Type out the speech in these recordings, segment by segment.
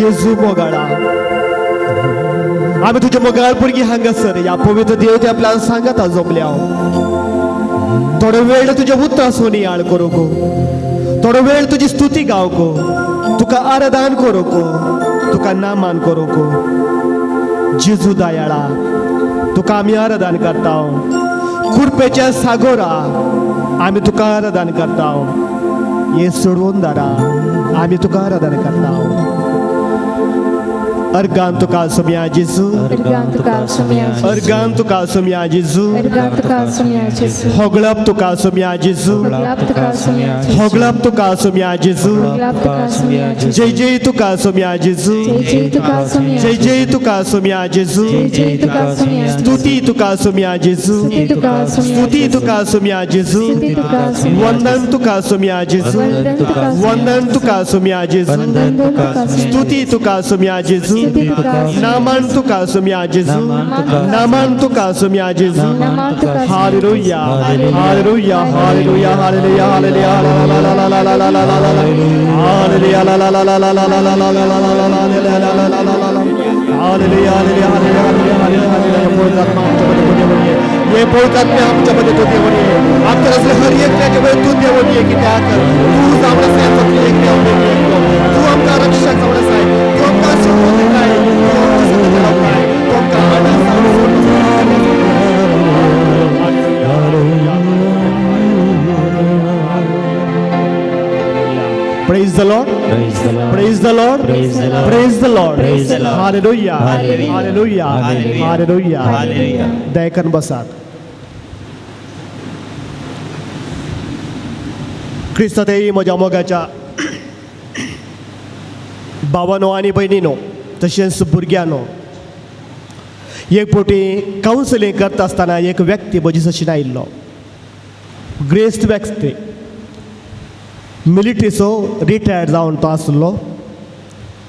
जेजू मोगाळा, आमी तुज्या मोगाळ भुरगीं हांगासर ह्या पवित्र देव त्या आपल्यान सांगता जमल्या. थोडो वेळ तुज्या उतरां सोनियाळ करूंक, थोडो वेळ तुजी स्तुती गावंक, तुका आराधन करूंक, तुका नामान करूंक. जेजू दयाळा, तुका आमी आराधन करता. कुरपेच्या सागोरा आमी तुका आराधन करता. हे सोडून दारा आमी तुका आराधन करता. अर्गान तुका सोम्या जेजू, अर्गान तुका सोम्या जेजू, अर्गान तुका सोम्या जेजू, अर्गान तुका सोम्या जेजू, होगळप तुका सोम्या जेजू, होगळप तुका सोम्या जेजू, होगळप तुका सोम्या जेजू, होगळप तुका सोम्या जेजू, जय जय तुका सोम्या जेजू, जय जय तुका सोम्या जय जय तुका सोम्या जेजू, जय जय तुका सोम्या जेजू, स्तुती तुका सोम्या जेजू, स्तुती तुका सोम्या स्तुती तुका सोम्या जेजू, स्तुती तुका सोम्या वंदन तुका सोम्या जेजू, वंदन तुका वंदन तुका सोम्या जेजू, वंदन तुका सोम्या स्तुती तुका सोम्या जेजू, स्तुती तुका नामान तुका सोम्या जेजू, नामान तुका सोम्या जेजू. नामान तुका hallelujah, hallelujah, hallelujah, hallelujah, hallelujah, ला ला ला ला ला ला ला ला ला, हालेलुया, ला ला ला ला ला ला ला ला ला ला ला ला ला ला ला ला ला ला, hallelujah, hallelujah, hallelujah, hallelujah, hallelujah, hallelujah. पवित्र आत्मा आमच्यामध्ये तू देऊन ये, ये पवित्र आत्मा आमच्यामध्ये तू देऊन ये. आमच्या असले हर एकट्याच्या मध्ये तू देऊन ये, की त्या कर तू जावं असेल एक देव, तू आमचा रक्षक जावं आहे, तू आमचा सुखदेव आहे, तू आमचा सत्यदेव आहे, तू आमचा आनंद. Praise the Lord. Praise the Lord. Praise the Lord. Praise the Lord. Praise the Lord. Praise the Lord. Hallelujah. Hallelujah. Hallelujah. Hallelujah. Hallelujah. Hallelujah. दयकन बसात. क्रिस्तातही म्हज्या मोगाच्या भावानो आनी भयणीनो, तशेंच भुरग्यांनो, एक फावटी कावन्सिलींग करता आसतना एक व्यक्ती म्हजी सशीन आयिल्लो, ग्रेस्त व्यक्ती, मिलिट्रीचो रिटायर्ड जावन तो आसलो,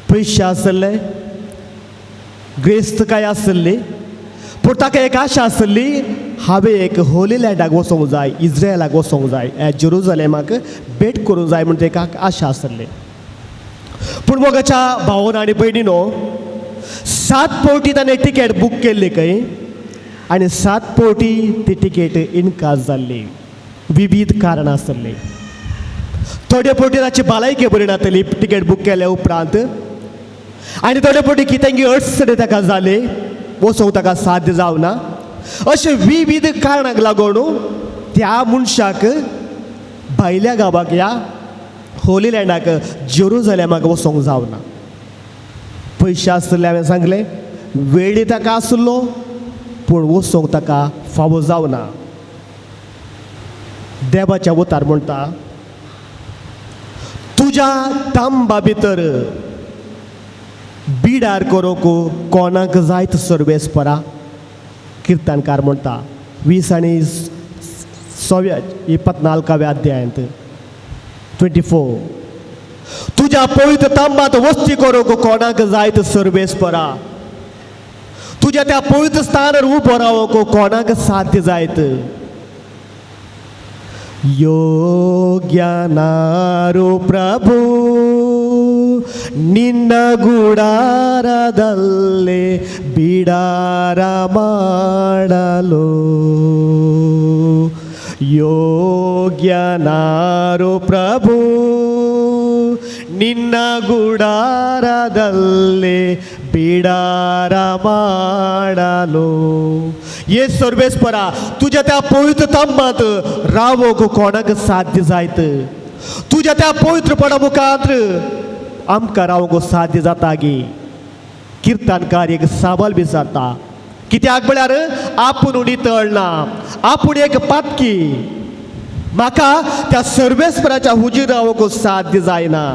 पयशे आसले, ग्रेस्त काय आसली, पूण ताका एक आशा आसली, हांवें एक होली लँडाक वचोंक जाय, इज्रायलाक वचोंक जाय, ह्या जेरुजलेमाक भेट करूंक जाय म्हण ताका आशा आसली. पूण मोगाच्या भावन आनी भयणीनो, 7 फावटी ताणें तिकेट बूक केल्ली खंय, आनी 7 फावटी ती तिकेट इनकार जाल्ली, विविध कारणां आसली. थोडे फावटी ताची भलायकी बरी नातली तिकेट बूक केल्या उपरांत, आनी थोडे फावटी कितें अडचणी ताका जाली, वचोंक ताका साध्य जावना. अशे विविध कारणांक लागून त्या मनशाक भायल्या गांवाक ह्या होली लँडाक जेरुजलेमाक वचोंक जावना. पयशे आसले हांवें सांगलें, वेळी ताका आसलो, पूण वचोंक ताका फावो जावना. देवाच्या उतार म्हणटा, तुज्या तांबा भितर बिडार करूंक कोणाक जायत सर्वेस्परा. किर्तनकार म्हणटा 20 आनी 24 24व्या अध्यायांत 24, तुज्या पवित्र तांबात वस्ती करूंक कोणाक जायत सर्वेस्परा, तुज्या त्या पवित्र स्थानार उबो रावंक कोणाक साध्य जायत. ಯೋಗ್ಯನಾರು ಪ್ರಭು ನಿನ್ನ ಗುಡಾರದಲ್ಲಿ ಬಿಡಾರ ಮಾಡಲು, ಯೋಗ್ಯನಾರು ಪ್ರಭು ನಿನ್ನ ಗುಡಾರದಲ್ಲಿ बिडार ಮಾಡಲು. ये सर्वेस्परा, तुज्या त्या पवित्र तांबात रावोंक कोणाक साध्य जायत, तुज्या त्या पवित्रपणा मुखार आमकां रावंक साध्य जाता गी. किर्तनकार एक साबल बी जाता, कित्याक म्हळ्यार आपूण नितळ ना, आपूण एक पातकी, म्हाका त्या सर्वेस्पराच्या हुजीर रावंक साध्य जायना.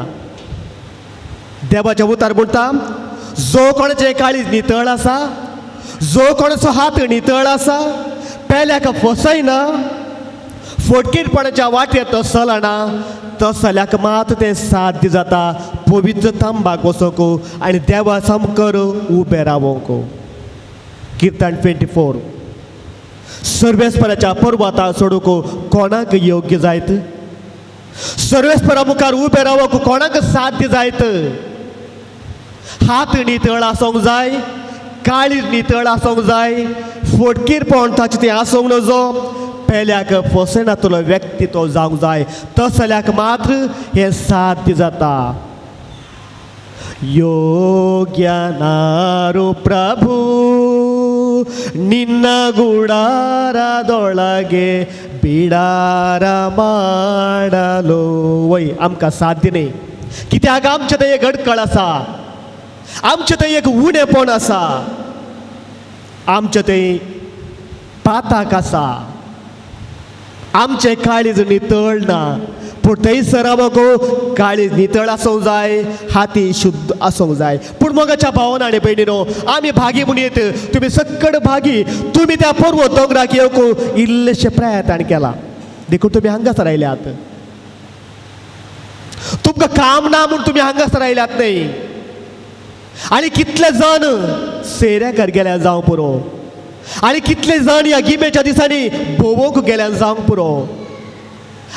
देवाच्या उतार म्हणटा, जो कोणाचें काळीज नितळ आसा, जो कोणाचो हात नितळ आसा, पेल्याक फसयना, फटकीरपणाच्या वाटेर तो चलना, तसल्याक मात तें साध्य जाता पवित्र तांबाक वचोंक आनी देवा सामकार उबें रावोंक. किर्तन 24. सर्वेस्पराच्या पर्वता सोडूंक कोणाक योग्य जायत, सर्वेस्परा मुखार उबें रावंक कोणाक साध्य जायत. हात नितळ आसूंक जाय, काळीज नितळ आसूंक जाय, फटकीरपण ताचें तें आसूंक नजो, पेल्याक फसयनातलो व्यक्ती तो जावंक जाय. तसल्याक मात्र हें साध्य जाता. ಯೋಗ್ಯನಾರು ಪ್ರಭು ನಿನ್ನ ಗುಡಾರದೊಳಗೆ ಬಿಡಾರ ಮಾಡಲು. वय आमकां साध्य न्ही, कित्याक आमचें थंय एक अडकळ आसा, आमचें थंय एक उणेपण आसा, आमचें थंय पाताक आसा, आमचें काळीज नितळ ना. पूण थंयसर आमकां काळीज नितळ आसूंक जाय, हाती शुद्ध आसूंक जाय. पूण मोगाच्या भावान आनी भयणीनो, आमी भागी म्हणयेत, तुमी सक्कड भागी. तुमी त्या पर्वत दोंगराक येवंक इल्लेशें प्रयत्न केला देखून तुमी हांगासर आयल्यात. तुमकां काम ना म्हूण तुमी हांगासर आयल्यात न्हय. आनी कितले जाण सेऱ्याकर गेल्यार जावंक पुरो, आनी कितले जाण ह्या गिमेच्या दिसांनी भोंवूंक गेल्यार जावंक पुरो,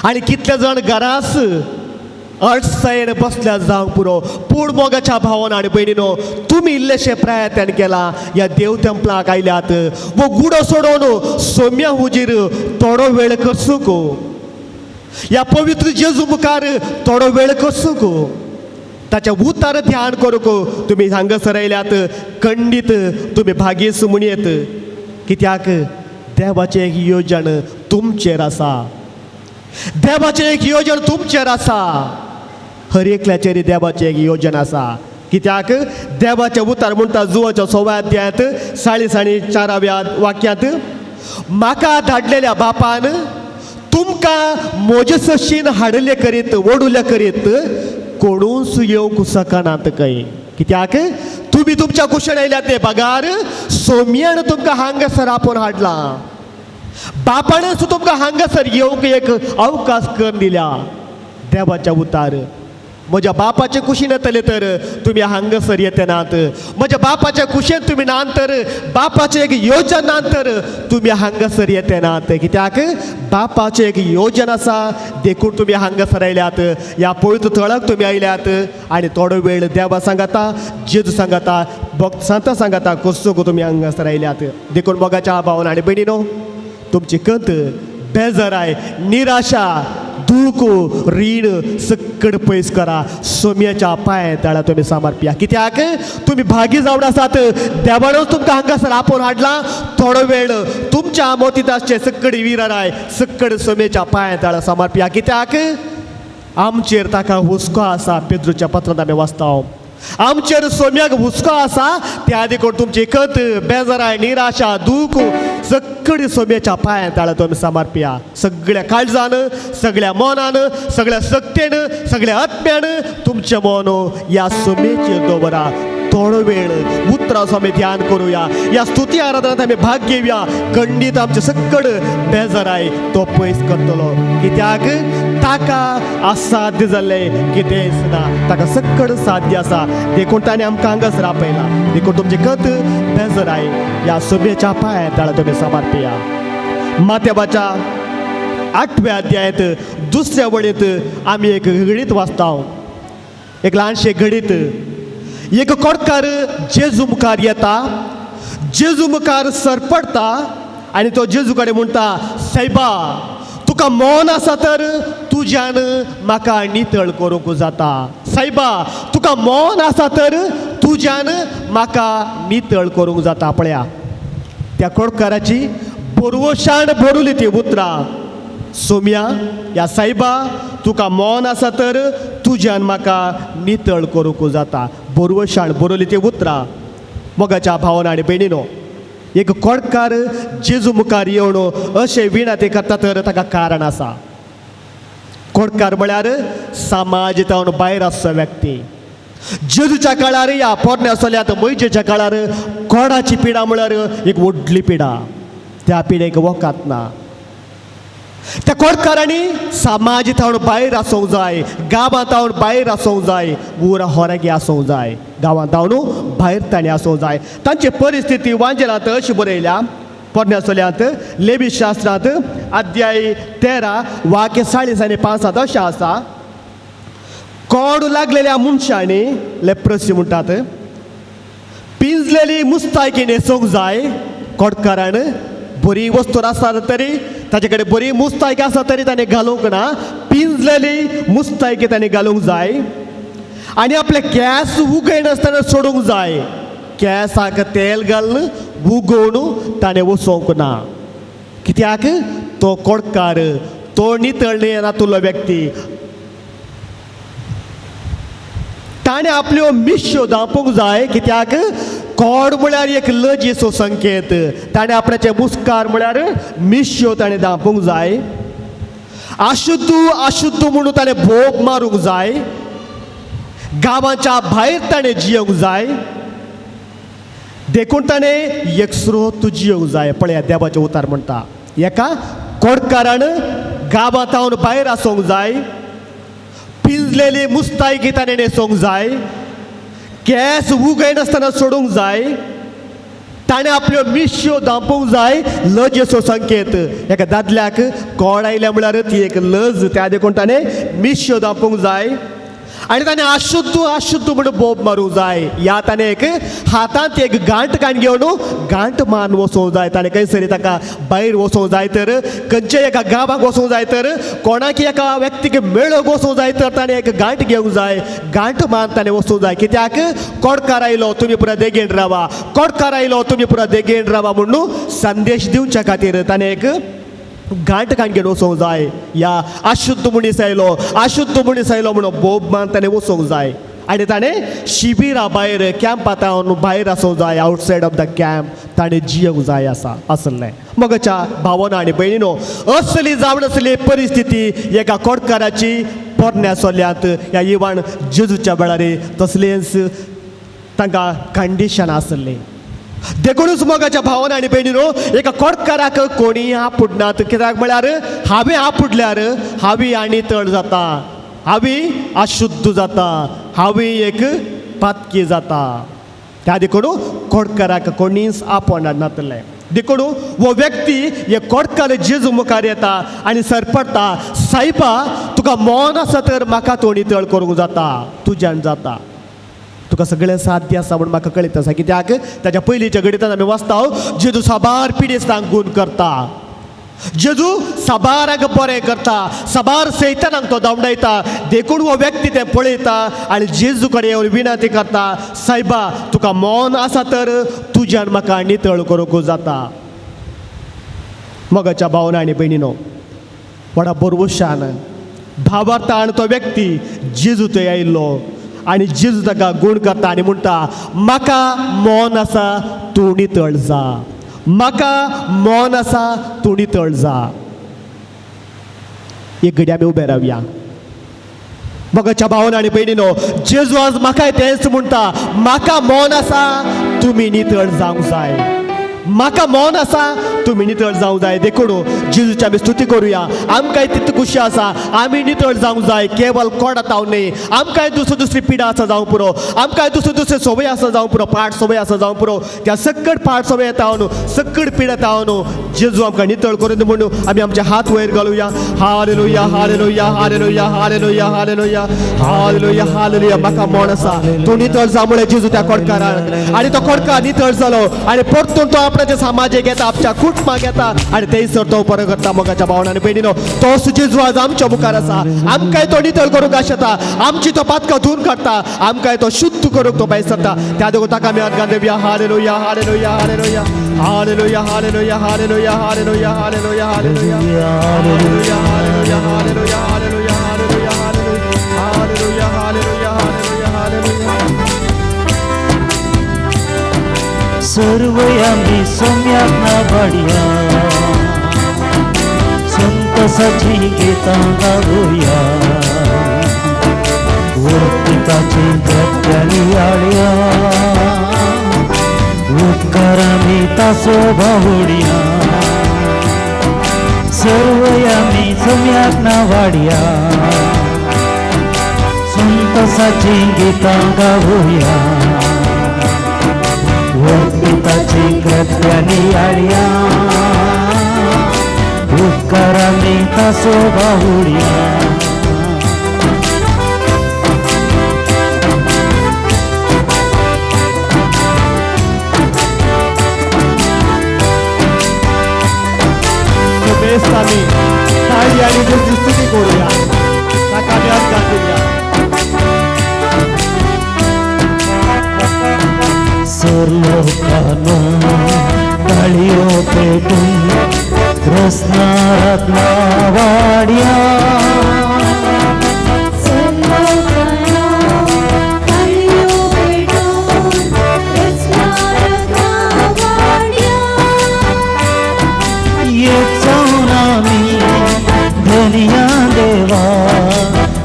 आनी कितले जाण घरास अडसायन बसल्यार जावंक पुरो. पूण मोगाच्या भावान आनी भयणीनो, तुमी इल्लेशें प्रयत्न केला, ह्या देव तेंपलाक आयल्यात वो गुडो सोडोवन सोम्या हुजीर थोडो वेळ कसूंक, ह्या पवित्र जेजू मुखार थोडो वेळ कसूंक, ताच्या उतार ध्यान करूंक तुमी हांगासर आयल्यात. खंडीत तुमी भागीस म्हणयेत, कित्याक देवाचें एक योजन तुमचेर आसा, देवाचें एक योजन तुमचेर आसा. हर एकल्याचेर देवाचें एक योजन आसा. कित्याक देवाचें उतार म्हणटा जुवाच्या 16व्या अध्यायांत 44व्या वाक्यांत, म्हाका धाडलेल्या बापान तुमकां म्हजे सशीन हाडले करीत वडुले करीत कोणूच येवंक शकनात खंय. कित्याक तुमी तुमच्या कुशण आयल्यात ते बगार सोम्यान तुमकां हांगासर आपोवन हाडला, बापानच तुमकां हांगासर येवंक एक अवकाश करून दिल्या. देवाच्या उतार म्हज्या बापाचे कुशीन येतले तर तुमी हांगासर येते नात, म्हज्या बापाच्या कुशेन तुमी नान तर, बापाचें एक योजन नान तर तुमी हांगासर येते नात. कित्याक बापाचें एक योजन आसा देखून तुमी हांगासर आयल्यात, ह्या पवित्र थळाक तुमी आयल्यात. आनी थोडो वेळ देवा सांगाता, जेजू सांगाता, भक्त सांता सांगाता कसो तुमी हांगासर आयल्यात. देखून मोगाच्या भावन आनी भयणीनो, तुमची कंत, बेजाराय, निराशा, दूख, रीण सक्कड पयस करा. सोम्याच्या पांय तळा तुमी समर्पिया. कित्याक तुमी भागी जावन आसात, देवानूच तुमकां हांगासर आपोवन हाडला. थोडो वेळ तुमच्या मोतीत आसचे सक्कड विराराय सक्कड सोम्याच्या पांय तळा समर्पिया. कित्याक आमचेर ताका हुस्को आसा. पेद्रूच्या पत्रांत आमी वाचता, आमचेर सोम्याक हुस्को आसा. त्या देखून तुमची कंत, बेजाराय, निराशा, दूख सगळी सोम्याच्या पांया तळा तुमी समर्पिया. सगळ्या काळजान, सगळ्या मनान, सगळ्या सक्तेन, सगळ्या आत्म्यान तुमचें मन ह्या सोम्याचेर दवरा. थोडो वेळ उतराचो आमी ध्यान करुया, ह्या स्तुती आराधनांत आमी भाग घेवया. खंडीत आमचे सक्कड बेजाराय तो पयस करतलो. कित्याक ताका असाध्य जाल्लें कितेंच ना, ताका सक्कड साध्य आसा. देखून ताणें आमकां हांगासर आपयला. देखून तुमचे कत बेजाराय ह्या सोबेच्या पांया तळा तुमी समर्पिया. माथ्याबाच्या 8व्या अध्यायांत 2ऱ्या वळींत आमी एक घडीत वाचता, एक ल्हानशें घडीत. एक कोडकार जेजू मुखार येता, जेजू मुखार सरपडटा आनी तो जेजू कडेन म्हणटा, सायबा तुका मन आसा तर तुज्यान म्हाका नितळ करूंक जाता. सायबा तुका मन आसा तर तुज्यान म्हाका नितळ करूंक जाता. पळया त्या कोडकाराची बोरवशान भरुली ती उतरां, सोम्या ह्या सायबा तुका मन आसा तर तुज्यान म्हाका नितळ करूंक जाता. बोरवशान बरयली ती उतरां. मोगाच्या भावना आनी भयणीनो, एक कोडकार जेजू मुखार येवन अशें विणा ते करता तर ताका कारण आसा. कोडकार म्हळ्यार समाज जावन भायर आसचो व्यक्ती. जेजूच्या काळार ह्या पोरण्या चल्यात मैजेच्या काळार कोडाची पिडा म्हळ्यार एक व्हडली पिडा. त्या पिडेक वखद ना. त्या कोडकारांनी समाज थावन भायर आसूंक जाय, गांवांत थावन भायर आसूंक जाय, उरा होरागे आसूंक जाय, गांवांत थावन भायर तांणी आसूंक जाय. तांची परिस्थिती वांजेलांत अशी बरयल्या, पोरण्या चल्यांत लेबी शास्त्रांत अध्याय 13 वाक्य 40 आनी 5 अशें आसा, कोड लागलेल्या मनशांनी लेप्रसी म्हणटात, पिंजलेली मुस्तायकी न्हेसूंक जाय. कोटकारान बरी वस्तू आसता तरी ताचे कडेन बरी मुस्तायकी आसा तरी ताणें घालूंक ना, पिंजलेली मुस्तायकी ताणें घालूंक जाय. आनी आपले केंस उगयनासतना सोडूंक जाय. केंसाक तेल घालून उगोवन ताणें वचोंक ना. कित्याक? तो कोडकार, तो नितळणे नातुल्लो व्यक्ती. ताणें आपल्यो मिश्यो दांपूंक जाय. कित्याक? कोड म्हळ्यार एक लजेचो संकेत. ताणें आपल्याचे मुस्कार म्हळ्यार मिश्यो ताणें दांपूंक जाय. आशुद्ध आशुद्ध म्हणून ताणें भोग मारूंक जाय. गांवाच्या भायर ताणें जियोंक जाय. देखून ताणें एकसुरो जियोंक जाय. पळया देवाचें उतार म्हणटा, एका कोडकारान गांवांत भायर आसूंक जाय, पिंजलेली मुस्तायकी ताणें न्हेसूंक जाय, केंस उगयनासतना सोडूंक जाय, ताणें आपल्यो मिश्यो दांपूंक जाय. लजेचो संकेत. एका दादल्याक कोड आयल्या म्हळ्यार ती एक लज, त्या देखून ताणें मिश्यो दांपूंक जाय. आनी ताणें आशुद्ध आशुद्ध म्हणून बोब मारूंक जाय. या ताणें एक हातांत एक गांठ काण घेवन गांठ मान वचोंक जाय. ताणें खंयसरी ताका भायर वचोंक जाय तर, खंयच्या एका गांवाक वचोंक जाय तर, कोणाक एका व्यक्तीक मेळोवंक वचोंक जाय तर ताणें एक गांठ घेवंक जाय. गांठ मान ताणें वचोंक जाय. कित्याक? कोडकार आयलो तुमी पुरा देगेन रावा, कोडकार आयलो तुमी पुरा देगेन रावा म्हणून संदेश दिवच्या खातीर ताणें एक गांठ काण घेवन वचोंक जाय. या आशुद्ध मनीस आयलो, आशुद्ध मनीस आयलो म्हणून बोब मान ताणें वचोंक जाय. आनी ताणें शिबिरा भायर, कॅम्पांत भायर आसूंक जाय, आउटसायड ऑफ the camp ताणें जियोंक जाय आसा आसलें. मगच्या भावना आनी भयणीनो, असली जावन आसली परिस्थिती एका कोडकाराची पोरण्या सोल्यांत ह्या इवान जेजूच्या वेळार तसलेंच तांकां कंडिशन आसलें. देखूनच मोगाच्या भावना आनी भयणीनो, एका कोडकाराक कोणी आपुडनात. कित्याक म्हळ्यार हांवें आपुडल्यार हांवी आनी तळ जाता, हांवी अशुद्ध जाता, हांवी एक पातकी जाता. त्या देखून कोडकाराक कोणीच आपोवण नातलें. देखून हो व्यक्ती हे कोडकार जेजू मुखार येता आनी सरपडटा, सायबा तुका मौन आसा तर म्हाका तूं नितळ करूंक जाता, तुज्यान जाता, तुका सगळें साध्य आसा म्हूण म्हाका कळीत आसा. कित्याक? ताच्या पयलींच्या घडितान आमी वाचता, जेजू साबार पिडेस्तांक गूण करता, जेजू साबारांक बरें करता, साबार सैतानांक तो धांवडायता. देखून हो व्यक्ती तें पळयता आनी जेजू कडेन येवन विनंती करता, सायबा तुका मौन आसा तर तुज्यान म्हाका नितळ करूंक जाता. मोगाच्या भावना आनी भयणीनो, व्हडा बरवशान भावार्थान तो व्यक्ती जेजू थंय आयिल्लो आनी जेजू ताका गूण करता आनी म्हणटा, म्हाका मौन आसा तूं नितळ जा, म्हाका मौन आसा तूं नितळ जा. एक घडी आमी उबे रावया. मोगाच्या भावना आनी भयणीनो, जेजू आज म्हाकाय तेंच म्हणटा, म्हाका मौन आसा तुमी नितळ जावंक जाय, म्हाका मौन आसा तुमी नितळ जावंक जाय. देखून जेजूची आमी स्तुती करुया. आमकांय तितली खुशी आसा, आमी नितळ जावंक जाय, केवल कोडात हांव न्हय. आमकांय दुसरी दुसरी पिडा आसा जावंक पुरो, आमकांय दुसरी दुसरी संवय आसा जावंक पुरो, पाठ संवय आसा जावंक पुरो. त्या सक्कड पाठ संवय येता न्हू, सक्कड पिडा येता न्हू, जेजू आमकां नितळ करून म्हणून आमी आमचे हात वयर घालुया. Hallelujah, hallelujah, hallelujah, hallelujah, hallelujah, hallelujah, hallelujah. म्हाका मौन आसा तूं नितळ जा म्हळें जेजू त्या कोडकाराक, आनी तो कोडकार नितळ जालो आनी परतून तो आपणाच्या समाजेक येता, आपच्या कुटुंबाक येता आनी थंयसर तो बरो करता. मोगाच्या भावना आनी भयणीनो, तोच जेजू आज आमच्या मुखार आसा. आमकांय तो नितळ करूंक आशेता, आमची तो पातकां धुवन काडटा, आमकांय तो शुद्ध करूंक तो भायर सरता. त्या देखून ताका आमी अर्गां दिवया. Hallelujah, hallelujah, hallelujah, hallelujah, hallelujah, hallelujah, hallelujah, hallelujah, hallelujah, hallelujah, hallelujah, hallelujah, hallelujah, hallelujah, hallelujah, hallelujah, hallelujah, hallelujah. सर्वयामी सम्याक ना बाडया, संतसाची गितां गावया, वर्तिताची कृत्यानी आळया, उपकारामी तासो बावड्या, सर्वयामी सम्याक ना वाडया, संतसाची गितां गावया, वर्तिताची कृत्यानी आळया, उपकारामी तासो बावड्या. सगळ्यांनी जेजूची स्तुती करूया, ताका आमी अधिकार दिवया. सरलोकानो ताळयो पेटून रसनारात वाड्या. येत जावन आमी धनया देवा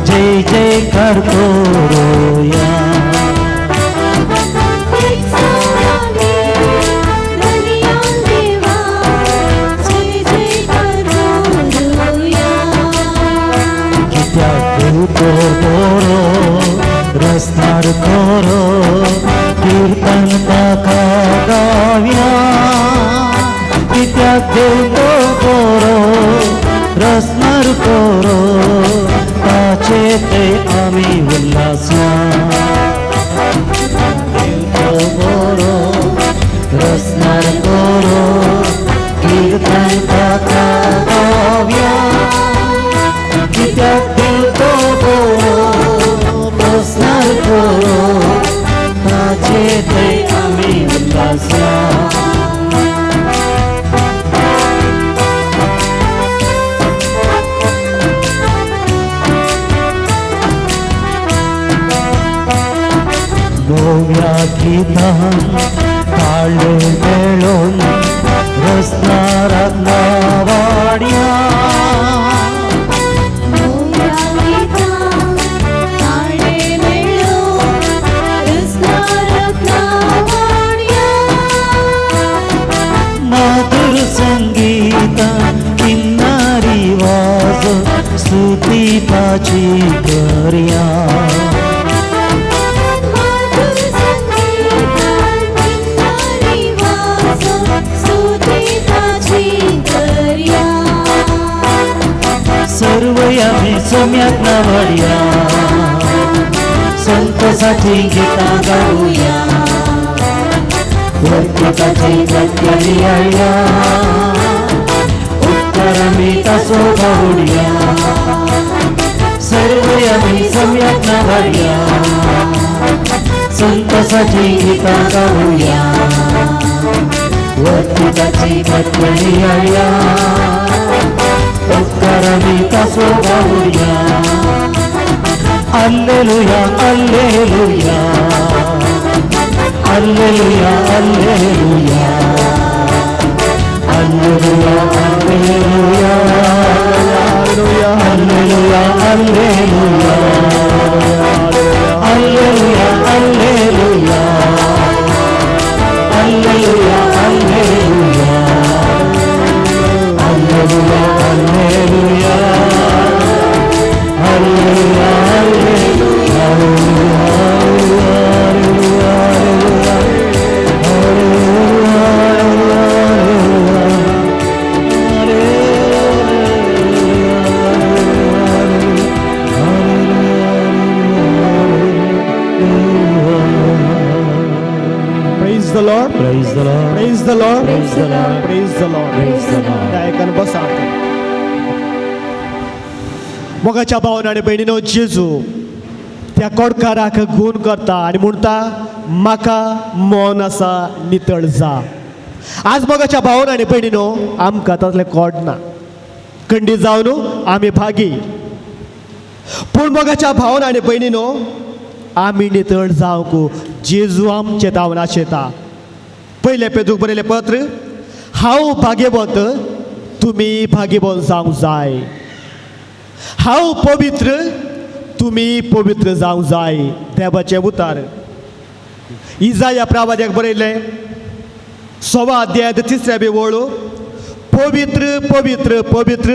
जय जयकार करूया. कित्याक देव तो बरो रस्तार करो कीर्तन ताका गावया. कित्याक देव तो बरो रस्तार करो ताचे ते आमी उल्हासया. देव तो बरो रस्तार करो कीर्तन ताका गावया. कित्याक देव तो बरो रस्तार करो ताचे ते आमी उल्हासया. नव्या गितान ताळे मेळोवन रस्तारात वाड्या. माधुर संगीता किन्नारी वाज स्तुती ताची करया. सर्व आमी सोम्याक नावाडया संतोषाची गीतां गावया. वरताची गत्यानी आया उपकार आमी तासो गावया. सर्व आमी सोम्याक नावाडया संतोषाची गीतां गावया. वरताची गत्यानी आया उपकार आमी तासो गावया. Alleluia alleluia alleluia alleluia alleluia alleluia alleluia alleluia alleluia alleluia alleluia alleluia alleluia alleluia alleluia Praise the Lord. Praise the Lord. Praise the Lord. Praise the Lord. Praise the Lord. Praise the Lord. गायकान बसा. मोगाच्या भावन आनी भयणीनो, जेजू त्या कोडकाराक गूण करता आनी म्हणटा म्हाका मन आसा नितळ जा. आज मोगाच्या भावन आनी भयणीनो, आमकां तसलें कोड ना, खंडीत जावन आमी भागी. पूण मोगाच्या भावन आनी भयणीनो, आमी नितळ जावंक जेजू आमचे धांवन आशेता. पयलें पेदूक बरयलें पत्र, हांव भाग्यवंत तुमी भाग्यवंत जावंक जाय. हांव पवित्र तुमी पवित्र जावंक जाय. देवाचें उतार इजाया प्रावाद्याक बरयलें 1.25 अध्याय 3 बी वळ, पवित्र पवित्र पवित्र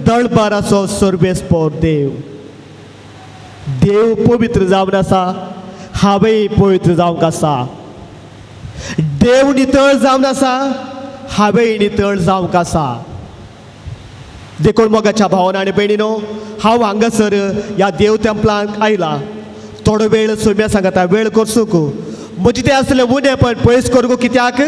दळबाराचो सर्वेस्पोर देव. देव पवित्र जावन आसा, हांवय पवित्र जावंक आसा. देव नितळ जावन आसा, हांवय नितळ जावंक आसा. देखून मोगाच्या भावान आनी भयणीनो, हांव हांगासर ह्या देव तेंपलांक आयला. थोडो वेळ सोम्या सांगता वेळ करसूंक म्हजी तें आसलें उणें पण पयस करूंक, कित्याक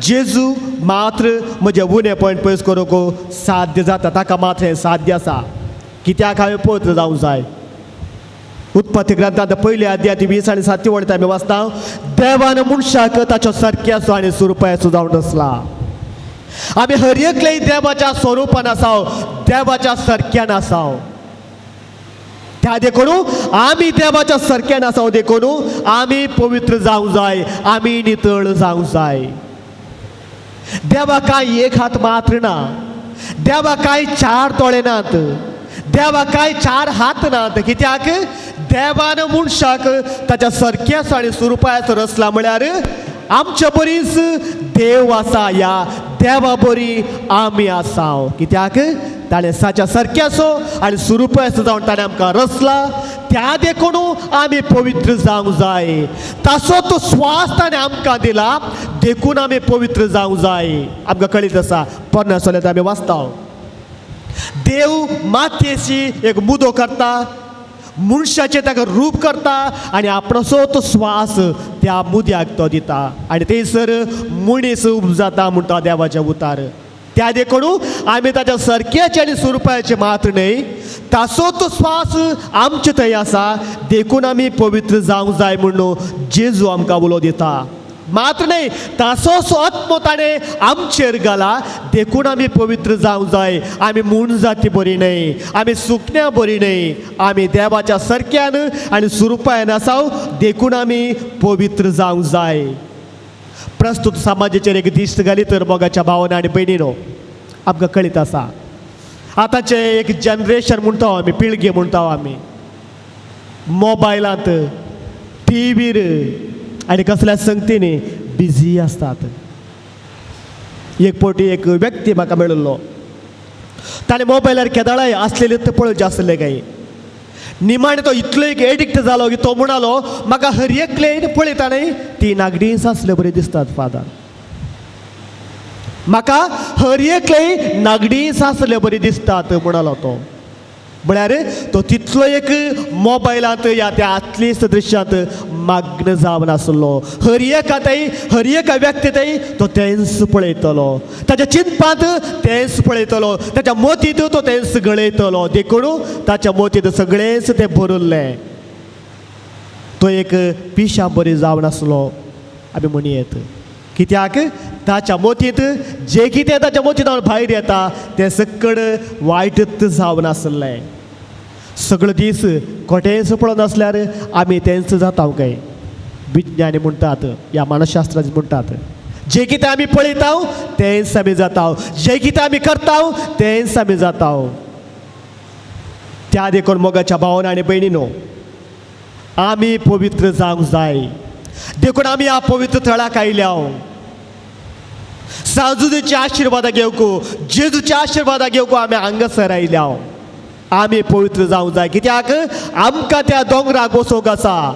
जेजू मात्र म्हजें उणेपण पयस करूंक साध्य जाता, ताका मात्र हें साध्य आसा. कित्याक हांवें पवित्र जावंक जाय? उत्पत्ती ग्रंथांत पयले अध्याय 20 आनी 7 वळींत आमी वाचता, देवान मनशाक ताचो सारक्याचो आनी स्वरुपाचो जावन आसला. आमी हर एकले देवाच्या स्वरुपान आसाव, देवाच्या सारक्यान आसाव. त्या देखून आमी देवाच्या सारक्यान आसाव, देखून आमी पवित्र जावंक जाय, आमी नितळ जावंक जाय. देवा कांय एक हात मात्र ना, देवा कांय 4 तोळे नात, देवा कांय 4 हात नात. कित्याक देवान मनशाक ताच्या सारक्याचो आनी स्वरुपाचो रचला म्हळ्यार आमचे बरीच देव आसा, ह्या देवा बरी आमी आसाव. कित्याक ताणें साच्या सारक्याचो आनी स्वरुपाचो जावन ताणें आमकां रचला, त्या देखून आमी पवित्र जावंक जाय. ताचो तो स्वास ताणें आमकां दिला, देखून आमी पवित्र जावंक जाय. आमकां कळीत आसा, 50 वळ्यांत आमी वाचता, देव मातयेची एक मुदो करता, मनशाचें ताका रूप करता आनी आपणाचो तो स्वास त्या मुद्याक तो दिता आनी थंयसर मनीस जाता म्हणटा देवाच्या उतार. त्या देखून आमी ताच्या सारक्याचे आनी स्वरुपाचे मात्र न्हय, ताचो तो स्वास आमचे थंय आसा, देखून आमी पवित्र जावंक जाय म्हणून जेजू आमकां उलो दिता. मात्र न्हय, ताचोच आत्मो ताणें आमचेर घाला, देखून आमी पवित्र जावंक जाय. आमी म्हूण जाती बरी न्हय, आमी सुकण्या बरी न्हय, आमी देवाच्या सारक्यान आनी स्वरुपान आसाव, देखून आमी पवित्र जावंक जाय. प्रस्तुत समाजाचेर एक दिश्ट घाली तर मोगाच्या भावना आनी भयणीनो आमकां कळीत आसा, आतांचें एक जनरेशन म्हणटा आमी, पिळगे म्हणटा आमी, मोबायलांत, टिवीर आनी कसल्या संगतींनी बिजी आसतात. एक फावटी एक व्यक्ती म्हाका मेळिल्लो, ताणें मोबायलार केदाळाय आसलेले ते पळोवचें आसलें काय. निमाणें तो इतलो एक एडिक्ट जालो की तो म्हणालो, म्हाका हर एकलेन पळयता न्ही ती नागडीच आसले बरी दिसतात फादर, म्हाका हर एकले नागडीच आसले बरी दिसतात म्हणालो तो. म्हळ्यार तो तितलो एक मोबायलांत या त्या आतलीच दृश्यांत मग्न जावन आसलो. हर एका थंय, हर एका व्यक्ती थंय तो तेंच पळयतलो, ताच्या चिंतपांत तेंच पळयतलो, ताच्या मोतींत तो तेंच गळयतलो, देखून ताच्या मोतींत सगळेंच तें भरिल्लें. तो एक पिशा बरी जावन आसलो आमी म्हणयेत. कित्याक ताच्या मोतींत जें कितें ताच्या मोतींत भायर येता तें सकड वायटच जावन आसलें. सगळो दीस कोटेंच पळोवन आसल्यार आमी तेंच जाता काय. विज्ञानी म्हणटात या मानसशास्त्राचे म्हणटात, जें कितें आमी पळयता तेंच आमी जाता, जें कितें आमी करता तेंच आमी जाता. त्या देखून मोगाच्या भावान आनी भयणीनो आमी पवित्र जावंक जाय. देखून आमी ह्या पवित्र थळाक आयल्या, साजुदीच्या आशिर्वादा घेवंक, जेजूच्या आशिर्वादा घेवंक आमी हांगासर आयल्या. आमी पवित्र जावंक जाय. कित्याक आमकां त्या दोंगराक वचोंक आसा,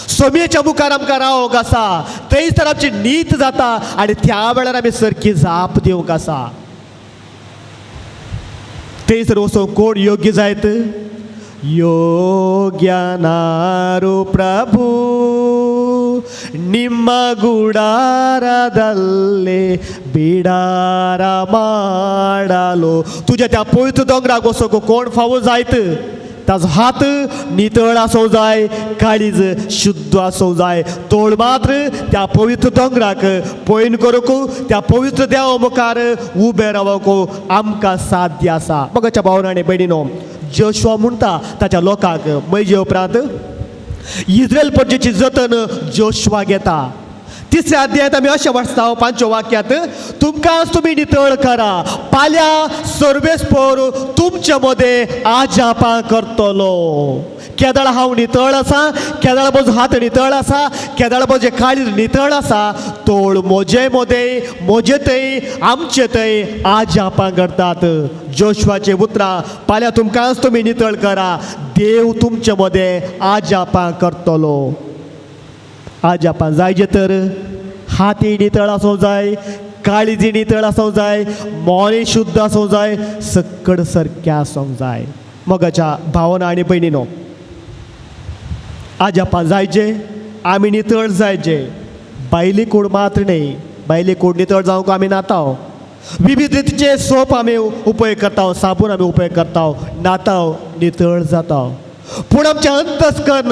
सोमयेच्या मुखार आमकां रावंक आसा, थंयसर आमची नीत जाता आनी त्या वेळार आमी सारकी जाप दिवंक आसा. थंयसर वचोंक कोण योग्य जायत? योग्यनारो प्रभु ನಿಮ್ಮ ಗುಡಾರದಲ್ಲಿ ಬಿಡಾರ ಮಾಡಲು. तुज्या त्या पवित्र दोंगराक वचोंक कोण फावो जायत? ताजो हात नितळ आसूंक जाय, काळीज शुद्ध आसूंक जाय. तोळ मात्र त्या पवित्र दोंगराक पळयन करूंक, त्या पवित्र देवा मुखार उबें रावंक आमकां साध्य आसा. मोगाच्या भावान आनी भयणीनो, जोशुआ म्हणटा ताच्या लोकांक, म्हजे उपरांत इस्रायल प्रजेची जतन जोशुआ घेता. तिसऱ्या अध्यायांत आमी अशें वाचता 5 वाक्यांत, तुमकां तुमी नितळ करा, पाल्या सर्वेस्पोर तुमचे मदें आजापां करतलो. केदळ हांव नितळ आसा, केदळ म्हजो हात नितळ आसा, केदळ म्हजें काळीज नितळ आसा, तोळ म्हजे मदें, म्हजे थंय, आमचे थंय आजापां करतात. जोशुआचें उतरां, पाल्या तुमकांच तुमी नितळ करा, देव तुमचे मदें आजापां करतलो. आजापां जायचे तर हाती नितळ आसूंक जाय, काळजी नितळ आसूंक जाय, मोनी शुद्ध आसूंक जाय, सक्कड सारकें आसूंक जाय. मोगाच्या भावना आनी भयणीनो, आजापां जायचे, आमी नितळ जायचे, बायली कूड मात्र न्हय, भायली कूड नितळ जावंक आमी न्हाता, विविध रितीचे सोप आमी उपयोग करता, साबून आमी उपयोग करता, न्हाता, नितळ जाता. पूण आमचें अंतस्कर्ण,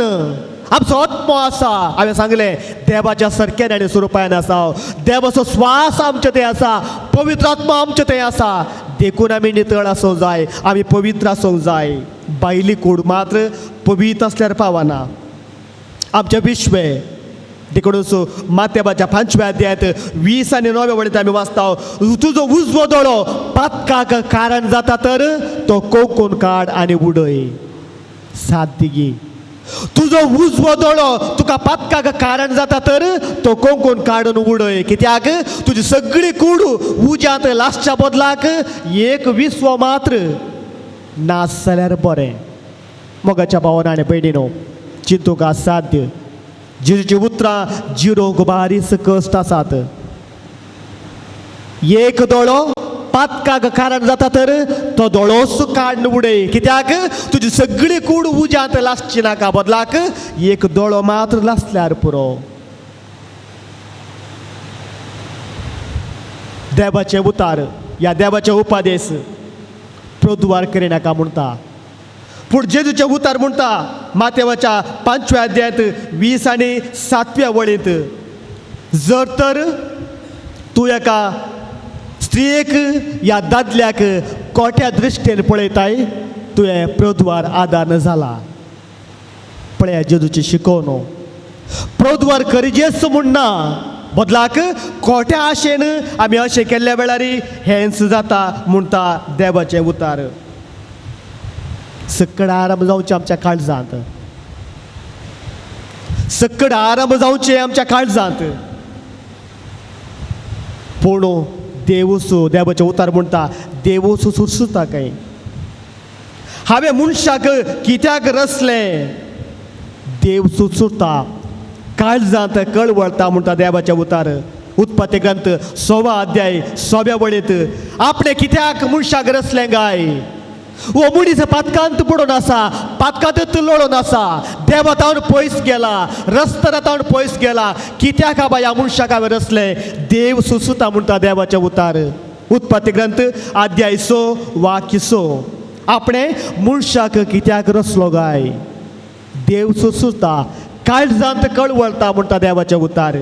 आमचो आत्मो आसा. हांवें सांगलें देवाच्या सरक्यान आनी स्वरुपान आसा, देवाचो स्वास आमचे थंय आसा, पवित्र आत्मो आमचे थंय आसा. देखून आमी नितळ आसूंक जाय, आमी पवित्र आसूंक जाय. भायली कूड मात्र पवित्र आसल्यार पावना. आमचें विश्व देखूनच माथ्याच्या 5व्या अध्यायांत 20 आनी 9व्या वळींत आमी वाचता, तुजो उजवो दोळो पातकाक कारण जाता तर तो कोंकून काड आनी उडय. सात दिगी तुजो उजवो दोळो तुका पातकाक कारण जाता तर तो कोंकून काडून उडय. कित्याक तुजी सगळी कूड उज्यांत लासच्या बदलाक एक विसवो मात्र नास जाल्यार बरें. मोगाच्या भावान आनी भयणीनो, चिंतूंक असाध्य जेजूची उतरां जिरोवंक बारीस कश्ट आसात. एक दोळो पातकाक कारण जाता तर तो दोळोच काडून उडय. कित्याक तुजी सगळी कूड उज्यांत लासची नाका, बदलाक एक दोळो मात्र लासल्यार पुरो. देवाचे उतार ह्या देवाचे उपादेश प्रद्वार करिनाका म्हणटा. पूण जेजूचे उतार म्हणटा माथ्याच्या 5व्या अध्यायांत 20 आनी 7व्या वळींत, जर तर तूं एका स्त्रियेक ह्या दादल्याक कोट्या दृश्टेन पळयताय, तुवें प्रद्वार आदार जाला. पळया जेजूची शिकवण, प्रद्वार करिजेच म्हूण ना, बदलाक खोट्या आशेन आमी अशें केल्ल्या वेळार हेंच जाता म्हणटा देवाचें उतार. सकड आरंभ जावचें आमच्या काळजांत, सकड आरंभ जावचें आमच्या काळजांत. पूण देवूसो देवाचें उतार म्हणटा देवूसो सुरसुता काय हांवें मनशाक कित्याक रचलें. देव सुरसुरता, काळजांत कळवळता म्हणटा देवाचें उतार. उत्पत्ती ग्रंथ 16 अध्याय 16व्या वळींत, आपणें कित्याक मनशाक रचलें गाय. वो मनीस पातकांत पडून आसा, पातकांतच लोळून आसा, देवा तावन पयस गेला, रस्त्या तावन पयस गेला. कित्याक आबा ह्या मनशाक हांवें रचलें. देव सुसुता म्हणटा देवाचें उतार. उत्पत्ती ग्रंथ अध्याय 6 वाक्य 6, आपणें मनशाक कित्याक रचलो गाय. देव सुसुता, काळजांत कळवळता म्हणटा देवाचें उतार.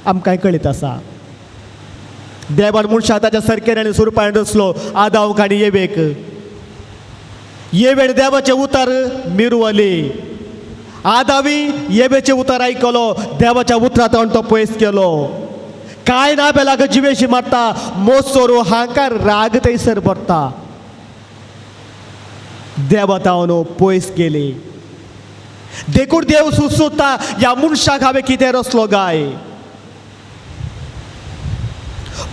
आमकां कळीत आसा देवान मनशाक ताच्या सरकेन आनी स्वरुपान रचलो, आदावक आनी येवेक. येवेन देवाचें उतार मिरवली, आदावी येवेचें उतार आयकलो, देवाच्या उतरांत तो पयस केलो. काय ना बेलाक जिवेशी मारता, मोसोरो हांकां राग थंयसर भरता. देवा तावन पयस गेली. देखून देव सुसुता ह्या मनशाक हांवें कितें रचलो गाय.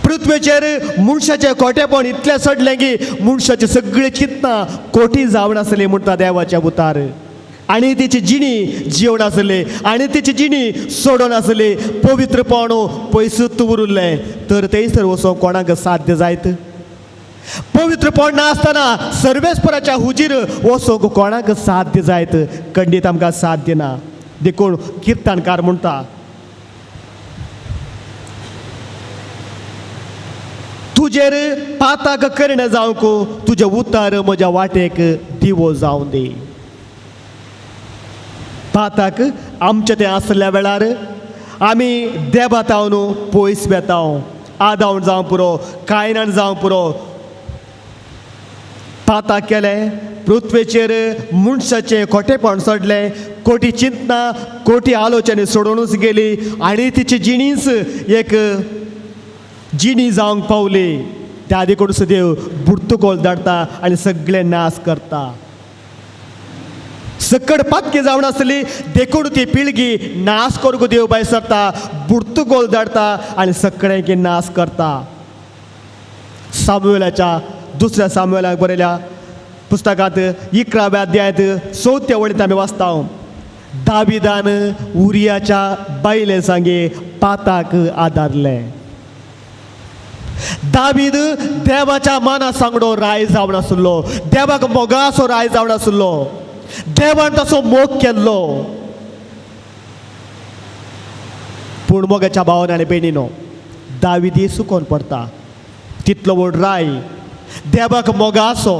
पृथ्वेचेर मनशाचें खोटेपण इतलें चडलें की मनशाची सगळीं चिंतनां कोटी जावन आसली म्हणटा देवाचें उतार. आनी तिची जिणी जेवण आसली, आनी तिची जिणी सोडून आसली, पवित्रपण पयसूच उरिल्लें. तर थंयसर वचोंक कोणाक साध्य जायत. पवित्रपण नासतना सर्वेस्पराच्या हुजीर वचोंक कोणाक साध्य जायत. खंडीत आमकां साध्य ना. देखून किर्तनकार म्हणटा, तुजेर पाताक करणें जावंक तुजें उतार म्हज्या वाटेक दिवो जावं दी. पाताक आमचें तें आसल्या वेळार आमी देवा तावन पयस वेता. आदावन जावं पुरो, कायनान जावं पुरो, पाताक केलें. पृथ्वेचेर मनशाचें खोटेपण चडलें, कोटी चिंतना कोटी आलोचने सोडूनच गेली आनी तिची जिणीच एक जिणी जावंक पावली. त्या आदी कडून देव बुडतुकोल धाडटा आनी सगळें नाश करता. सकड पातकी जावन आसली देखून ती पिळगी नाश करूंक देव भायर सरता, बुडतुकोल धाडटा आनी सगळ्यांक नाश करता. सामुएलाच्या दुसऱ्या सामुएलाक बरयल्या पुस्तकांत 11व्या अध्यायांत 4थ्या वळींत आमी वाचता, दाविदान उरियाच्या बायले सांगे पाताक आदारलें. दावीद देवाच्या मना सांगडो राय जावन आसलो, देवाक मोगाचो राय जावन आसलो, देवान ताचो मोग केल्लो. पूण मोगाच्या भावान आनी भयणीनो, दावीद सुकोन पडता. तितलो व्हड राय, देवाक मोगासो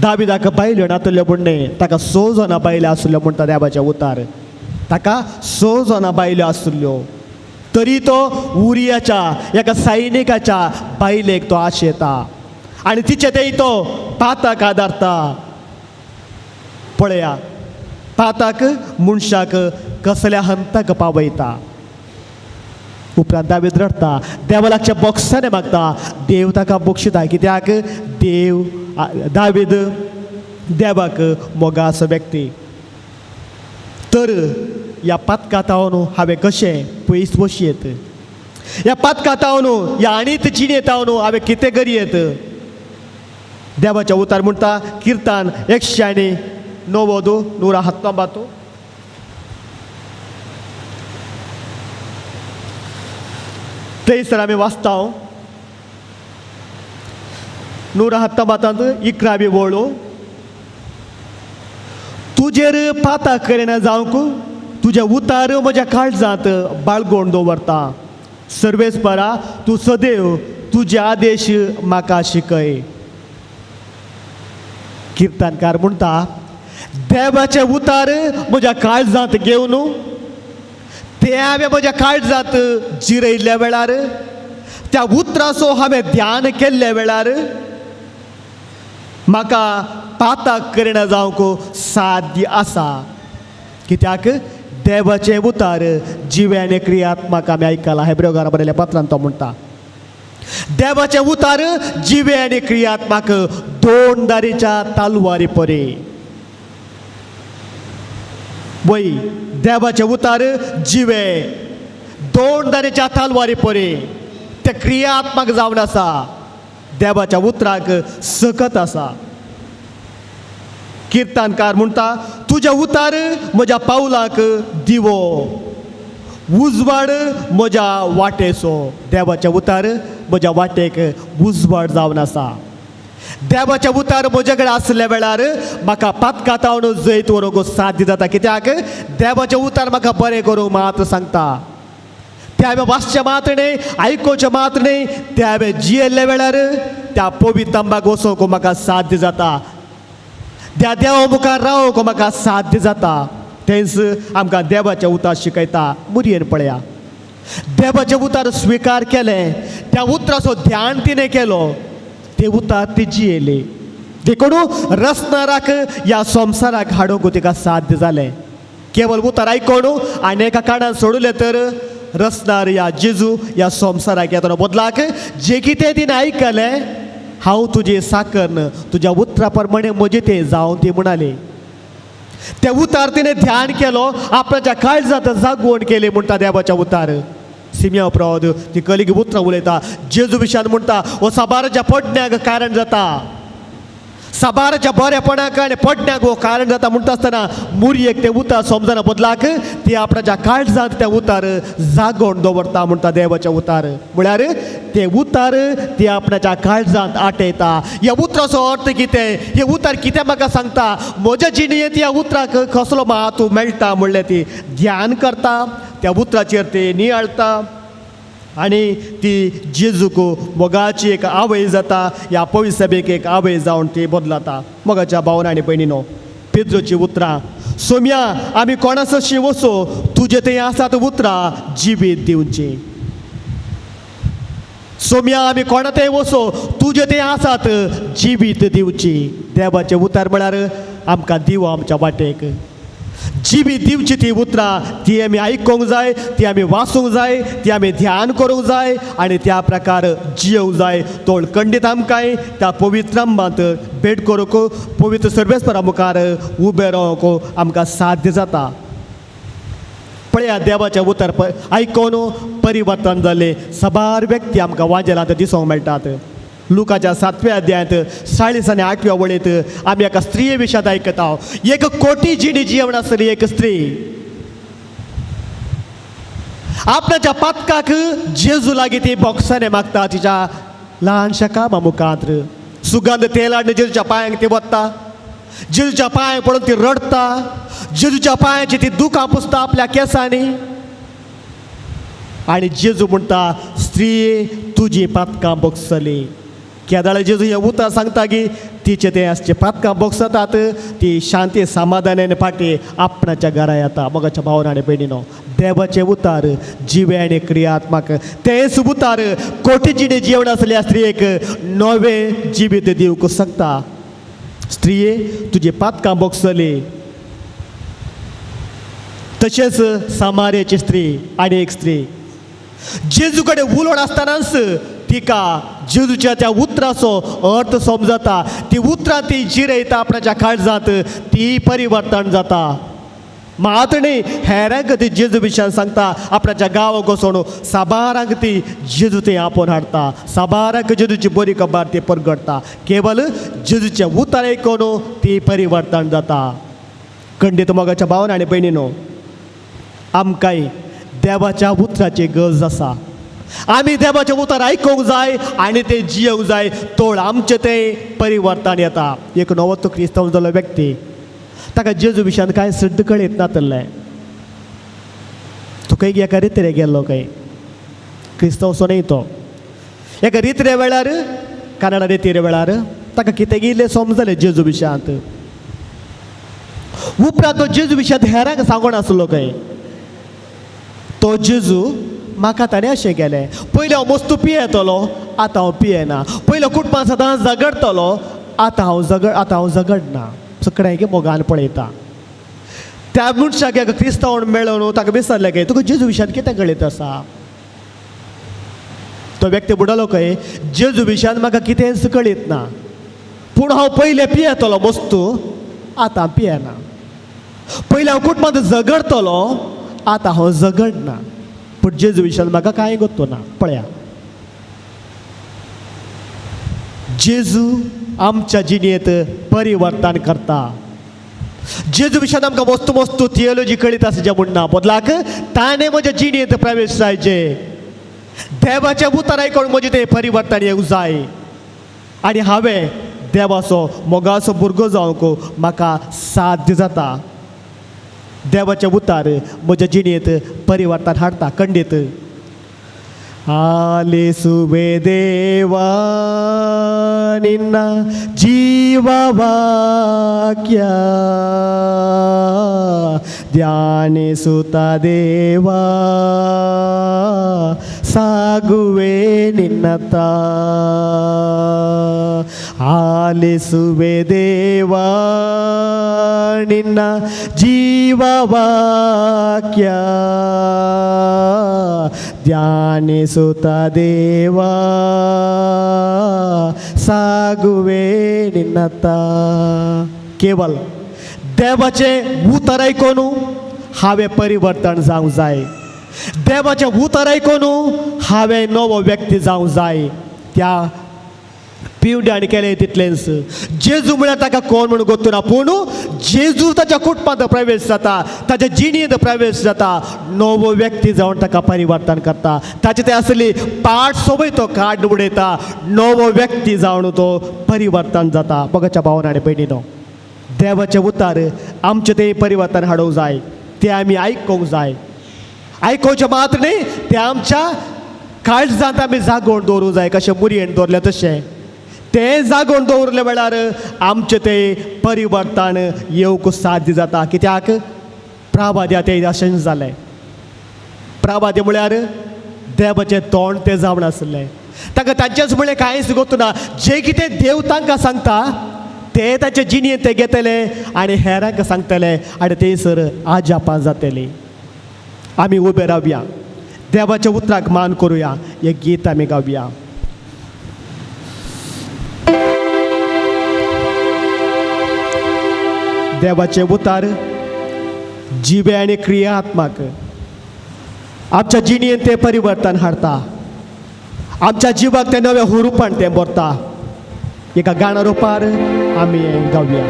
दाविदाक बायल्यो नातल्यो म्हणणे ताका 6 जाणां बायल्यो आसल्यो म्हणटा देवाचे उतार. ताका 6 जाणां बायल्यो आसल्यो तरी तो उरियाच्या एका सैनिकाच्या बायलेक तो आशेता आनी तिचे तेय तो पाताक आदारता. पळया पाताक मनशाक कसल्या हंताक पावयता. उपरांत दावीद रडटा, देवा लागच्या बोक्साने मागता, देव ताका बक्षिता. कित्याक देव दावीद देवाक मोगासो व्यक्ती. तर ह्या पातकातावन हांवें कशें पयस वचयेत, ह्या पातकातावन ह्या आणीत जिणेतावन हांवें कितें करयेत. देवाच्या उतार म्हणटा किर्तन 190 119. थंयसर आमी वाचता 119 11वी वळ, तुजेर पाता करिना जावंक तुजें उतार म्हज्या काळजांत बाळगोण दवरता. सर्वेस्परा तूं सदैव तुजे आदेश म्हाका शिकय. किर्तनकार म्हणटा देवाचे उतार म्हज्या काळजांत घेवन ते हांवें म्हज्या काळजांत जिरयल्ल्या वेळार, त्या उतराचो हांवें ध्यान केल्ल्या वेळार म्हाका पाताक करिना जावंक साध्य आसा. कित्याक देवाचें उतार जिवे आनी क्रियात्मक आमी आयकलां. हेब्रेवकारां बरयल्ल्या पत्रान तो म्हणटा देवाचें उतार जिवे आनी क्रियात्मक 2 दारीच्या तालवारी परी. वय देवाचें उतार जिवे 2 दारीच्या तालवारी परी, ते क्रियात्मक जावन आसा. देवाच्या उतराक सकत आसा. किर्तनकार म्हणटा तुजें उतार म्हज्या पावलाक दिवो, उजवाड म्हज्या वाटेचो. देवाचें उतार म्हज्या वाटेक उजवाड जावन आसा. देवाचें उतार म्हजे कडेन आसल्या वेळार म्हाका पातकातावन जैत व्हरूंक साध्य जाता. कित्याक देवाचें उतार म्हाका बरें करूंक मात्र सांगता. ते हांवें वाचचें मात्र न्हय, आयकुचें मात्र न्हय, ते हांवें जियेल्ल्या वेळार त्या पवित्र वचोंक म्हाका साध्य जाता. त्या देवा मुखार रावंक म्हाका साध्य जाता. तेंच आमकां देवाचें उतार शिकयता. मुरयेन पळया देवाचें उतार स्विकार केलें, त्या उतराचो ध्यान तिणें केलो, ते उतार ती जियेली. देखून रसनाराक ह्या संवसाराक हाडूंक तिका साध्य जालें. केवल उतार आयकोन आनी एका काणान सोडलें तर रसनार ह्या जेजू ह्या संवसाराक येतना बदलाक जे कितें तिणें आयकलें, हांव तुजी साकर्न तुज्या उतरा प्रमाणे म्हजें तें जावन ती म्हणाली. ते उतार तिणें ध्यान केलो, आपणाच्या काळजांत जागवण केली म्हणटा देवाच्या उतार. सिमिया प्रॉद ती कलिगी उतरां उलयता जेजू विशान म्हणटा हो साबाराच्या पडण्याक कारण जाता, साबाराच्या बरेपणाक आनी पडण्याक हो कारण जाता. म्हणटा आसतना मुरयेक ते उतार समजना बदलाक ती आपणाच्या काळजांत त्या उतार जागोवन दवरता म्हणटा देवाच्या उतार. म्हळ्यार ते उतार ती आपणाच्या काळजांत आटयता. ह्या उतराचो अर्थ कितें, हे उतार कितें म्हाका सांगता, म्हज्या जिणेंत ह्या उतराक कसलो म्हत्व मेळटा म्हणलें ती ध्यान करता, त्या उतराचेर ती नियाळता आनी ती जेजूक मोगाची एक आवय जाता. ह्या पवित्र एक आवय जावन ती बदलता. मोगाच्या भावना आनी भयणीनो, पेद्रोची उतरां सोम्या आमी कोणासशी वचो, तुजे थंय आसात उतरां जिवीत दिवची. सोम्या आमी कोणा थंय वचो, तुजे थंय आसात जिवीत दिवची. देवाचें उतर म्हळ्यार आमकां दिवो आमच्या वाटेक जिवीत दिवची ती उतरां, ती आमी आयकूंक जाय, ती आमी वाचूंक जाय, ती आमी ध्यान करूंक जाय आनी त्या प्रकार जियोंक जाय. तोळकंडीत आमकां त्या पवित्र अंबांत भेट करूंक पवित्र सर्वेस्परा मुखार उबें रावंक आमकां साध्य जाता. पळया देवाचें उतर आयकून परिवर्तन जालें साबार व्यक्ती आमकां वाजेलांत दिसूंक मेळटात. लुकाच्या 7व्या अध्यायांत 40 आनी 8व्या वळींत आमी एका स्त्रिये विशयांत आयकता. 1 कोटी जिणी जियेवन आसली एक स्त्री आपणाच्या पातकाक जेजू लागीं ती बोक्साने मागता. तिच्या ल्हानशा कामा मुखार सुगंध तेल हाडून जेजूच्या पांयांक ती वता, जेजूच्या पांयांक पळोवन ती रडटा, जेजूच्या पांयाची ती दुकां पुसता आपल्या केंसांनी. आनी जेजू म्हणटा, स्त्रीये तुजी पातकां भोगसली. केदाळे जेजू हें उतर सांगता की तिचें तें आसचें पातकां भोगसतात, ती शांती समाधानान फाटी आपणाच्या घरा येता. मोगाच्या भावन आनी भयणीनो, देवाचें उतार जिवे आनी क्रियात्मक. तेंच उतार कोटी जिणे जिवन आसल्या स्त्रियेक नवें जिवीत दिवंक शकता. स्त्रिये तुजी पातकां भोगसली. तशेंच सामारियाची स्त्री आनी एक स्त्री जेजू कडेन उलोवन आसतनाच तिका जेजूच्या त्या उतराचो अर्थ समजता. ती उतरां ती जिरयता आपणाच्या काळजांत, ती परिवर्तन जाता. मात न्ही हेरांक ती जेजू विशयान सांगता. आपणाच्या गांवाक वचून साबारांक ती जेजू ती आपोवन हाडटा, साबारांक जेजूची बरी खबर ती परगडटा. केवल जेजूचें उतर आयकून ती परिवर्तन जाता. खंडीत मोगाच्या भावन आनी भयणीनो, आमकांय देवाच्या उतराची गरज आसा. आमी देवाचें उतर आयकूंक जाय आनी तें जियोंक जाय. तोळ आमचें तें परिवर्तन येता. एक नवो तो क्रिस्तांव जाल्लो व्यक्ती, ताका जेजू विशयान कांय सिद्ध कळयत नातलें. तो खंय एका रित्रे गेल्लो, खंय क्रिस्तांव सो न्हय तो. एका रित्रे वेळार, कन्नडा रितीरे वेळार ताका कितें इल्लें समजलें जेजू विशयांत. उपरांत तो जेजू विशयांत हेरांक सांगून आसलो खंय. तो जेजू म्हाका ताणें अशें केलें, पयलें हांव मस्तू पियेतलो, आतां हांव पियेना. पयलें कुटुंबान सदांच झगडटलो, आतां हांव झगडना. सगळ्यांक मोगान पळयता. त्या मनशाक एका क्रिस्तांव मेळोवन ताका विचारलें काय तुका जेजू विशयान कितें कळयत आसा. तो व्यक्ती बुडलो खंय, जेजू विशयान म्हाका कितेंच कळयत ना, पूण हांव पयलें पियेतलो मस्तू, आतां पियेना. पयलें हांव कुटुंबांत झगडटलो, आतां हांव झगडना. पूण जेजू विशयान म्हाका कांय गोत्तो ना. पळया, जेजू आमच्या जिणेंत परिवर्तन करता. जेजू विशयान आमकां वस्तू वस्तू थियोलॉजी कळीत आसा जें म्हण ना, बदलाक ताणें म्हज्या जिणेंत प्रवेश जायचे. देवाचें उतर आयकून म्हजें तें परिवर्तन येवंक जाय आनी हांवें देवाचो मोगाचो भुरगो जावंक म्हाका साध्य जाता. देवाचें उतार म्हज्या जिणेंत परिवर्तन हाडटा. खंडीत आलिसुवे देवा निन्न जीववाक्य, ಧ್ಯಾನಿಸುತ್ತ ದೇವಾ ಸಾಗುವೆ ನಿನ್ನತ್ತ. ಆಲಿಸುವೆ ದೇವಾ ನಿನ್ನ ಜೀವವಾಕ್ಯ, ಧ್ಯಾನಿಸುತ್ತ ದೇವಾ ಸಾಗುವೆ ನಿನ್ನತ್ತ. केवल देवाचें उतर आयकून हांवें परिवर्तन जावंक जाय. देवाचें उतर आयकून हांवें नवो व्यक्ती जावंक जाय. त्या पिवड्यान केलें तितलेंच. जेजू म्हळ्यार ताका कोण म्हूण गोत्तू ना, पूण जेजू ताच्या कुटुंबांत प्रवेश जाता, ताच्या जिणेंत प्रवेश जाता, नवो व्यक्ती जावन ताका परिवर्तन करता. ताचे ते आसली पाठ सोबय तो काड उडयता, नवो व्यक्ती जावन तो परिवर्तन जाता. मोगाच्या भावन आनी भयणीनो, देवाचें उतार आमचें तें परिवर्तन हाडूंक जाय. तें आमी आयकूंक जाय. आयकुचें मात्र न्ही, तें आमच्या काळजांत आमी जागोवन दवरूंक जाय. कशें मुरयेन दवरलें तशें तें जागोवन दवरले वेळार आमचें तें परिवर्तन येवंक साध्य जाता. कित्याक प्रावाद्या तें अशेंच जालें. प्रावाद्य म्हळ्यार देवाचें तोंड तें जावन आसलें. ताका तांचेंच म्हळें कांयच गोत्तू ना. जें कितें देव तांकां सांगता ते ताचे जिणेंत ते घेतले आनी हेरांक सांगतले आनी थंयसर आजापां जातली. आमी उबे रावया, देवाच्या उतराक मान करुया, हें गीत आमी गावया. देवाचें उतार जिवे आनी क्रियात्मक आमच्या जिणेंत तें परिवर्तन हाडटा. आमच्या जिवाक तें नवें हुरूपण तें भरता. एका गाणा रुपार आमी गावया.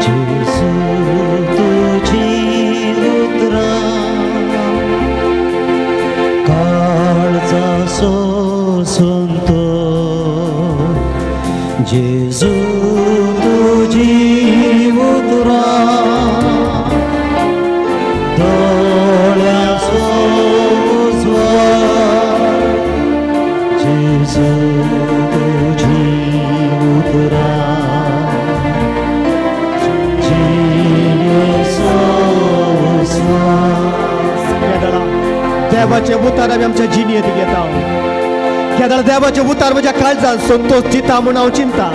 जेजू तुजी उतरां देवाचे उतार आमी आमच्या जिणेंत घेता. केदळ देवाचे उतार म्हज्या काळजान संतोष दिता म्हूण हांव चिंता.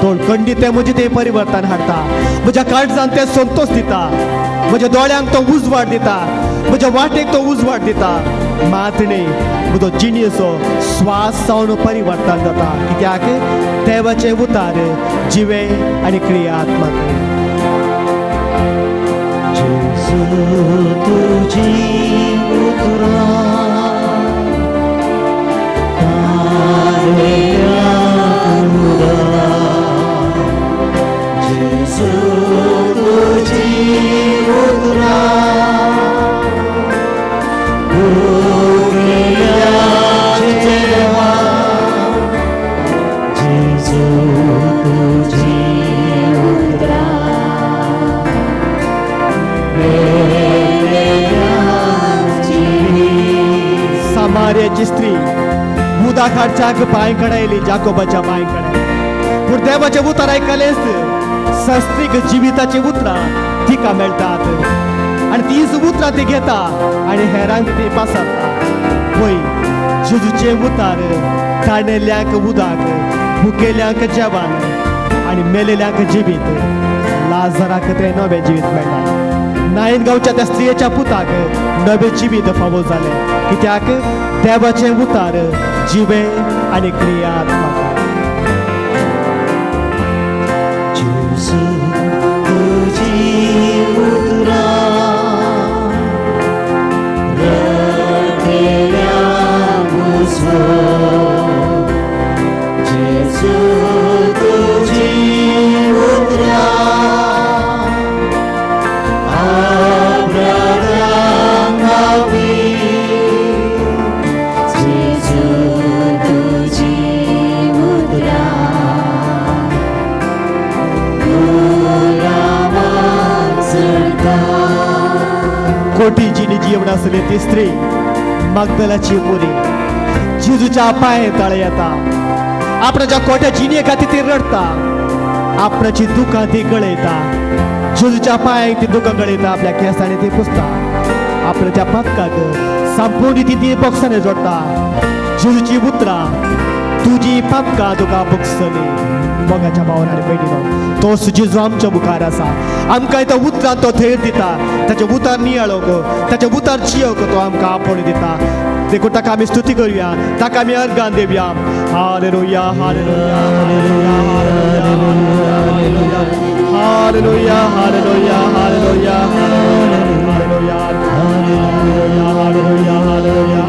तोंड तें म्हजें तें परिवर्तन हाडटा. म्हज्या काळजान तें संतोष दिता. म्हज्या दोळ्यांक तो उजवाड दिता. म्हज्या वाटेक तो उजवाड दिता. मात न्ही, म्हजो जिणेचो स्वास जावन परिवर्तन जाता. कित्याक देवाचे उतार जिवे आनी क्रियात्मक. जेजू तुजी उतरां तानेल्यांक उदाक. जेजू तुजी उतरां भुकेल्यांक जेवण. जेजू तुजी उतरां मेलेल्यांक जिवीत. सामार्याची स्त्री उदक हाडच्याक बांय कडेन आयली, जाकोबाच्या बांय कडेन. पूण देवाचें उतर आयकलेंच सस्त्रीक जिविताची उतरां तिका मेळटात आनी तीच उतरां ती घेता आनी हेरांक ती पासारता. पळय, जेजूचें उतार ताणेल्यांक उदक, भुकेल्यांक जेवण आनी मेलेल्यांक जिवीत. लाजराक तें नवें जिवीत मेळ्ळें. नायन गांवच्या त्या स्त्रियेच्या पुताक नवें जिवीत फावो जालें. कित्याक देवाचें उतार जिवे आनी क्रियात्मक. जेजू तुजी उतरां रडटेल्यांक उजवाड. जेजू तुजी उतरां अपराध्यांक माफी. जेजू तुजी उतरां गुलामाक चडता. कोटी जिणी जीवन आसली ती स्त्री मगदलाची मुली जेजूच्या पांय तळे येता. आपणाच्या कोट्या जिणे खातीर ती रडटा. आपणाची दुकां ती गळयता. जेजूच्या पांयांक ती दुकां गळयता. आपल्या केंसांनी ती पुसता. आपणाच्या पातकाक संपूर्ण ती ती बॉक्सांनी जोडटा. जेजूची उतरां, तुजी पातकां तुका बगसली. मोगाच्या भावान आनी भयणीनो, तोच जेजू आमच्या मुखार आसा. आमकां तो उतरान तो धैर्य दिता. ताचे उतार नियाळोंक, ताचे उतार जियोंक तो आमकां आपोवणें दिता. देखून ताका आमी स्तुती करुया, ताका आमी अर्गान दिवया. Hallelujah, hallelujah, hallelujah, hallelujah, hallelujah, hallelujah, hallelujah, hallelujah, hallelujah, hallelujah, hallelujah. Hallelujah, hallelujah,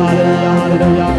hallelujah, hallelujah.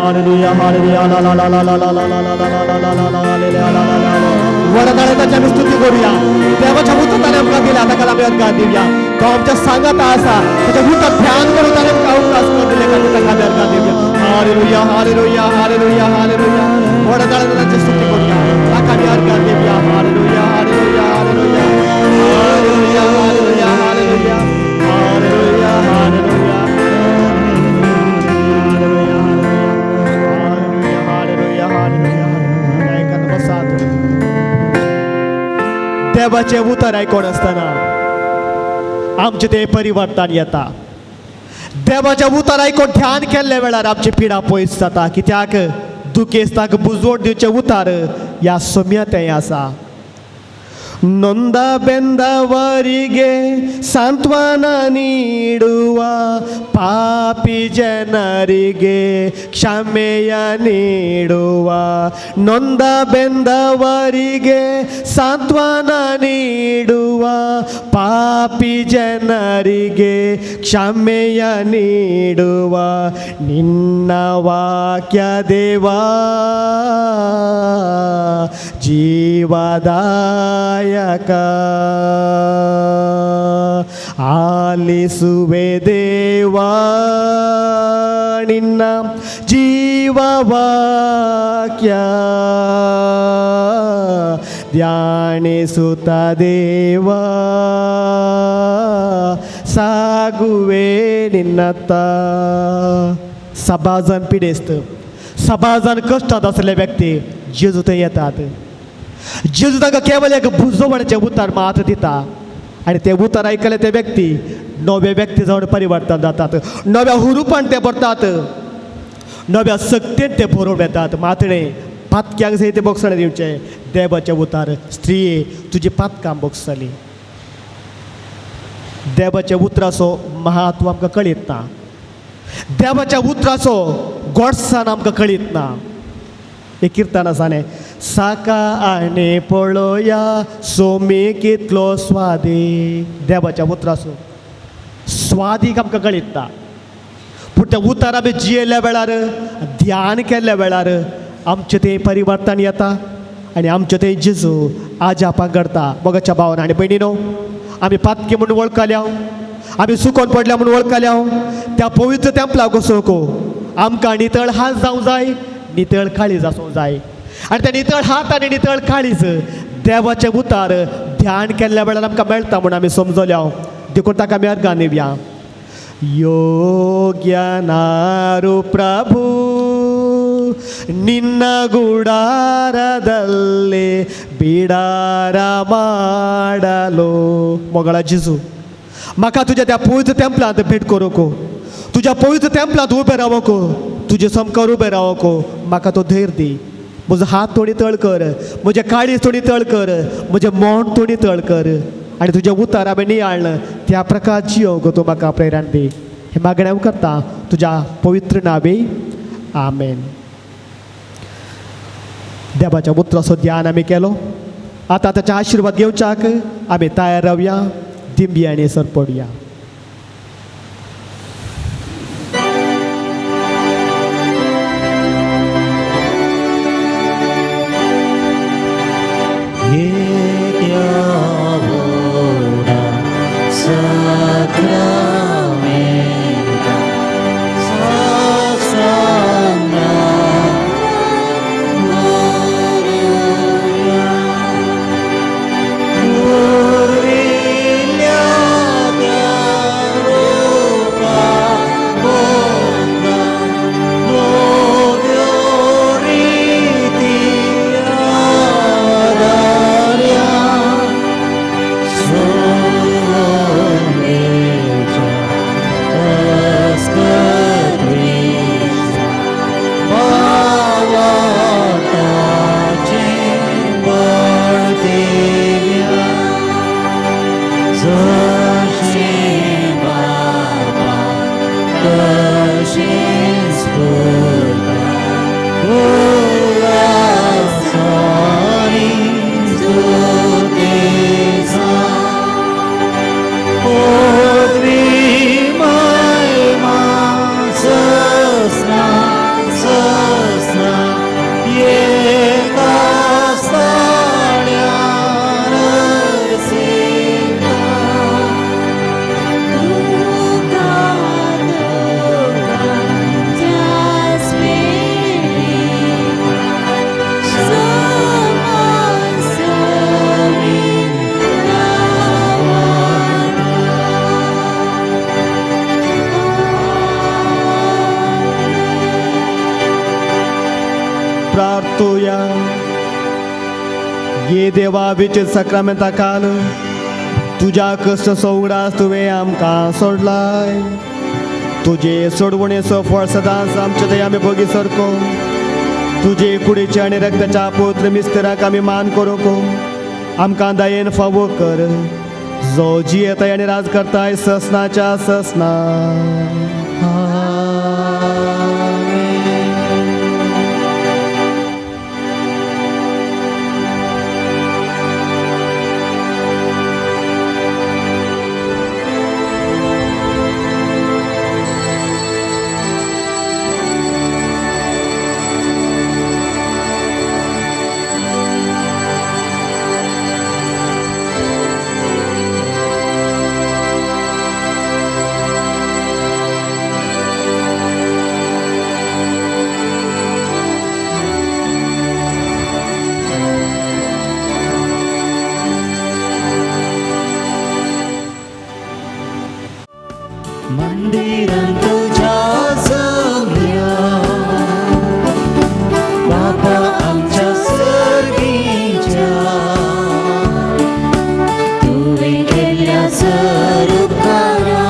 Hallelujah, hallelujah, la la la la la la la la la la la la la la la la la. वरदानाची आम्ही स्तुती करूया. देवाच्या उतराने आमकां दिल्या ताका आमी अर्गां दिवया. तो आमच्या सांगात आसा. ताच्या उतर ध्यान करून ताणें आमकां अवकाश करून दिले खातीर ताका आमी अर्गां दिवया. Hallelujah, hallelujah, hallelujah, hallelujah. वरदानाची स्तुती करूया, ताका आमी अर्गां दिवया. Hallelujah, hallelujah, hallelujah, hallelujah, hallelujah, hallelujah, hallelujah, hallelujah, hallelujah, hallelujah, hallelujah. बसात. देवाचें उतर आयकोन आसतना आमचें तें परिवर्तन येता. देवाचें उतर आयकून ध्यान केल्ल्या वेळार आमची पिडा पयस जाता. कित्याक दुखेस्ताक बुजवण दिवचें उतार ह्या सम्या तें आसा. ನೊಂದ ಬೆಂದವರಿಗೆ ಸಾಂತ್ವನ ನೀಡುವ, ಪಾಪಿಗಳಿಗೆ ಪಾಪಿ ಜನರಿಗೆ ಕ್ಷಮೆಯ ನೀಡುವ, ನೊಂದ ಬೆಂದವರಿಗೆ ಸಾಂತ್ವನ ನೀಡುವ, ಪಾಪಿ ಜನರಿಗೆ ಕ್ಷಮೆಯ ನೀಡುವ ನಿನ್ನ ವಾಕ್ಯ ದೇವಾ ಜೀವದಾಯಕ. ಆಲಿಸುವೆ ದೇವಾ ನಿನ್ನ ಜೀವವಾಕ್ಯ, ಧ್ಯಾನಿಸುತ್ತ ದೇವಾ ಸಾಗುವೆ ನಿನ್ನತ್ತ. सबाजान पिडेस्त, सबाजान कश्टांत आसले व्यक्ती जेजू थंय येतात. जेजू तांकां केवल एक बुजवणेचें उतर मात दिता आनी तें उतर आयकले ते व्यक्ती नवे व्यक्ती जावन परिवर्तन जातात, नव्या हुरुपान ते भरतात, नव्या शक्तेन ते भरून येतात. मातणे पातक्यांक सयत बोगसणें दिवचें देवाचें उतार. स्त्रिये तुजी पातकां बोगसली. देवाच्या उतराचो महत्व आमकां कळीत ना, देवाच्या उतराचो गोडसाण आमकां कळीत ना. एक किर्तन आसा न्ही, साका आनी पळोया सोमी कितलो स्वादीक. देवाच्या उतराचो स्वादीक आमकां कळीत ना, पूण त्या उतार आमी जियेल्ल्या वेळार, ध्यान केल्ल्या वेळार आमचें तें परिवर्तन येता आनी आमचें तें जेजू आजापां करता. मोगाच्या भावान आनी भयणीनो, आमी पातकी म्हूण वळखल्या, आमी सुकोन पडल्या म्हूण वळखल्या, त्या पवित्र तेंपलाक वचूंक आमकां नितळ हात जावंक जाय, नितळ काळीज आसूंक जाय. आनी त्या नितळ हात आनी नितळ काळीज देवाचें उतार ध्यान केल्ल्या वेळार आमकां मेळटा म्हूण आमी समजल्या. देखून ताका आमी अर्गां दिवया. ಯೋಗ್ಯನಾರು ಪ್ರಭು ನಿನ್ನ ಗುಡಾರದಲ್ಲಿ ಬಿಡಾರ ಮಾಡಲು. मोगळा जेजू, म्हाका तुज्या त्या पवित्र तेंपलांत भेट करूंक, तुज्या पवित्र तेंपलांत उबें रावंक, तुजे सामकार उबें रावंक म्हाका तो धैर्य दी. म्हजो हात थोडी तळ कर, म्हजें काळीज थोडी तळ कर, म्हजें मोण थोडी तळ कर आनी तुजें उतार हांवें नियाळ्ळ त्या प्रकार जियोंक तूं म्हाका प्रेरण दी. हें मागणें हांव करता तुज्या पवित्र नांवी, आमेन. देवाच्या उतराचो ध्यान आमी केलो, आतां ताचे आशिर्वाद घेवच्याक आमी तयार रावया. दिंबी आनी सरपडया. प्रार्थुया. ये देवा विचित्र साक्रामेंता काल तुज्या कश्ट उगडास तुवें आमकां सोडलाय. तुजे सोडवणेचो फळ सदांच आमचे थंय आमी भोगी सारको. तुजे कुडीचे आनी रक्ताच्या पुत्र मिस्तराक आमी मान करूंक आमकां दयेन फावो कर. जो जियेताय आनी राज करताय ससनाच्या ससना. मंदिरां तुझ्या जमल्या बाबा आमच्या सर्गीच्या तुवें केल्ल्या सरुपकारा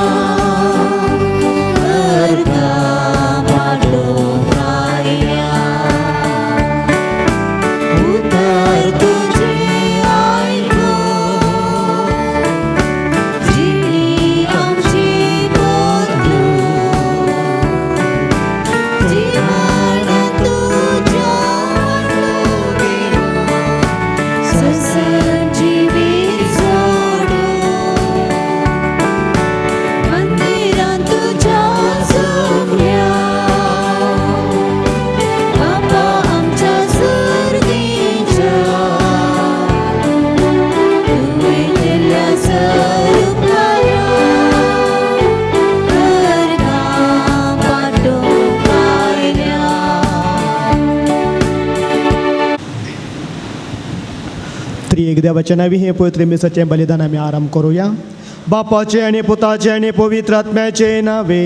अर्घां पाटोवंक आयल्या. उतर तुजें आयकून जिणी आमची बदलून जीवन तुज्या वाटोवया ससंजीवीत जोडून मंदिरां तुज्या जमल्या बापा आमच्या सर्गीच्या तुवें केल्ल्या सरुपकारा अर्घां पाटोवंक आयल्या. त्रिएक देवाच्या नावी हे पवित्र मिसाचें बलिदान आमी आराम करूया. बापाचे आनी पुताचे आनी पवित्र आत्म्याचे नावे.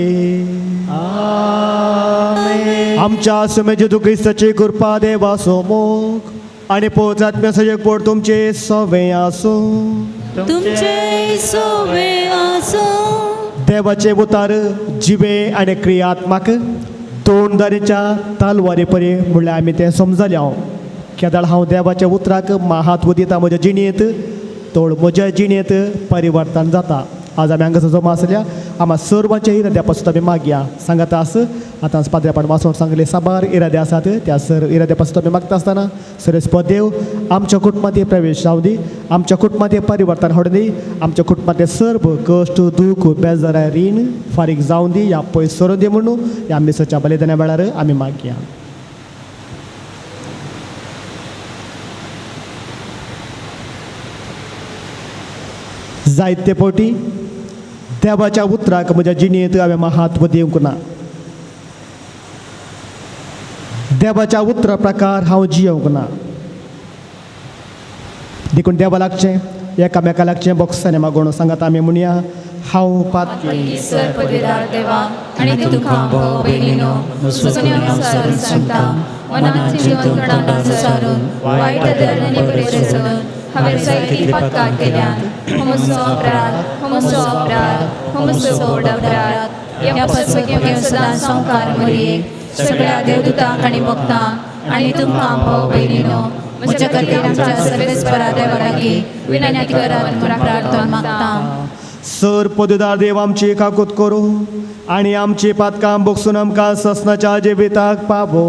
आमच्या सुमे जेजू क्रिस्ताची कृपा देवाचो मोग आनी पवित्र आत्म्याचो एकवट तुमचे सवे आसूं. तुमचे सोवे आसो. देवाचे उतार जिवे आनी क्रियात्मक तोंडदारीच्या तालवारी परी म्हणल्यार आमी तें समजले हांव केदाळ हांव देवाच्या उतराक महत्व दिता म्हज्या जिणेंत तोड म्हज्या जिणेंत परिवर्तन जाता. आज आमी हांगासर जमा आसल्या आमा सर्वांच्या इराद्या पासून आमी मागया सांगता आस. आतां पाद्रेपण वाचून सांगले साबार इरादे आसात त्या सर इराद्या पासून आमी मागता आसतना सरस्पत देव आमच्या कुटुंबांत प्रवेश जावं दी, आमच्या कुटुंबांत परिवर्तन हाडूं दी, आमच्या कुटुंबांतले सर्व कश्ट दूख बेजाराय रीण फारीक जावं दी, ह्या पयस सरून दी म्हणून ह्या मिसाच्या बलिदाना वेळार आमी मागया. जायते फावटी देवाच्या उतराक म्हज्या जिणेंत हांवें महत्व दिवंक ना. देवाच्या उतरा प्रकार हांव जियोंक ना. देखून देवा लागचें एकामेका लागचें बोक्सांनी मागोवन सांगात आमी म्हणया हांव पातकी सर पदवेदार देवा आनी तुका भाव भयणीनो सुचोवण्यो सांगता मनात चिंतून तोंडान वायट आदरांनी परिसरून हांवें जायतीं पातकां केल्यात. म्हजो अपराध, म्हजो अपराध, म्हजो व्हड अपराध. ह्या पसवक्या सदां संवकार मरयेक सगळ्या देवदूतांक आनी भक्तांक आनी तुमकां भाव भयणीनो म्हज्या खातीर आमच्या सर्वेस्परा देवा लागीं विनंती करात म्हूण प्रार्थना मागता. सर पदवेदार देव आमची काकूत करूं आनी आमची पातकां बोगसून आमकां ससनाच्या जिविताक पावो.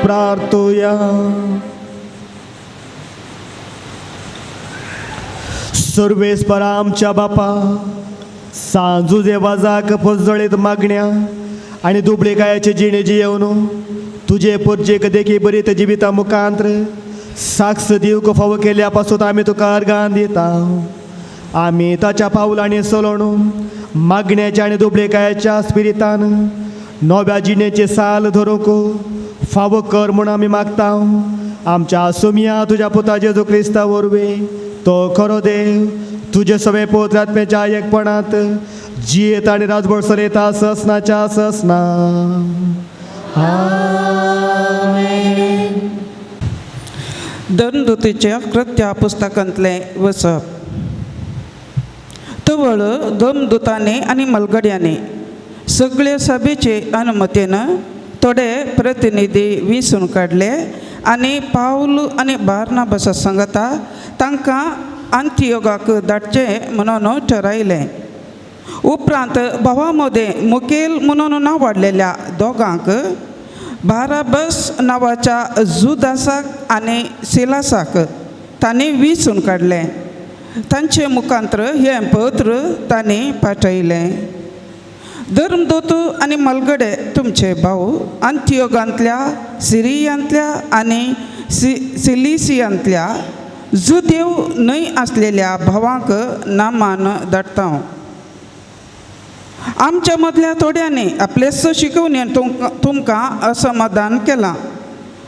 प्रार्थुया. सर्वेस्परा आमच्या बापा सांजू देवाजाक पजळीत मागण्या आनी दुबळेकायाचे जिणे जियेवन तुजे पोरजेक देखी बरी जिविता मुखांत्र साक्ष दिवंक फावो केल्या पासून आमी तुका अर्गान दिता. आमी ताच्या पावलांनी चलोवन मागण्याच्या आनी दुबळेकायेच्या स्पिरितान नव्या जिणेचे साल धरूंक फावो कर म्हूण आमी मागता. आमच्या सुमया तुज्या पुता जेजू क्रिस्ता वरवीं तो खरो देव तुजे सगळे पवित्र आत्म्याच्या एकपणांत जियेत आनी राजभर चलयता ससनाच्या ससना. धर्मदूतीच्या कृत्या पुस्तकांतलें वचप. तवळ धर्मदूतांनी आनी मलगड्यांनी सगळे सभेचे अनुमतीन थोडे प्रतिनिधी विसून काडले आनी पावल आनी बार्नाबासा सांगता तांकां अंत्योगाक धाडचें म्हणून ठरायलें. उपरांत भावा मदें मुखेल म्हणून नांवाडलेल्या दोगांक बाराबस नांवाच्या जुदासाक आनी सिलासाक तांणी विसून काडलें. तांचे मुखांत्र हें पत्र तांणी पाठयलें. धर्मदूत आनी मलगडे तुमचे भाव अंत्योगांतल्या सिरियांतल्या आनी सिलिसियांतल्या जुदेव न्हय आसलेल्या भावांक नामान धाडटा. आमच्या मदल्या थोड्यांनी आपलेच शिकोवणेन तुमकां असमाधान केलां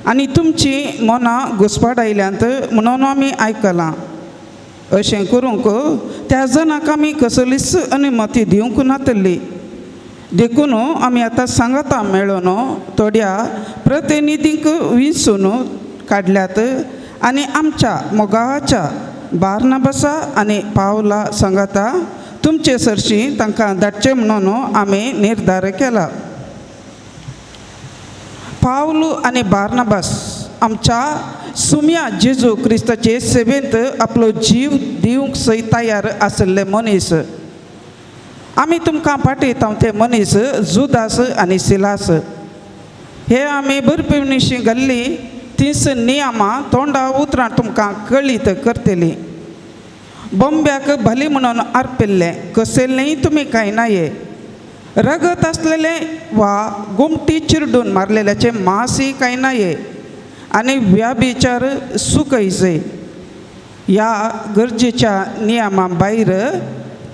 आनी तुमची मनां घुस्पाडायल्यांत म्हणून आमी आयकलां. अशें करूंक त्या जणांक आमी कसलीच अनुमती दिवंक नातली. देखून आमी आतां सांगाता मेळून थोड्या प्रतिनिधींक विंचून काडल्यात आनी आमच्या मोगाच्या बार्नाबासा आनी पावला सांगाता तुमचे सरशी तांकां धाडचें म्हणून आमी निर्धार केला. पावलू आनी बार्नाबास आमच्या सुम्या जेजू क्रिस्ताचे सेवेंत आपलो जीव दिवंक सयत तयार आशिल्ले मनीस. आमी तुमकां पाठयता ते मनीस जुदास आनी सिलास हे आमी बरपिवणीशी घाल्ली तीच नियमां तोंडा उतरां तुमकां कळीत करतली. बॉम्ब्याक भली म्हणून आरपिल्लें कसलेंय तुमी कांय नाये. रगत आसलेलें वा गोमटी चिरडून मारलेल्याचें मांसूय कांय नाये आनी व्याभिचार सुकयचे. ह्या गरजेच्या नियमा भायर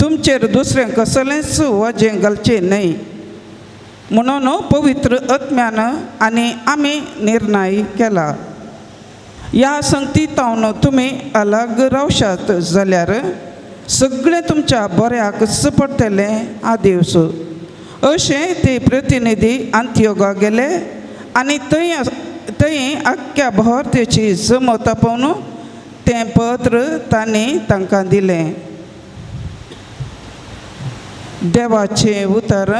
तुमचेर दुसरें कसलेंच वजें घालचें न्हय म्हणून पवित्र आत्म्यान आनी आमी निर्णय केला. ह्या संगतीतावन तुमी अलग रावशात जाल्यार सगळें तुमच्या बऱ्याकच पडटलें. आदिवस अशें ते प्रतिनिधी अंत्योगा गेले आनी थंय थंय आख्ख्या भोंवतेची जमत आपोवन तें पत्र तांणी तांकां दिलें. देवाचें उतर.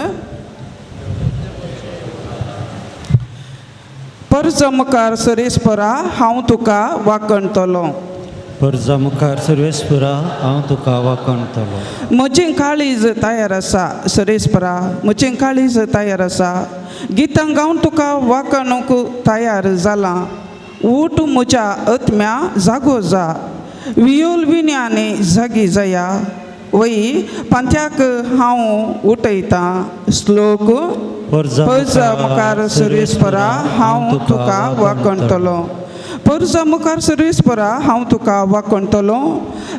परजा मुखार सरेस्परा हांव तुका वाकणतलो. परजा मुखार सर्वेस्परा हांव तुका वाकणतलो. म्हजें काळीज तयार आसा सरेस्परा, म्हजें काळीज तयार आसा. गितां गावन तुका वाकणूंक तयार जालां. ऊठ म्हज्या आत्म्या जागो जा, वियोल विन्यानी जागी जाया. वय पांथ्याक हांव उठयतां. श्लोक. परजा मुखार सर्वेस्परा हांव तुका वाकणतलो. परजा मुखार सर्वेस्परा हांव तुका वाकणतलो.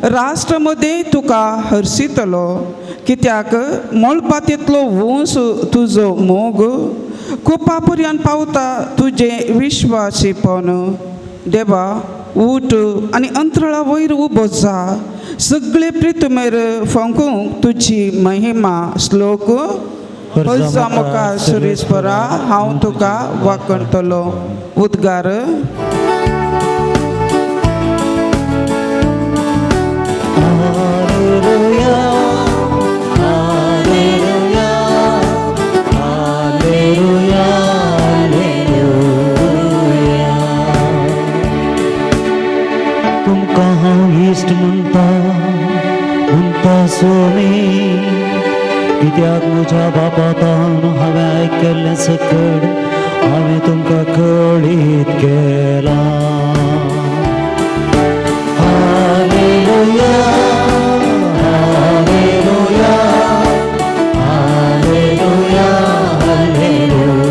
राष्ट्र मदें तुका हरशितलो. कित्याक मळपांतलो वंस तुजो मोग कुपा पर्यंत पावता तुजें विश्वासीपण. देवा ऊठ आनी अंतराळा वयर उबो जा, सगळे प्रितमेर फांकूंक तुजी महिमा. श्लोक. परजा मुखार सर्वेस्परा हांव तुका वाकणतलो. उद्गार. Hallelujah, hallelujah, hallelujah, hallelujah. तुमकां हांव इश्ट म्हणटा म्हणटा स्वामी, कित्याक म्हज्या बापातान हांवें आयकल्लें सकड हांवें तुमकां कळीत केलां. Hallelujah, hallelujah, hallelujah, hallelujah.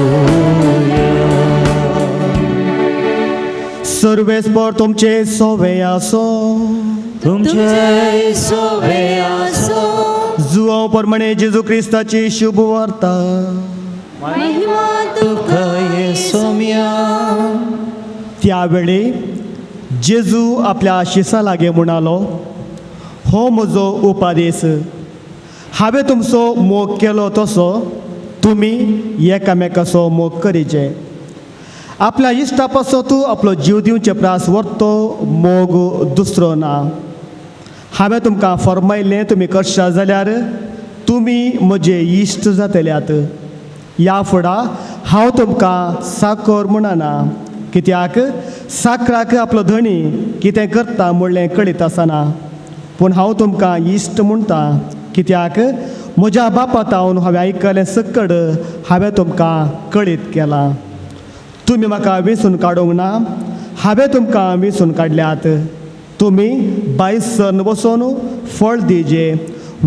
सर्व सुरवेस्पर तुमचे सोवे आसो. तुमचे सोवे आसो. जुआंव प्रमाणे जेजू क्रिस्ताची शुभ वार्ता. महिमा तुका सोम्या. त्यावेळी जेजू आपल्या शिसा लागीं म्हणालो, हो म्हजो उपादेस, हांवें तुमचो मोग केलो तसो तुमी एकामेकाचो मोग करीचे. आपल्या इश्टा पासत तूं आपलो जीव दिवचे प्रास व्हरतो मोग दुसरो ना. हांवें तुमकां फर्मायलें तुमी करशात जाल्यार तुमी म्हजे इश्ट जातल्यात. ह्या फुडा हांव तुमकां साकर म्हणना, कित्याक साकराक आपलो धणी कितें करता म्हणलें कळीत आसना, पूण हांव तुमकां इश्ट म्हणटा, कित्याक म्हज्या बापा तावन हांवें आयकलें सकड हांवें तुमकां कळीत केलां. तुमी म्हाका वेंचून काडूंक ना, हांवें तुमकां वेंचून काडल्यात. तुमी बायसन वचून फळ दिजे,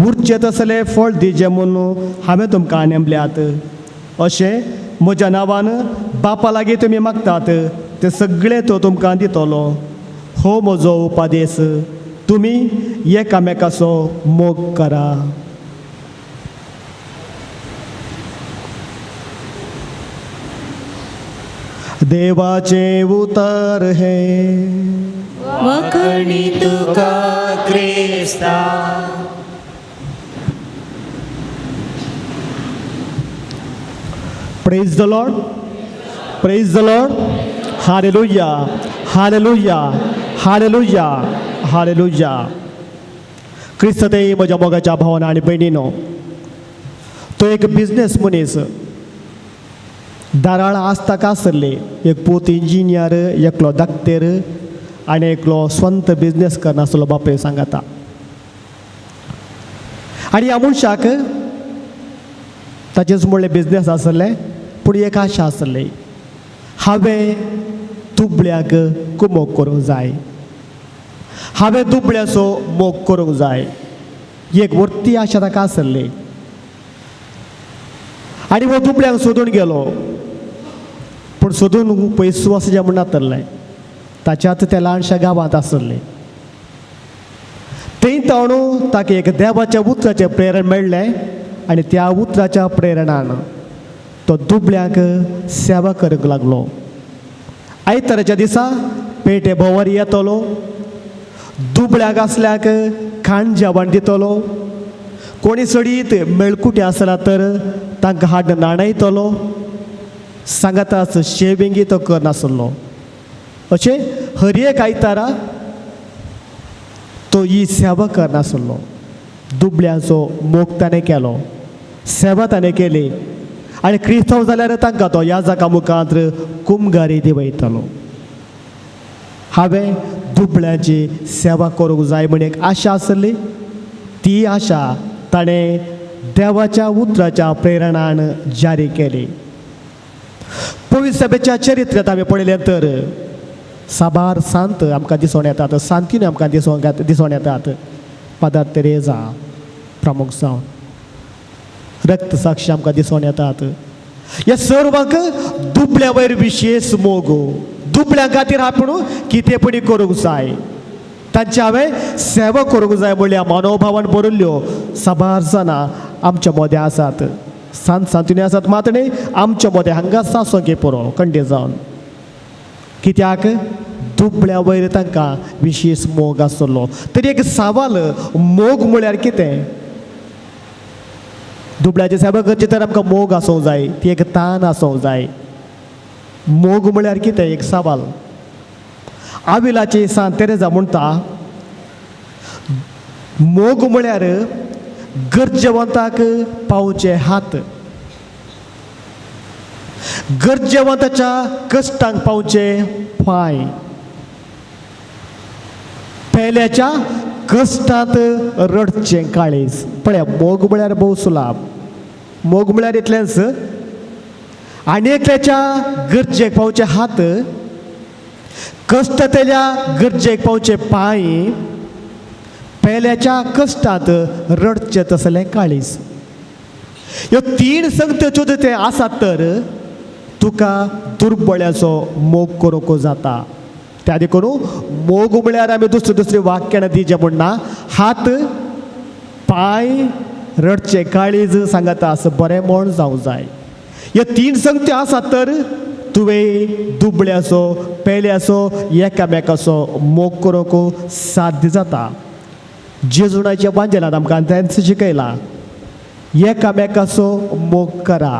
उरचें तसलें फळ दिजे म्हणून हांवें तुमकां नेमल्यात. अशें म्हज्या नांवान बापा लागीं तुमी मागतात तें सगळें तो तुमकां दितलो. हो म्हजो उपादेस, तुमी एकामेकाचो मोग करा. देवाचें उतर हें. वखणी तुका क्रिस्ता. Praise the Lord, praise the Lord. Hallelujah, hallelujah, hallelujah, hallelujah. क्रिस्त ते म्हज्या मोगाच्या भावना आनी भयणीनो, तो एक बिजनेस मनीस, दाराळ आसताक आसले एक पूत इंजिनियर, एकलो दाक्तेर आनी एकलो स्वंत बिजनेस करनासलो बापूय सांगाता. आनी ह्या मनशाक ताचेच म्हणलें बिजनेस आसलें, पूण एक आशा आसली, हांवें दुबळ्याक कुमोक करूंक जाय, हांवें दुबळ्याचो मोग करूंक जाय. एक व्हडटी आशा ताका आसली आनी हो दुबळ्यांक सोदून गेलो, पूण सोदून पयसो आसा म्हूण नातरलें. ताच्याच त्या ल्हानशा गांवांत आसलें. थंय ताणू ताका एक देवाच्या उतराचें प्रेरण मेळ्ळें आनी त्या उतराच्या प्रेरणान तो दुबळ्यांक सेवा करूंक लागलो. आयताराच्या दिसा पेटे भोंवर येतलो, दुबळ्याक आसल्याक खाण जेवण दितलो, कोणी सडीत मेळकुटे आसला तर तांकां हाड न्हाणयतलो, सांगाताच शेविंगी तो करनासलो. अशें हर एक आयतारा तो ही सेवा करनासलो. दुबळ्यांचो मोग ताणें केलो, सेवा ताणें केली आनी क्रिस्तांव जाल्यार तांकां तो ह्या जाका मुखार कुमगारी दिवयतलो. हांवें दुबळ्यांची सेवा करूंक जाय म्हण एक आशा आसली, ती आशा ताणें देवाच्या उतराच्या प्रेरणान जारी केली. पवित्र सभेच्या चरित्र्यांत आमी पळयलें तर साबार सांत आमकां दिसून येतात, सांतीन आमकां दिसून येतात. फादर तेरेजा प्रमुख जावन रक्तसाक्षी आमकां दिसून येतात. ह्या सर्वांक दुबळ्या वयर विशेश मोग, दुबळ्यां खातीर आपूण कितें करूंक जाय, तांची हांवें सेवा करूंक जाय म्हणल्या मनोभावान बरयल्ल्यो साबार जाणां आमच्या मोदें आसात. सांत सांतिनी आसात मात न्ही आमच्या मोदें हांगा सासोंके पुरो कंडे जावन, कित्याक दुबळ्या वयर तांकां विशेश मोग आसलो. तरी एक सवाल, मोग म्हळ्यार कितें? दुबळ्याची सेवा करची तर आमकां मोग आसूंक जाय, ती एक तान आसूंक जाय. मोग म्हळ्यार कितें एक सवाल. आविलाची सांत तेरेजा म्हणटा, मोग म्हळ्यार गरजेवंताक पावचे हात, गरजेवंताच्या कश्टांक पावचे पांय, पेल्याच्या कश्टांत रडचें काळीज. पळया, मोग म्हळ्यार भोव सुलाभ. मोग म्हळ्यार इतलेंच, आनी एकल्याच्या गरजेक पावचे हात, कश्टतेल्या गरजेक पावचे पांय, पेल्याच्या कश्टांत रडचें तसलें काळीज. ह्यो तीन संगत्यो ते आसात तर तुका दुर्बळ्याचो मोग करूंक जाता. त्या देखून मोग म्हळ्यार आमी दुसरे दुसरे वाक्यान दिजें म्हण ना, हात पांय रडचे काळीज सांगता असं बरें म्हण जावं जाय. ह्यो तीन संगत्यो आसात तर तुवें दुबळ्याचो पेल्याचो एकामेकाचो मोग करूंक साध्य जाता. जेजुणाच्या वांजेलान आमकां तेंच शिकयलां, एकामेकाचो मोग करा.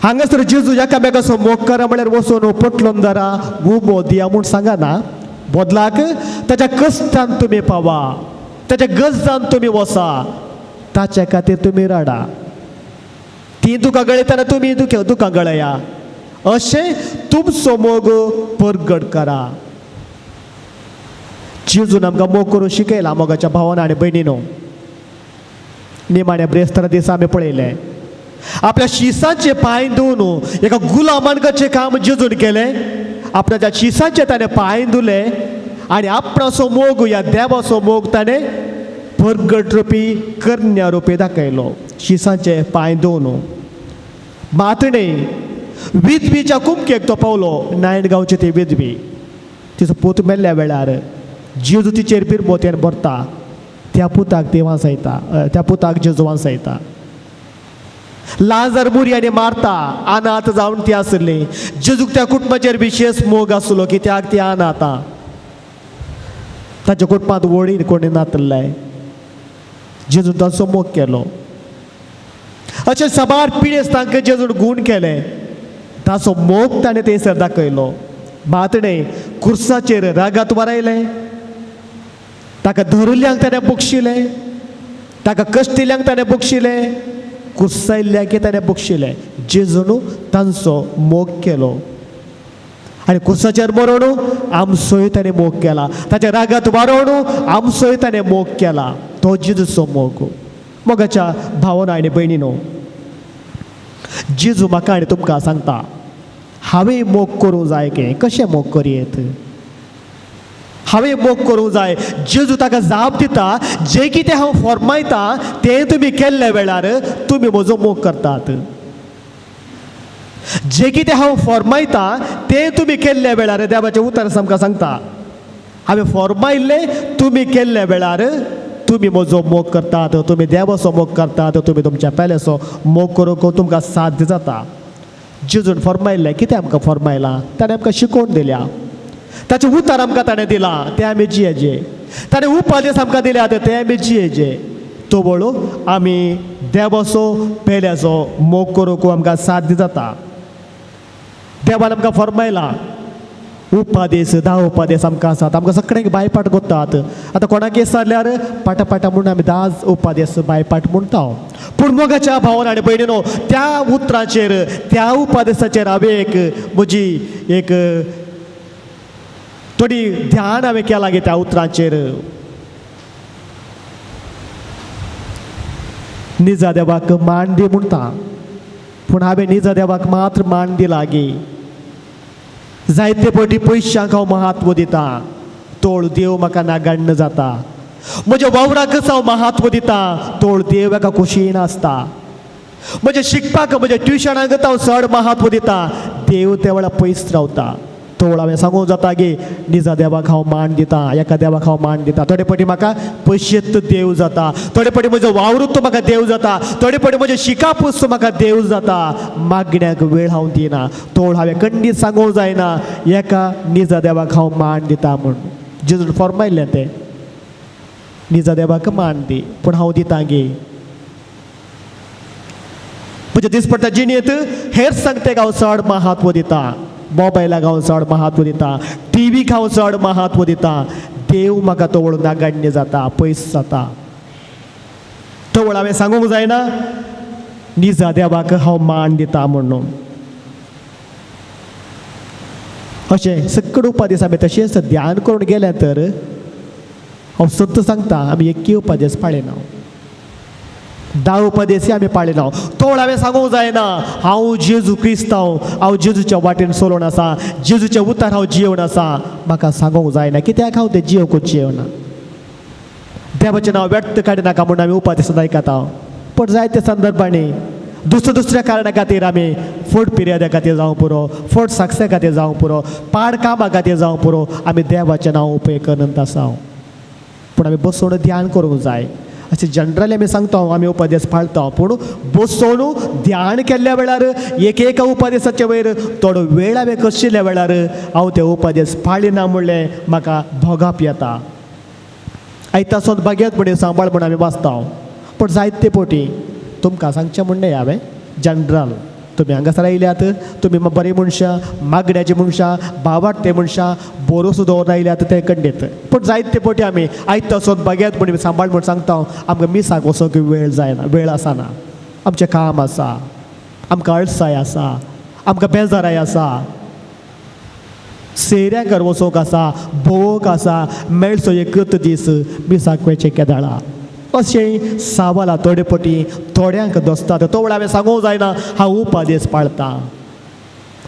हांगासर जेजू एकामेकाचो मोग करा म्हळ्यार वचून पोटलोन धरा उबो दिया म्हूण सांगना, बदलाक ताच्या कश्टान तुमी पावा, ताच्या गजान तुमी वसा, ताच्या खातीर तुमी रडा. ती दुकां गळयतना तुमी दुकां गळया, अशें तुमचो मोग परगट करा. जेजून आमकां मोग करूंक शिकयला मोगाच्या भावान आनी भयणीनो. निमाण्या ब्रेस्तारा दिसा आमी पळयलें आपल्या शिसाचे पांय धुवन एका गुलामानकाचें काम जेजून केलें. आपणाच्या शिसाचे ताणें पांय धुले आनी आपणाचो मोग ह्या देवाचो मोग ताणें परगट रुपी करण्या रुपी दाखयलो शिसाचे पांय धुवन. मातणे विधवीच्या कुमकेक तो पावलो, नायण गांवची ती विधवी, तिचो पूत मेल्ल्या वेळार जेजू तिचेर पिरबोतेन भरता, त्या पुताक ती वांचयता, त्या पुताक जेजू वांचयता. लाजर मुरयांनी मारता, अनाथ जावन ती आसली. जेजूक त्या कुटुंबाचेर विशेष मोग आसलो कित्याक ती अनाथा, ताच्या कुटुंबांत वडील कोणी नातले, जेजून ताचो मोग केलो. अशें साबार पिडेस्तांक जेजून गूण केले, ताचो मोग ताणें थंयसर दाखयलो. मातणे कुर्साचेर रागात वारायलें, ताका धरिल्ल्यांक ताणें बक्षिलें, ताका कश्टिल्ल्यांक ताणें बक्षिलें, कुर्सायल्ल्यांक ताणें बक्षिलें. जेजून तांचो मोग केलो आनी कुर्साचेर मरोण आमचोय ताणें मोग केला, ताच्या रागात वारोवन आमचोय ताणें मोग केला. तो जेजूचो मोग. मोगाच्या भावना आनी भयणीनो, जेजू म्हाका आनी तुमकां सांगता हांवें मोग करूंक जाय. के कशें मोग करयेत? हांवें मोग करूंक जाय. जेजू ताका जाप दिता, जें कितें हांव फॉर्मायता तें तुमी केल्ल्या वेळार तुमी म्हजो मोग करतात. जें कितें हांव फॉर्मायता तें तुमी केल्ल्या वेळार, देवाचें उतर आमकां सांगता, हांवें फॉर्मायल्लें तुमी केल्ल्या वेळार तुमी म्हजो मोग करतात, तुमी देवाचो मोग करतात, तुमी तुमच्या पेल्याचो मोग करूंक तुमकां साध्य जाता. जेजून फॉर्मायल्लें कितें आमकां फॉर्मायलां? ताणें आमकां शिकोवन दिल्या, ताचें उतर आमकां ताणें दिलां तें आमी जियेचे, ताणें उपदेश आमकां दिल्यात तें आमी जियेचे. तो वळू आमी देवाचो पेल्याचो मोग करूंक आमकां साध्य जाता. देवान आमकां फॉर्मायलां उपदेश, 10 उपदेश आमकां आसात, आमकां सगळ्यांक बायपाट कोत्तात. आतां कोणाक विचारल्यार पाटा पाटा म्हूण आमी 10 उपदेश बायपाट म्हणटा. पूण मोगाच्या भावान आनी भयणीनो, त्या उतराचेर त्या उपदेशाचेर हांवें एक म्हजी एक थोडी ध्यान हांवें केलां गे त्या उतरांचेर. निजा देवाक मान दी म्हणटा, पूण हांवें निजा देवाक मात्र मान दिला गे. जायते पटी पयशांक हांव महत्व दिता, तोळ देव म्हाका नागाण्ण जाता. म्हज्या वावराकच हांव महत्व दिता, तोळ देव एका खोशयेन आसता. म्हज्या शिकपाक म्हज्या ट्युशनाक हांव चड महत्व दिता, देव त्या वेळार पयस रावता. तोळ हांवें सांगूंक जाता गे निजा देवाक हांव मान दिता, एका देवाक हांव मान दिता. थोडे पटी म्हाका पयशेत देव जाता, थोडे पटी म्हजो वावरूच म्हाका देव जाता, थोडे पटी म्हजें शिकापूच म्हाका देव जाता. मागण्याक वेळ हांव दिना. तोळ हांवें खंडीत सांगूंक जायना एका निजा देवाक हांव मान दिता म्हूण. जेजून फॉर्मायल्लें तें निजा देवाक मान दी, पूण हांव दिता गे. म्हज्या दिसपट्ट्या जिणेंत हेर सांगतेक हांव चड महत्व दिता, मोबायलाक हांव चड महत्व दिता, टिवीक हांव चड महत्व दिता. देव म्हाका तवळ नागाण्य जाता, पयस जाता. तवळ हांवें सांगूंक जायना निजा देवाक हांव मान दिता म्हणून. अशें सगळे उपदेश आमी तशेंच ध्यान करून गेले तर हांव सत्य सांगता आमी एकय उपदेश पाळिना, 10 उपदेश आमी पाळिना. तोळ हांवें सांगूंक जायना हांव जेजू क्रिस्तांव, हांव जेजूच्या वाटेन चलोवन आसा, जेजूच्या उतार हांव जियोवन आसा. म्हाका सांगूंक जायना कित्याक हांव तें जियोवकूच जियोना. देवाचें नांव व्यर्थ काडिनाका म्हूण आमी उपदेश आयकता, पूण जायते संदर्भांनी दुसऱ्या दुसऱ्या कारणा खातीर आमी फट पिर्यादा खातीर जावं पुरो, फट साक्षे खातीर जावं पुरो, पाड कामा खातीर जावं पुरो, आमी देवाचें नांव उपयोग करत आसा. पूण आमी बसोवन ध्यान करूंक जाय. अशें जनरली आमी सांगता, आमी उपदेश पाळटा, पूण बसोवन ध्यान केल्ल्या वेळार एक एका उपदेसाचे वयर थोडो वेळ हांवें कशिल्ल्या वेळार हांव ते उपदेश पाळिना म्हणलें म्हाका भोगाप येता. आयता सोद बागेत म्हण सांबाळ म्हण आमी वाचता, पूण जायते पोटी तुमकां सांगचें म्हण न्हय हांवें जनरल तुमी हांगासर आयल्यात, तुमी बरीं मनशां, मागण्याची मनशां, बावाडटे मनशां, बरोसो दवरून आयल्यात ते कंडीत. पूण जायते पोटी आमी आयता सोद बागेत म्हण सांबाळ म्हण सांगता, आमकां मिसाक वचोंक वेळ जायना, वेळ आसना. आमचें काम आसा, आमकां अळसाय आसा, आमकां बेजाराय आसा, सेऱ्यांकर वचोंक आसा, भोवंक आसा, मेळचो एकच दीस मिसाक वयचें केदाळा. अशें सावाला थोडे पटी थोड्यांक दोसतात. तो वेळार हांवें सांगूंक जायना हांव उपदेश पाळता.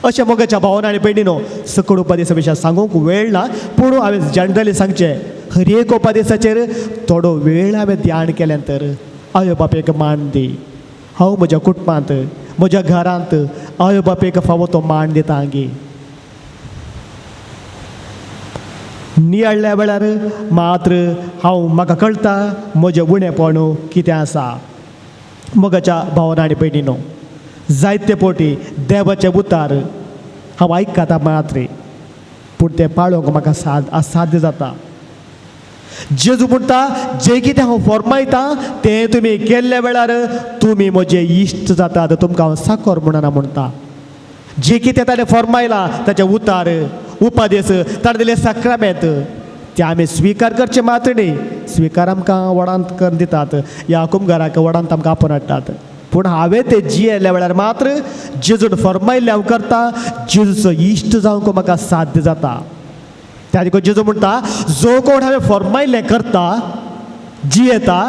अशें मोगाच्या भावना आनी भयणीनो, सकड उपदेसा विशयान सांगूंक वेळ ना, पूण हांवें जनरली सांगचें हर एक उपदेसाचेर थोडो वेळ हांवें ध्यान केलें तर आवय बापायक मान दी. हांव म्हज्या कुटुंबांत, म्हज्या घरांत आवय बापायक फावो तो मान दिता गी. नियाळ्ळ्या वेळार मात्र हांव म्हाका कळटा म्हजें उणेपण कितें आसा. मोगाच्या भावना आनी भयणीनो, जायते पोटी देवाचे उतार हांव आयकता मात्र, पूण तें पाळोवंक म्हाका असाध्य जाता. जेजू म्हणटा जें कितें हांव फॉर्मायता तें तुमी केल्ल्या वेळार तुमी म्हजे इश्ट जातात, तुमकां हांव साकोर म्हणना म्हणटा. जे कितें ताणें फॉर्मायलां ताचें उतार उपदेश ताणें दिलें साक्रामेंत ते आमी स्विकार करचे मात्र न्ही, स्विकार आमकां वडांत करून दितात, ह्या कुमगाराक वडांत आमकां आपोवन हाडटात, पूण हांवें तें जियेल्ल्या वेळार मात्र जेजून फॉर्मायल्लें हांव करता, जेजूचो इश्ट जावंक म्हाका साध्य जाता. त्या देखून जेजू म्हणटा जो कोण हांवें फॉर्मायल्लें करता जियेता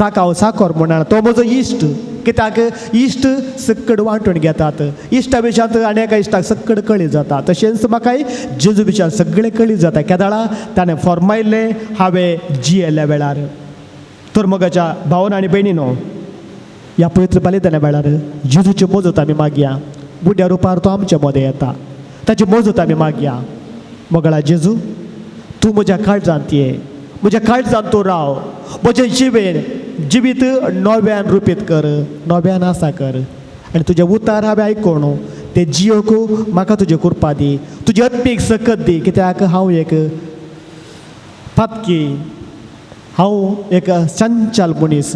ताका हांव साकोर म्हणना, तो म्हजो इश्ट. कित्याक इश्ट सक्कड वांटून घेतात, इश्टा विशयांत आनी एका इश्टाक सक्कड कळी जाता. तशेंच म्हाकाय जेजू विशयांत सगळें कळी जाता. केदाळा ताणें फॉर्मायल्लें हांवें जियेल्ल्या वेळार. तर मोगाच्या भावन आनी भयणीनो, ह्या पवित्र बलिदाना वेळार जेजूची मजत आमी मागया. बुड्या रुपार तो आमच्या मदें येता, ताची मजत आमी मागया. मोगळा जेजू, तूं म्हज्या काळजांत ये, म्हज्या काळजांत तूं राव, म्हजें जिवेन जिवीत नव्यान रुपीत कर, नव्यान आसा कर, आनी तुजें उतार हांवें आयकोण तें जियोक म्हाका तुजें कृपा दी, तुजी आत्मीक सकत दी. कित्याक हांव एक पातकी, हांव एक चंचल मनीस.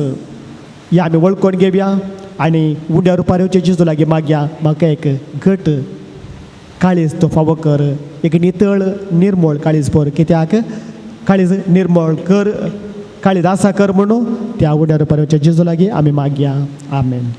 या आमी वळखून घेवया आनी उंड्या रुपार येवचे जेजू लागीं मागया, म्हाका एक घट काळीज तूं फावो कर, एक नितळ निर्मळ काळीज भर. कित्याक काळीज निर्मळ कर, काळीज आसा कर म्हणून त्या उड्या रुपार येवच्या जेजू लागीं आमी मागया. आमेन.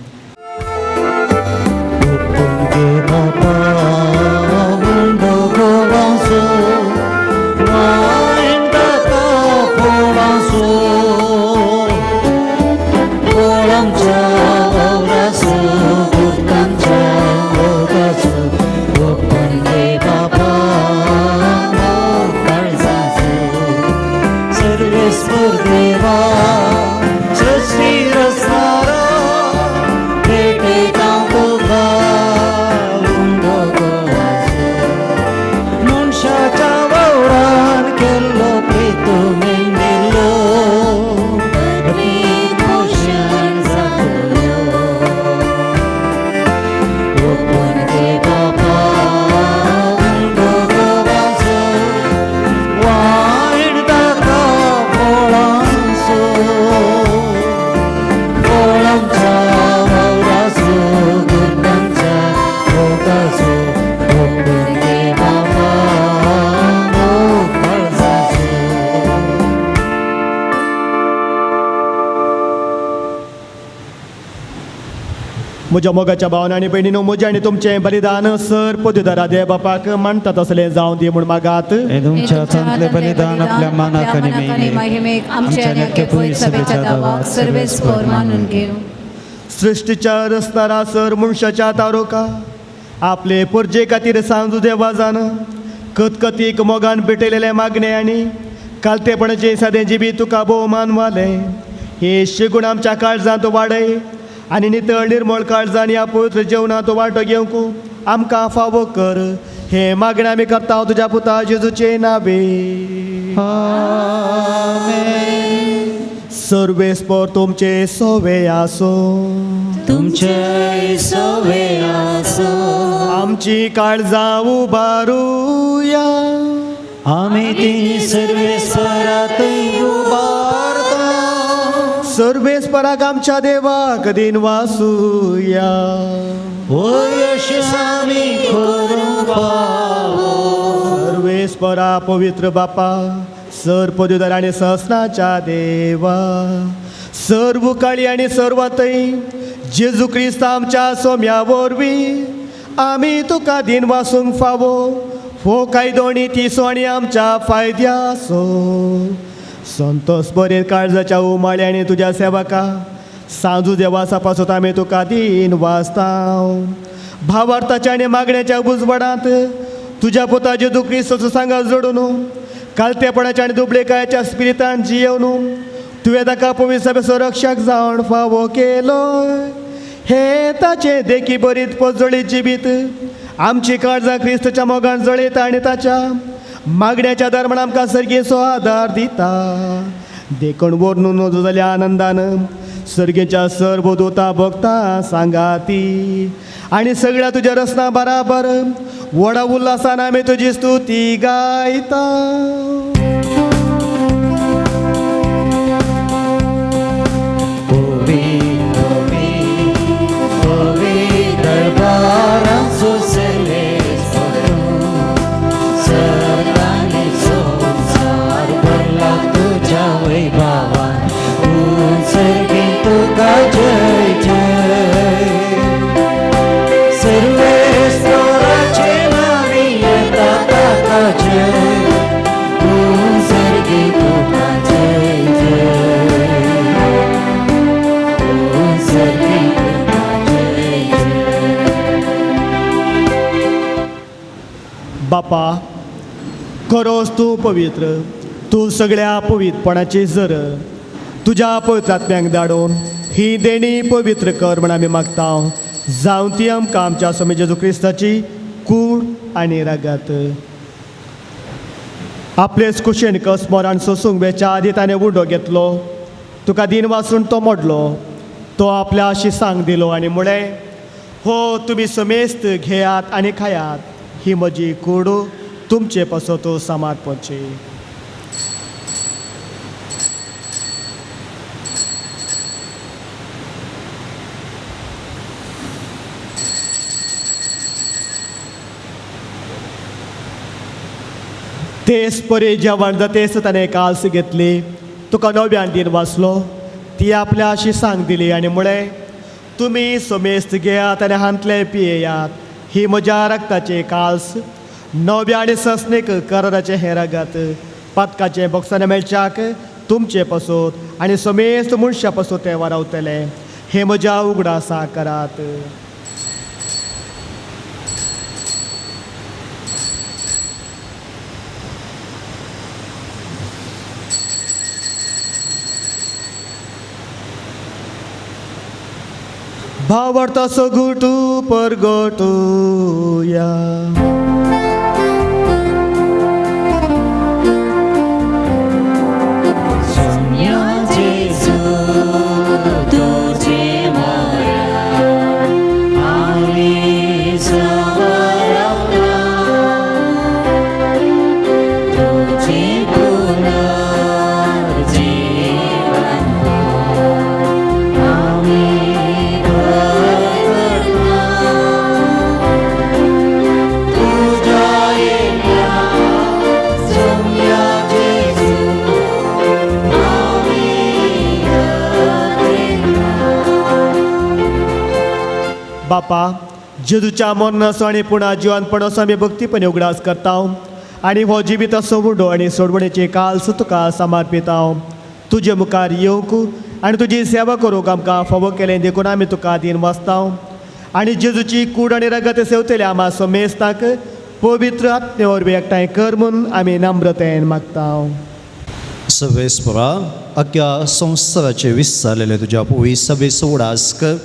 म्हज्या मोगाच्या भावना आनी भयणीनो, म्हजें आनी तुमचें बलिदान सर पदुदारा देव बापाक मानतात तसलें जावं दी म्हूण मागात. तुमच्या हातांतलें बलिदान आपल्या मानाक आनी महिमेक, आमच्या आनी सभेच्या दावाक सर्वेस्पर मानून घेवं. सृश्टीच्या रचणारा सर मनशाच्या तारोका आपले परजे खातीर सांजू देवाजान कतकतीक मोगान पेटयलेलें मागणें आनी कालतेपणाचें सादें जिबी तुका भोवमान वालें हे शेगूण आमच्या काळजांत वाडय आनी नितळ निर्मळ काळजान ह्या पवित्र जेवणांत वांटो घेवंक आमकां फावो कर. हे मागणें आमी करता तुज्या पुता जेजूचे नावे. सर्वेस्पर तुमचे सोवे आसो. तुमचे सवे आसो. आमची काळजां उबारुया. आमी ती सर्वेस्परात उबारता. सर्वेस्पराक आमच्या देवाक दिन वासुया. वय अशें आमी करूंक फावो. सर्वेस्परा पवित्र बापा, सर पदवीधर आनी सहस्राच्या देवा, सर्व काळी आनी सर्वांतय जेजू क्रिस्त आमच्या सोम्या वरवीं आमी तुका दिन वासूंक फावो. हो कायदो आनी तिसो आनी आमच्या फायद्याचो संतोष बरें काळजाच्या उमाळ्यांनी तुज्या सेवका सांजू देवासा पासत आमी तुका दिन वाचता. भावार्थाच्या आनी मागण्याच्या उजवाडांत तुज्या पुता जेजू क्रिस्ताचो सांगात जोडून कालतेपणाच्या आनी दुबळेकायाच्या स्पिरितान जियेवन तुवें ताका पवित्र संरक्षक जावन फावो केलो. हे ताचे देखी बरीत पजळीत जिबीत आमची काळजां क्रिस्तच्या मोगान जळयता आनी ताच्या मागण्याच्या दरम्यान आमकां सर्गेचो आदार दिता. देखून वर्णून नजो जाल्या आनंदान सर्गेच्या सर्व दोता भोगता सांगाती आनी सगळ्या तुज्या रचना बराबर व्हडा उल्हासान आमी तुजी स्तुती गायता. बापा, खरोच तूं पवित्र, तूं सगळ्या पवित्रपणाची जर तुज्या पवित्र आत्म्यांक धाडून ही देणी पवित्र कर म्हण आमी मागता. जावं ती आमकां आमच्या स्वामी जेजू क्रिस्ताची कूड आनी रगत. आपलेच कुशेन कसमोरान सोसूंक वेच्या आदी ताणें उडो घेतलो, तुका दिन वाचून तो मोडलो, तो आपल्या अशी सांग दिलो आनी म्हळें, हो तुमी समेस्त घेयात आनी खायात, ही म्हजी कूड तुमचे पासत समर्पणची. तेच परी जेवण जातेच ताणें काल्स घेतली, तुका नव्यान दिन वाचलो, ती आपल्या अशी सांग दिली आनी म्हळें, तुमी समेस्त घेयात आनी हांतलें पियेयात, ही म्हज्या रक्ताची काल्स, नव्या आनी ससनीक कराराचें हें रगत, पातकाचें बोगसाणें मेळच्याक तुमचे पासत आनी समेस्त मनशां पासत तें वारावतलें. हें म्हज्या उगडासा करात. भावार्थाचो गुटू परगटुया. बापा, जेजूच्या मरणाचो आनी पुणा जिवानपणाचो आमी भक्तीपणे उगडास करता आनी हो जिवीत असो आनी सोडवणेची काल्स तुका समर्पिता. तुजे मुखार येवंक आनी तुजी सेवा करूंक आमकां फावो केलें देखून आमी तुका दिन वाचता आनी जेजूची कूड आनी रगत सेवतले आमा समेस्ताक पवित्र आत्मे वरवीं एकठांय कर म्हूण आमी नम्रतेन मागता. सवेस्परा अख्ख्या संवसाराचे विसरलेले तुज्या पवी सभेचो उडास कर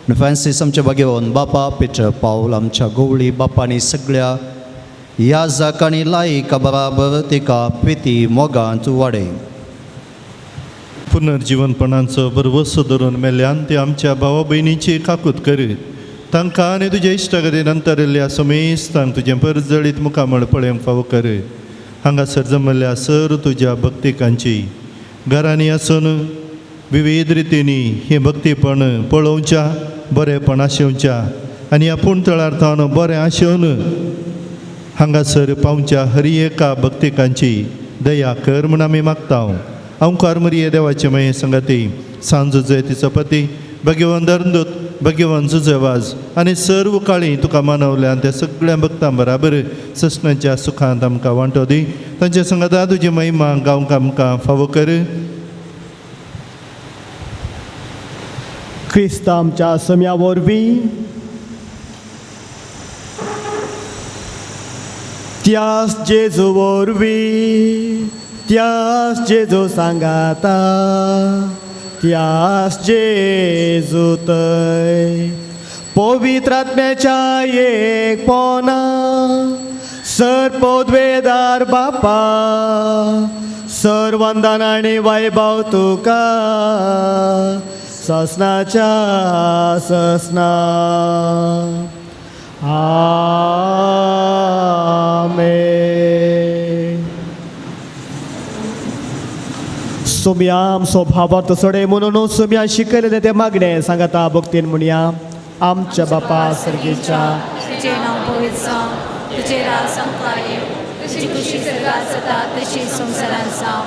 आनी फ्रांसीस आमच्या भाग्यवन बापा पिटर पावल आमच्या गोवळी बापांनी सगळ्या याजक आनी लायका बराबर तिका प्रिती मोगांत वाडय. पुनर्जीवनपणाचो भरवसो धरून मेल्ल्यान ते आमच्या भावा भयणीची काकूत कर. तांकां आनी तुज्या इश्टागती नंतर येयल्ल्या समेस्तांक तुजें परजळीत मुखामळ पळोवंक फावो कर. हांगासर जमल्ल्या सर तुज्या भक्तिकांची घरांनी आसून विविध रितींनी हें भक्तीपण पळोवच्या बरेंपण आशेवच्या आनी आपूण तळार थावन बरें आशेवन हांगासर पावच्या हरी एका भक्तिकांची दया कर म्हूण आमी मागता. अंकार मरिये देवाचे मये संगाती सांजो जय तिचो पती भगवान धर्मदूत भगवान जुजेवाज आनी सर्व काळी तुका मानवल्यान त्या सगळ्या भक्तां बराबर ससनाच्या सुखांत आमकां वांटो दी. तांच्या संगाता तुजी महिमा गावंक आमकां फावो कर. क्रिस्त आमच्या सम्या वरवीं त्यास जेजू वरवीं त्यास जेजू सांगाता त्यास जेजू तय पवित्र आत्म्याच्या एक पोना सर पदवेदार बापा सर वंदन आनी वैभव तुका ससनाच्या ससना. आमेन. सुम्याम स्वभावार्थ सोडे म्हणून सुम्या शिकयलें तें मागणें सांगता भक्तीन म्हणया. आमच्या बापा सर्गेच्या तुझे नाव पवित्र जावं, तुझे राज आमकां येवं, तुजी खुशी स्वर्गात जाता तशी संवसारांत जावं.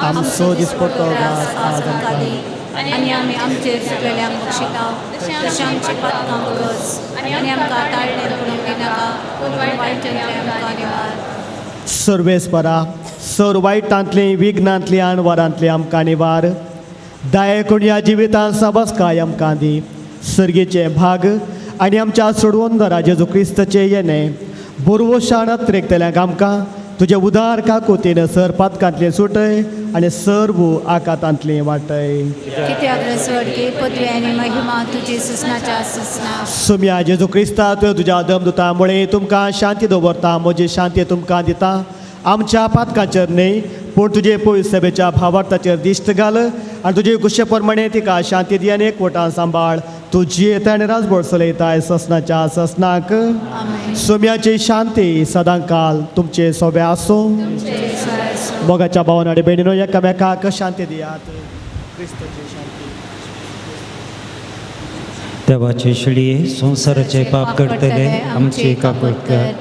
आमचो दिसपट्टो घास आज आमकां दी आनी आमी आमचेर चुकलेल्यांक बक्षिता तशें आमचे पातकां गरज आनी आमकां ताळणेर पडूंक दिनाका पूण वायटांतल्यान आमकां निवार. सर्वेस्परा सर वायटांतली विघ्नांतली आणवारांतली आमकां निवार. दायकूण ह्या जिवितांत सबसकाय आमकां दी. सर्गेचे भाग आनी आमच्या सोडवंदरा जेजू क्रिस्तचे येणे बोरवशान अत्रेकतल्यांक आमकां तुजे उदार काकुतीन सर पातकांतलें सुटय आनी सर्व आकातांतलें वाटय. कित्याक स्वर्गे पदवी आनी महिमा तुजी सुसनाच्या सुसना. सुम्या जेजू क्रिस्ता तुवें तुज्या दमदुता मुळे तुमकां शांती दवरता म्हजी शांती तुमकां दिता. आमच्या पातकांचेर न्हय पूण तुजे पयस सभेच्या भावार्थाचेर दिश्ट घाल आनी तुजे कुशे प्रमाणे तिका शांती दी आनी एकवटान सांबाळ. तूं जियेता आनी राजभर चलयताय ससनाच्या ससनाक. सुम्याची शांती सदांकाल तुमचे सोबे आसूं. मोगाच्या भावान आनी भयणीनो एकामेकाक शांती दियात. क्रिस्ताची शांती. देवाचे शेळये संवसाराचे पाप करतले आमची काकूत कर.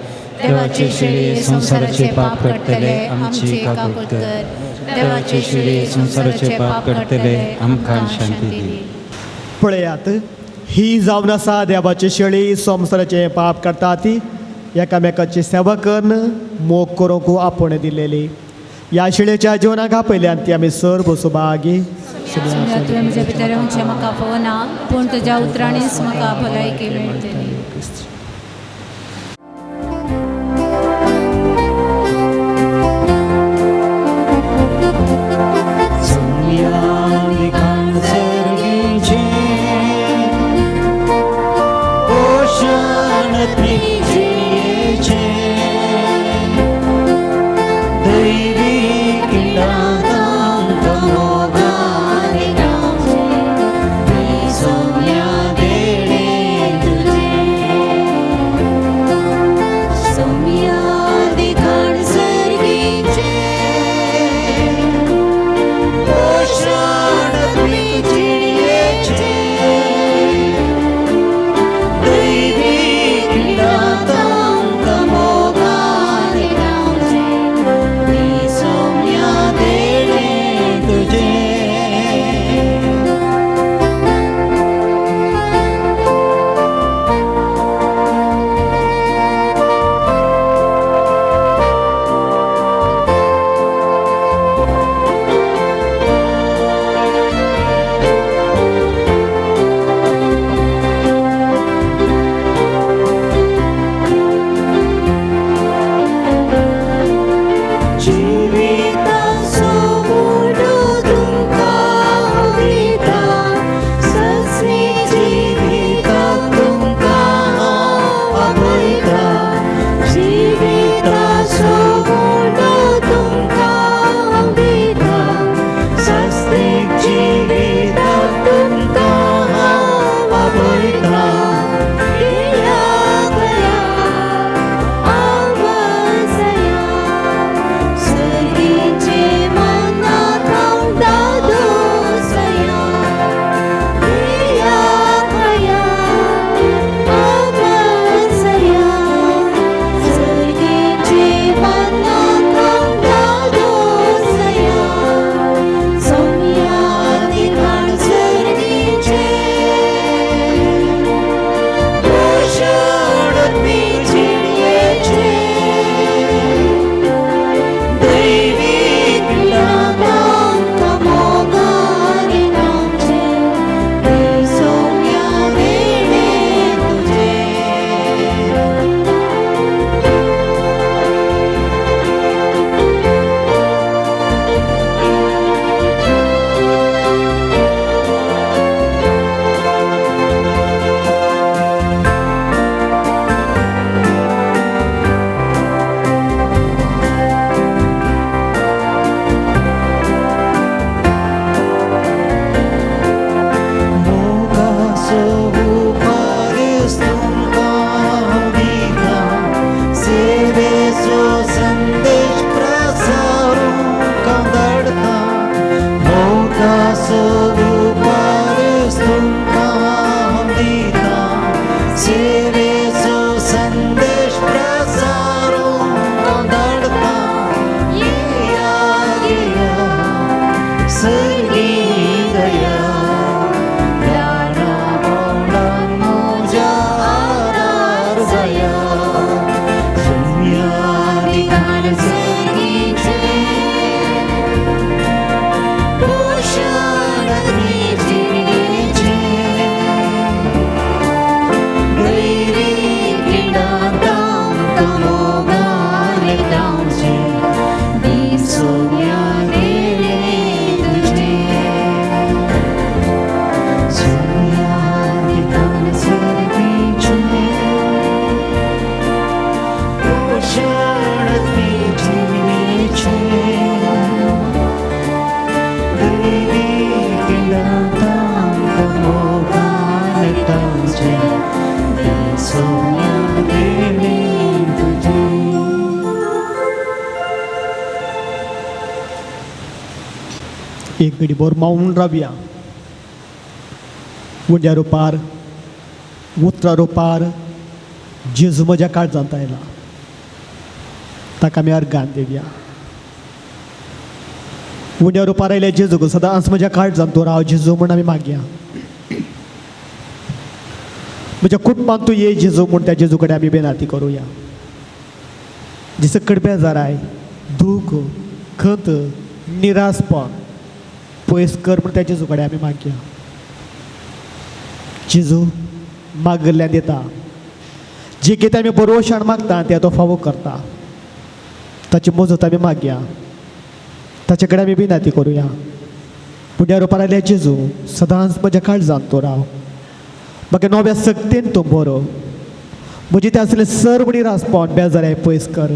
देवाचे शेळये संवसाराचे पाप करतले आमची काकूत कर. देवाचे शेळये संवसाराचे पाप करतले आमकां शांती दी. पळयात ही जावन आसा देवाची शेळी संवसाराचे पाप करता ती एकामेकाची सेवा करून मोग करूंक आपोवणें दिलेली. ह्या शेळयेच्या जिवनाक आपयल्यान ती आमी सर्व सुभागी. तुवें म्हज्या भितर येवचें म्हाका पळोवना पूण तुज्या उतरांनीच म्हाका भलायकी मेळटली. देणे तुझे. पातकांचे सोम्या देणे तुझे. एक घडी बोर मावून रावया. उंड्या रुपार, उतरा रुपार जेजू म्हज्या काळजांत आयला, ताका आमी अर्गान दिवया. उंड्या रुपार आयल्या जेजूक सदांच म्हज्या काळजांत तूं राव जेजू म्हूण आमी मागया. म्हज्या कुटुंबांत तूं ये जेजू म्हूण त्या जेजू कडेन आमी बेनाती करुया. जे सकड बेजाराय, दूख, खंत, निरासपण पयस कर म्हूण त्या जेजू कडेन आमी मागया. जेजू मागल्ल्यान दिता, जे कितें आमी बरोवशान मागता तें तो फावो करता. ताची मजत आमी मागया, ताचे कडेन आमी विनंती करुया. पुण्या रुपार आयल्या जेजू सदांच म्हज्या काळजांत तूं राव, म्हाका नव्या सक्तेन तूं बरो, म्हजी तें आसलें सर्व निरासपण बेजाराय पयस कर,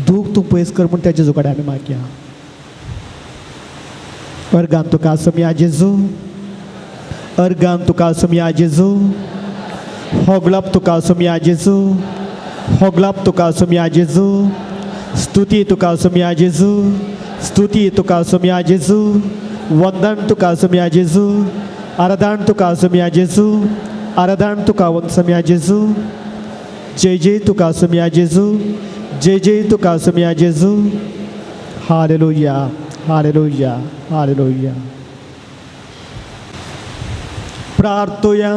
दूख तूं पयस कर म्हूण त्या जेजू कडेन आमी मागया. अर्गान तुका सोमया जेजू, अर्गान तुका सोमया जेजू, होगलाप तुका सोमया जेजू, होगलाप तुका सोमया जेजू, स्तुती तुका सोमया जेजू, स्तुती तुका सोमया जेजू, वंदन तुका सोमया जेजू, आराधन तुका सोमया जेजू, आराधन तुका सोमया जेजू, जय जय तुका सोमया जेजू, जय जय तुका सोमया जेजू. Hallelujah, hallelujah, hallelujah. प्रार्थुया.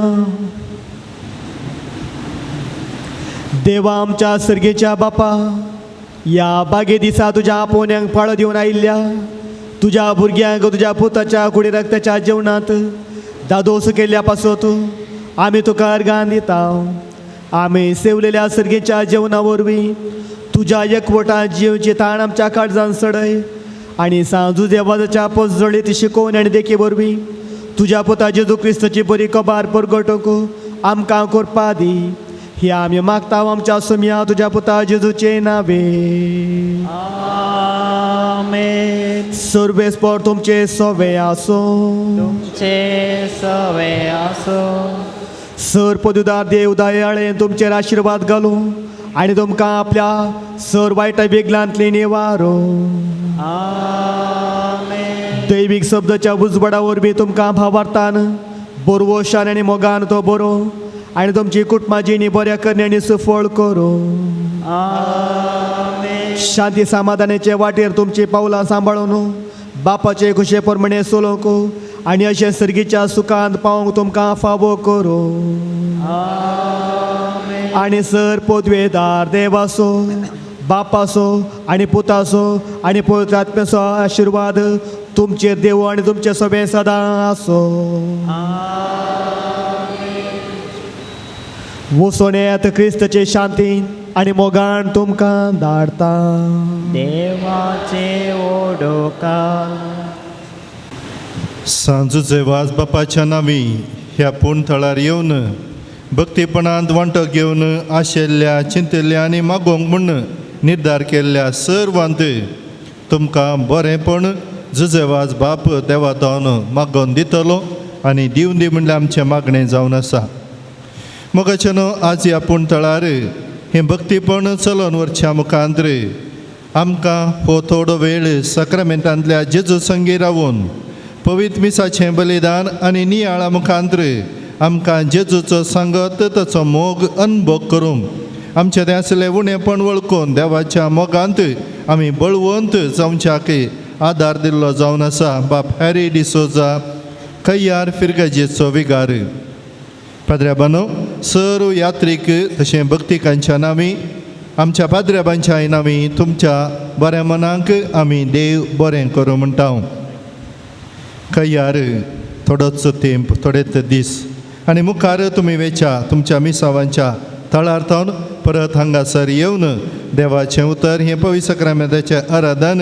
देवा आमच्या सर्गेच्या बापा, ह्या बागे दिसा तुज्या आपोवण्यांक पाळो दिवन आयिल्ल्या तुज्या भुरग्यांक तुज्या पुताच्या कुडी रक्ताच्या जेवणांत दादोस केल्ल्या पासत आमी तुका अर्गान दिता. आमी सेवलेल्या सर्गेच्या जेवणा वरवीं तुज्या एकवटान जिवची ताण आमच्या काळजान सडय आनी सांजू देवाच्या पजळीत शिकोवन आनी देखी वरवीं तुज्या पुता जेजू क्रिस्ताची बरी कबार परगटोवंक आमकां करपा दी. ही आमी मागता आमच्या सुमया तुज्या पुता जेजूचे नावे. आमेन. सर्वेस्पर तुमचे सवे आसूं. तुमचे सवे आसूं. सर पदुदार देव दयाळेन तुमचेर आशिर्वाद घालूं आनी तुमकां आपल्या सर वायट बेगलांतली निवारो. आमेन. दैवीक शब्दाच्या उजवाडा वरवीं तुमकां भावार्थान बरवशान आनी मोगान तो बरो आनी तुमची कुटुंबा जिणी बऱ्या करण्यांनी सुफळ करूं. आमेन. शांती समाधानाचे वाटेर तुमची पावलां सांबाळून बापाचे खुशे प्रमाणे चलोवंक आनी अशें सर्गीच्या सुखांत पावोवंक तुमकां फावो करूं. आमेन. आनी सर पदवेदार देवासो बापासो आनी पुतासो आनी पवित्र आत्म्याचो आशिर्वाद तुमचेर देव आनी तुमचे सगळे सदां आसो. वसोन येयात क्रिस्ताचे शांती आनी मोगान तुमकां धाडता. देवाचे ओडोकार. सांजूचे वाज बापाच्या नांवी ह्या पूण थळार येवन भक्तीपणांत वांटो घेवन आशिल्ल्या चिंतिल्ल्या आनी मागोवंक म्हूण निर्धार केल्ल्या सर्वांत तुमकां बरेंपण जुजेवाज बाप देवा जावन मागोवन दितलो आनी दिवन दी म्हणल्यार आमचें मागणें जावन आसा. मोगाचें न्हू आज ह्या पूण थळार हें भक्तीपण चलोवन व्हरच्या मुखांत आमकां हो थोडो वेळ साक्रामेंतांतल्या जेजू संगी रावून पवित्र मिसाचें बलिदान आनी नियाळा मुखांत आमकां जेजूचो सांगत ताचो मोग अनुभव करूंक आमचें तें आसलें उणेपण वळखून देवाच्या मोगांत आमी बळवंत जावच्याक आदार दिल्लो जावन आसा बाप हॅरी डिसोजा खय्यार फिरगजेचो विगार. पाद्र्याबानो सर्व यात्रीक तशें भक्तिकांच्या नांवी आमच्या पाद्र्याबांच्या नांवी तुमच्या बऱ्या मनाक आमी देव बरें करूं म्हणटा. खय्यार थोडोच तेंप थोडेच दीस आनी मुखार तुमी वेच्या तुमच्या मिसावांच्या थळार थावन परत हांगासर येवन देवाचें उतर हें पवित्र साक्रामेंताचें आराधन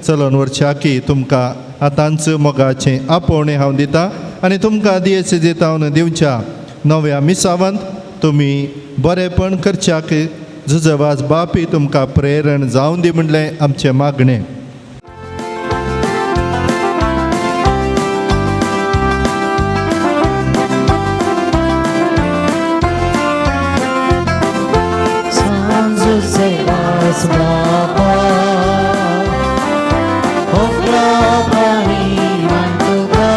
चलोवन व्हरच्या की तुमकां आतांच मोगाचें आपोवणें हांव दितां आनी तुमकां दियेचे दितावन दिवच्या नव्या मिसावांत तुमी बरेंपण करच्याक जुजवाज बापी तुमकां प्रेरण जावन दी म्हणलें आमचें मागणें. वाज बापा उग्रपणी मान तुका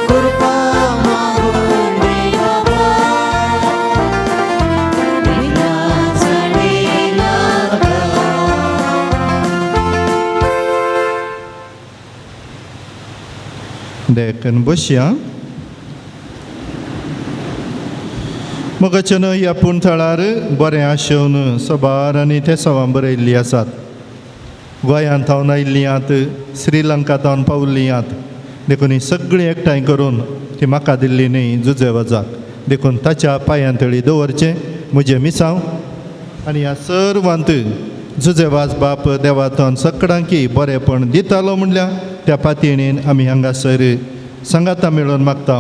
कृपा मागून दी बाबा विनाचणी नाका. देखून बसया. मोगाच्यान ह्या पूण थळार बरें आशेवन सबार आनी तेसांवां बरयल्लीं आसात. गोंयांत थावन आयिल्लीं आत, श्रीलंका थावन पावल्लीं आत, देखून ही सगळीं एकठांय करून ती म्हाका दिल्ली न्ही जुजे वजाक, देखून ताच्या पांयां तळी दवरचें म्हजें मिसांव. आनी ह्या सर्वांत जुजे वाज बाप देवातून सगळ्यांकी बरेंपण दितालो म्हणल्यार त्या पातयेन आमी हांगासर सांगाता मेळून मागता.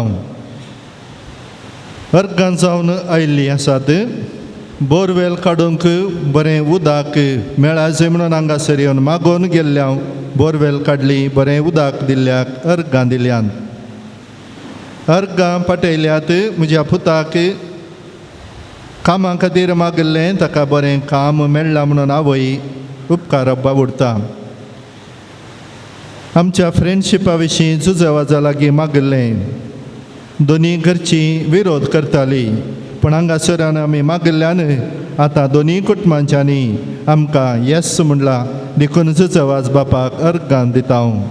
अर्गां जावन आयिल्लीं आसात. बोरवेल काडूंक बरें उदक मेळाचें म्हणून हांगासर येवन मागोवन गेल्ल्या हांव. बोरवेल काडली, बरें उदक दिल्ल्याक अर्गां दिल्यान. अर्गां पाटयल्यात. म्हज्या पुताक कामा खातीर मागिल्लें, ताका बरें काम मेळ्ळां म्हणून आवय उपकारप बावडटा. आमच्या फ्रेंडशिपा विशीं जुजेवाजा लागीं मागिल्लें. दोनी घरची विरोध करताली, पूण हांगासरान आमी मागिल्ल्यान आतां दोनी कुटुंबांच्यांनी आमकां येस म्हणलां, देखून जुजेवाज बापाक अर्गां दिता हांव.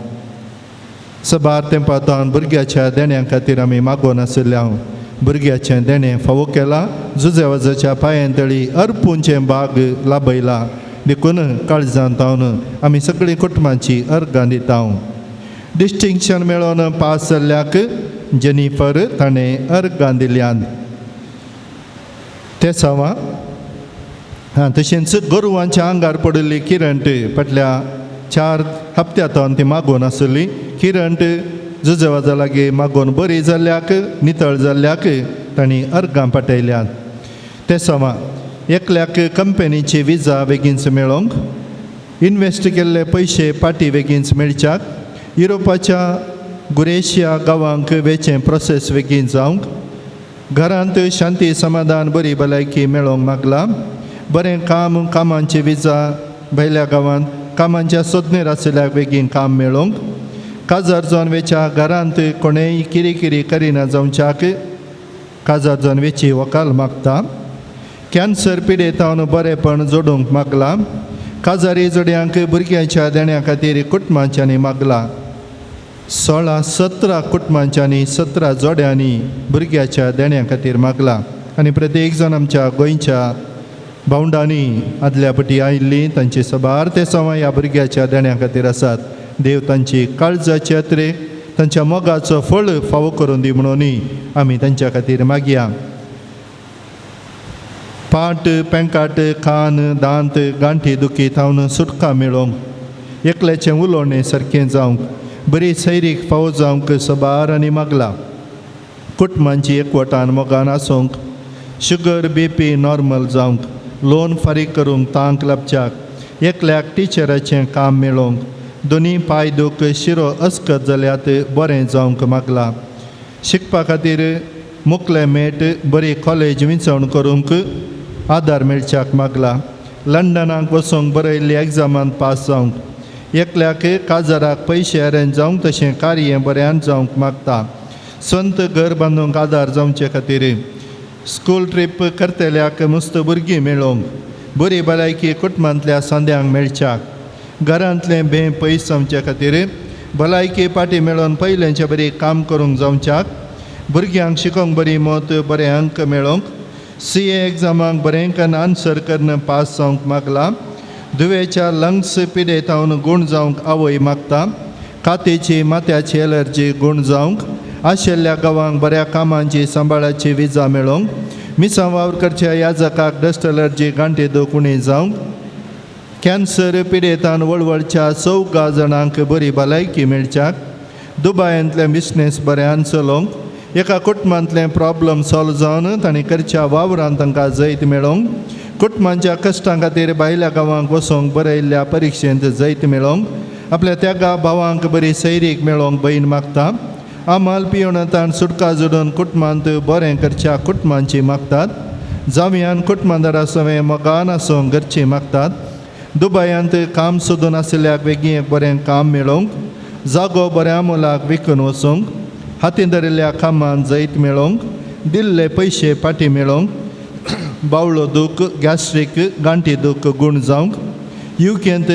सबार तेंपांत भुरग्याच्या देण्या खातीर आमी मागोवन आशिल्ले हांव. भुरग्याचें देणें फावो केलां, जुजेवाजाच्या पांयां तळी अर्पूंचें बाग लाभयलां, देखून काळजांत हांव आमी सगळीं कुटुंबांची अर्गां दिता हांव. डिस्टिंक्शन मेळोवन पास जाल्ल्याक जेनिफर ताणें अर्गां दिल्यान. ते सावा हां. तशेंच गोरवांच्या आंगार पडिल्ली किरंट फाटल्या 4 हप्त्यांत ती मागोवन आसली. किरंट जुजेवाजा लागीं मागोवन बरी जाल्ल्याक, नितळ जाल्ल्याक तांणी अर्गां पाटयल्यात. ते सवा एकल्याक कंपनीची विजा बेगीनच मेळोंक, इन्वेस्ट केल्ले पयशे पाटी बेगीनच मेळच्याक, युरोपाच्या गुरेशिया गांवांक वेचें प्रोसेस बेगीन जावंक, घरांत शांती समाधान बरी भलायकी मेळोवंक मागलां. बरें काम, कामांची विजा, भायल्या गांवांत कामांच्या सोदनेर आशिल्ल्याक बेगीन काम मेळोवंक, काजार जावन वेच्या घरांत कोणेय किरी करिना जावच्याक काजार जावन वेची वकाल मागता. कॅन्सर पिडेतावन बरेंपण जोडूंक मागलां. काजारी जोडयांक भुरग्यांच्या देण्या खातीर कुटुंबांच्यांनी मागलां. 16 17 कुटुंबांच्यांनी 17 जोड्यांनी भुरग्याच्या देण्या खातीर मागलां. आनी प्रत्येक जाण आमच्या गोंयच्या भावंडांनी आदल्या पटी आयिल्लीं तांची सबार ते सवां ह्या भुरग्याच्या देण्या खातीर आसात. देव तांची काळजाची अत्रे तांच्या मोगाचो फळ फावो करून दी म्हणून आमी तांच्या खातीर मागया. पाट पेंकाट कान दांत गांठी दुखी थावन सुटका मेळोवंक, एकल्याचें उलोवणें सारकें जावंक, बरी सैरीक फावो जावंक सबार आनी मागला. कुटुंबांची एकवटान मोगान आसूंक, शुगर बी पी नॉर्मल जावंक, लोन फारीक करूंक तांक लाबच्याक, एकल्याक टिचराचें काम मेळोवंक, दोनी पांय दूख शिरो अस्कत जाल्यात बरें जावंक मागला. शिकपा खातीर मुकले मेट बरी कॉलेज विंचवण करूंक आदार मेळच्याक मागला. लंडनाक वचूंक बरयल्ली एग्जामान पास जावंक, एकल्याक काजाराक पयशे अरेंज जावंक तशें कार्य बऱ्यान जावंक मागता. स्वंत घर बांदूंक आदार जावचे खातीर, स्कूल ट्रीप करतल्याक मुस्त भुरगीं मेळोवंक, बरी भलायकी कुटुंबांतल्या सांद्यांक मेळच्याक, घरांतलें भें पयस जावचे खातीर, भलायकी पाटी मेळोवन पयलेंचे बरी काम करूंक जावच्याक, भुरग्यांक शिकोवंक बरी मत बरे अंक मेळोवंक, सी ए एग्जामाक बरें कन्न आन्सर कन्न पास जावंक मागला. दुवेच्या लंग्स पिडेतावन गूण जावंक आवय मागता. कातीची माथ्याची एलर्जी गूण जावंक, आशिल्ल्या गांवांक बऱ्या कामांची सांबाळाची विजा मेळोवंक, मिसां वावर करच्या याजकाक डस्ट एलर्जी गांठी दूख उणी जावंक, कॅन्सर पिडेतान वळवळच्या 4 जाणांक बरी भलायकी मेळच्याक, दुबायांतलें बिजनेस बऱ्यान चलोवंक, एका कुटुंबांतलें प्रॉब्लम सॉल्व जावन तांणी करच्या वावरान तांकां जैत मेळोवंक, कुटुंबांच्या कश्टां खातीर भायल्या गांवांक वचोंक बरयल्ल्या परिक्षेंत जैत मेळोवंक, आपल्या त्यागा भावांक बरी सैरीक मेळोवंक भयण मागता. आमाल पियोन ताण सुटका जोडून कुटुंबांत बरें करच्या कुटुंबांची मागतात. जावयान कुटुंबादारा सवें मोगान आसूंक घरचीं मागतात. दुबायांत काम सोदून आशिल्ल्याक बेगीन एक बरें काम मेळोवंक, जागो बऱ्या मोलाक विकून वचूंक, हातीन धरिल्ल्या कामान जैत मेळोवंक, दिल्ले पयशे फाटीं मेळोवंक, बावळो दूख, गॅस्ट्रीक, गांठी दूख गूण जावंक, युकेंत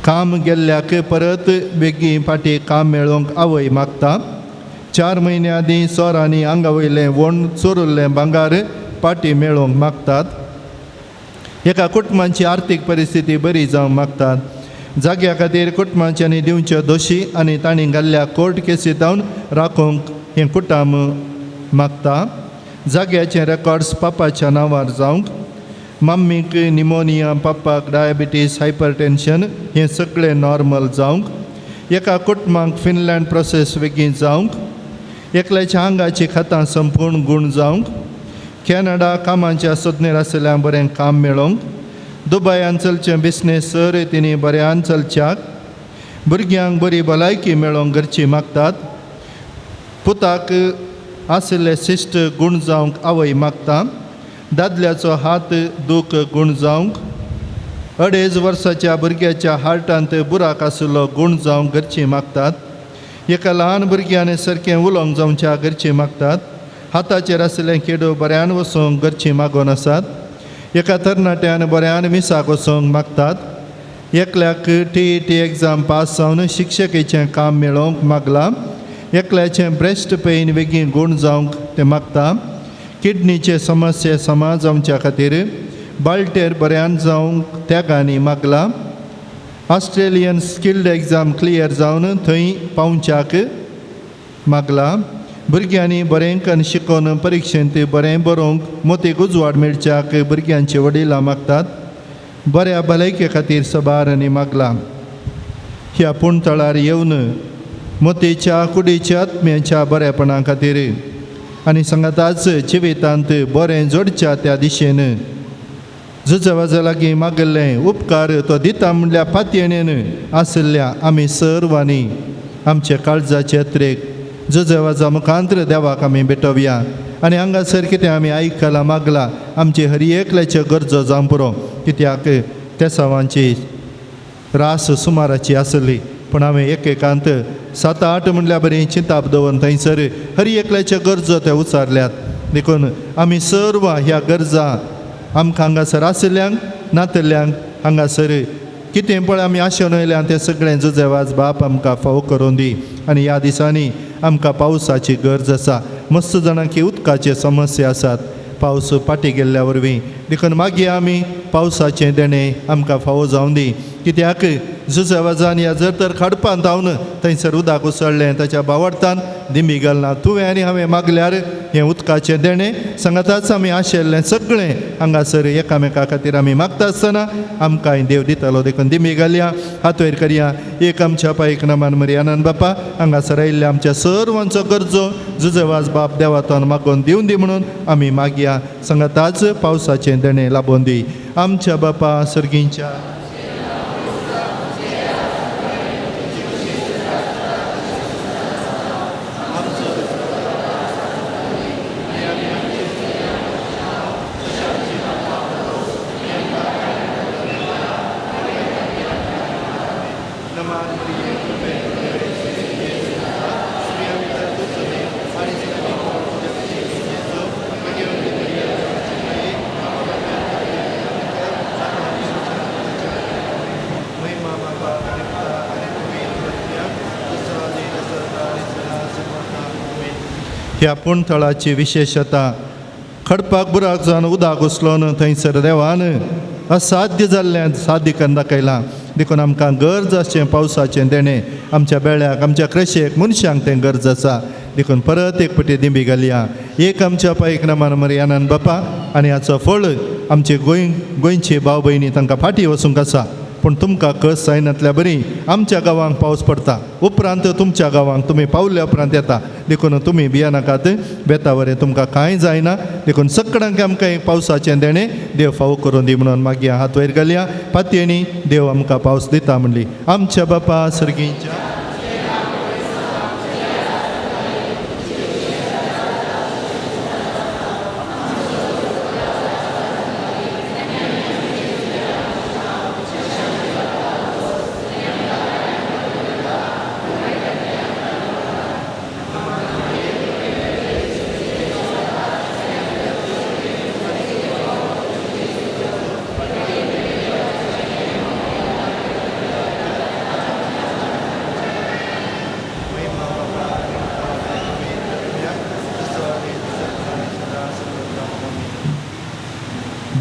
काम गेल्ल्याक परत बेगीन फाटीं काम मेळोवंक आवय मागता. 4 म्हयन्या आदीं चोरांनी आंगा वयलें वण चोरुल्लें भांगार फाटीं मेळोवंक मागतात. एका कुटुंबाची आर्थीक परिस्थिती बरी जावंक मागतात. जाग्या खातीर कुटुंबाच्यांनी दिवच्यो दोशी आनी तांणी घाल्ल्या कोर्ट केसी जावन राखूंक हें कुटुंब मागता. जाग्याचे रेकॉर्ड्स पापाच्या नांवार जावंक, मम्मीक निमोनिया, पप्पाक डायबिटीस, हायपरटेन्शन हें सगळें नॉर्मल जावंक, एका कुटुंबाक फिनलँड प्रोसेस बेगीन जावंक, एकल्याच्या आंगाची खतां संपूर्ण गूण जावंक, कॅनडा कामाच्या सोदनेर आशिल्ल्यान बरें काम मेळोवंक, दुबयान चलचें बिजनेस सर तिणी बऱ्यान चलच्याक, भुरग्यांक बरी भलायकी मेळोवंक घरची मागतात. पुताक आशिल्ले शिश्ट गूण जावंक आवय मागता. दादल्याचो हात दूख गूण जावंक, 2.5 वर्साच्या भुरग्याच्या हार्टांत बुराक आशिल्लो गूण जावंक घरची मागतात. एका ल्हान भुरग्यान सारकें उलोवंक जावच्या घरची मागतात. हाताचेर आशिल्लें खेडो बऱ्यान वचूंक घरची मागून आसात. एका तरणाट्यान बऱ्यान मिसाक वचूंक मागतात. एकल्याक TET exam pass जावन शिक्षकेचें काम मेळोवंक मागलां. एकल्याचें ब्रेस्ट पेन बेगीन गूण जावंक तें मागता. किडनीचे समस्ये समा जावच्या खातीर बाळटेर बऱ्यान जावंक त्यागांनी मागलां. ऑस्ट्रेलियन स्किल्ड एग्जाम क्लियर जावन थंय पावच्याक मागलां. भुरग्यांनी बरें कन शिकोवन परिक्षेंत बरें बरोवंक मोतीक उजवाड मेळच्याक भुरग्यांचे वडिलां मागतात. बऱ्या भलायके खातीर सबार आनी मागलां. ह्या पूण तळार येवन मोतीच्या कुडीच्या आत्म्याच्या बरेपणा खातीर आनी सांगाताच जिवितांत बरें जोडच्या त्या दिशेन जुजवाजा लागीं मागिल्लें उपकार तो दिता म्हणल्या पातयेणेन आशिल्ल्या आमी सर्वांनी आमच्या काळजाचे अत्रेक जुजवाजा मुखांत्र देवाक आमी भेटोवया आनी हांगासर कितें आमी आयकलां मागलां आमचे हर एकल्याच्यो गरजो जावं पुरो. कित्याक तेसावांची रास सुमाराची आसली पूण हांवें एक एकांत 7 8 म्हणल्यार बरी चिंताप दवरून थंयसर हर एकल्याच्यो गरजो ते उचारल्यात. देखून आमी सर्व ह्या गरजा आमकां हांगासर आशिल्ल्यांक नातल्ल्यांक हांगासर कितें पळय आमी आशेन वयल्यान तें सगळें जुजेवाज बाप आमकां फावो करून दी. आनी ह्या दिसांनी आमकां पावसाची गरज आसा. मस्त जाणांकी उदकाचे समस्या आसात पावस फाटीं गेल्ल्या वरवीं. देखून मागीर आमी पावसाचें देणें आमकां फावो जावं दी. कित्याक जुजेवाजान ह्या जर तर खाडपांत धांवन थंयसर उदक उसळ्ळें ताच्या बावडतान दिमी घालना. तुवें आनी हांवें मागल्यार हें उदकाचें देणें सांगाताच आमी आशिल्लें सगळें हांगासर एकामेका खातीर आमी मागता आसतना आमकांय देव दितालो. देखून दिमी घालया, हात वयर करया. एक आमच्या पायक नमान मरियानंद बापा हांगासर आयिल्ल्या आमच्या सर्वांचो गरजो जुजेवाज बाप देवातोन मागोवन दिवन दी म्हणून आमी मागया. सांगाताच पावसाचें देणें लाबोवन दी. आमच्या बापा सर्गींच्या ह्या पूणथळाची विशेशता खडपाक बुराक जावन उदक उचलोन थंयसर देवान असाध्य जाल्लें साध्य करून दाखयलां. देखून आमकां गरज आसचें पावसाचें देणें आमच्या बेळ्याक आमच्या कृशेक मनशांक तें गरज आसा. देखून परत एक पटी दिंबी घालया. एक आमच्या पायक नमान मरियानंद बापा आनी हाचो फळ आमचे गोंयचे भाव भयणी तांकां फाटीं वचूंक आसा. पूण तुमकां कस जायनातल्या बरी आमच्या गांवांक पावस पडटा उपरांत तुमच्या गांवांक तुमी पावल्या उपरांत येता. देखून तुमी भियेनाकात, बेता वरें तुमकां कांय जायना. देखून सगळ्यांक आमकां पावसाचें देणें देव फावो करून दी म्हणून मागीर हात वयर घालया. पातयेणी देव आमकां पावस दिता म्हणली. आमच्या बापा सर्गींच्या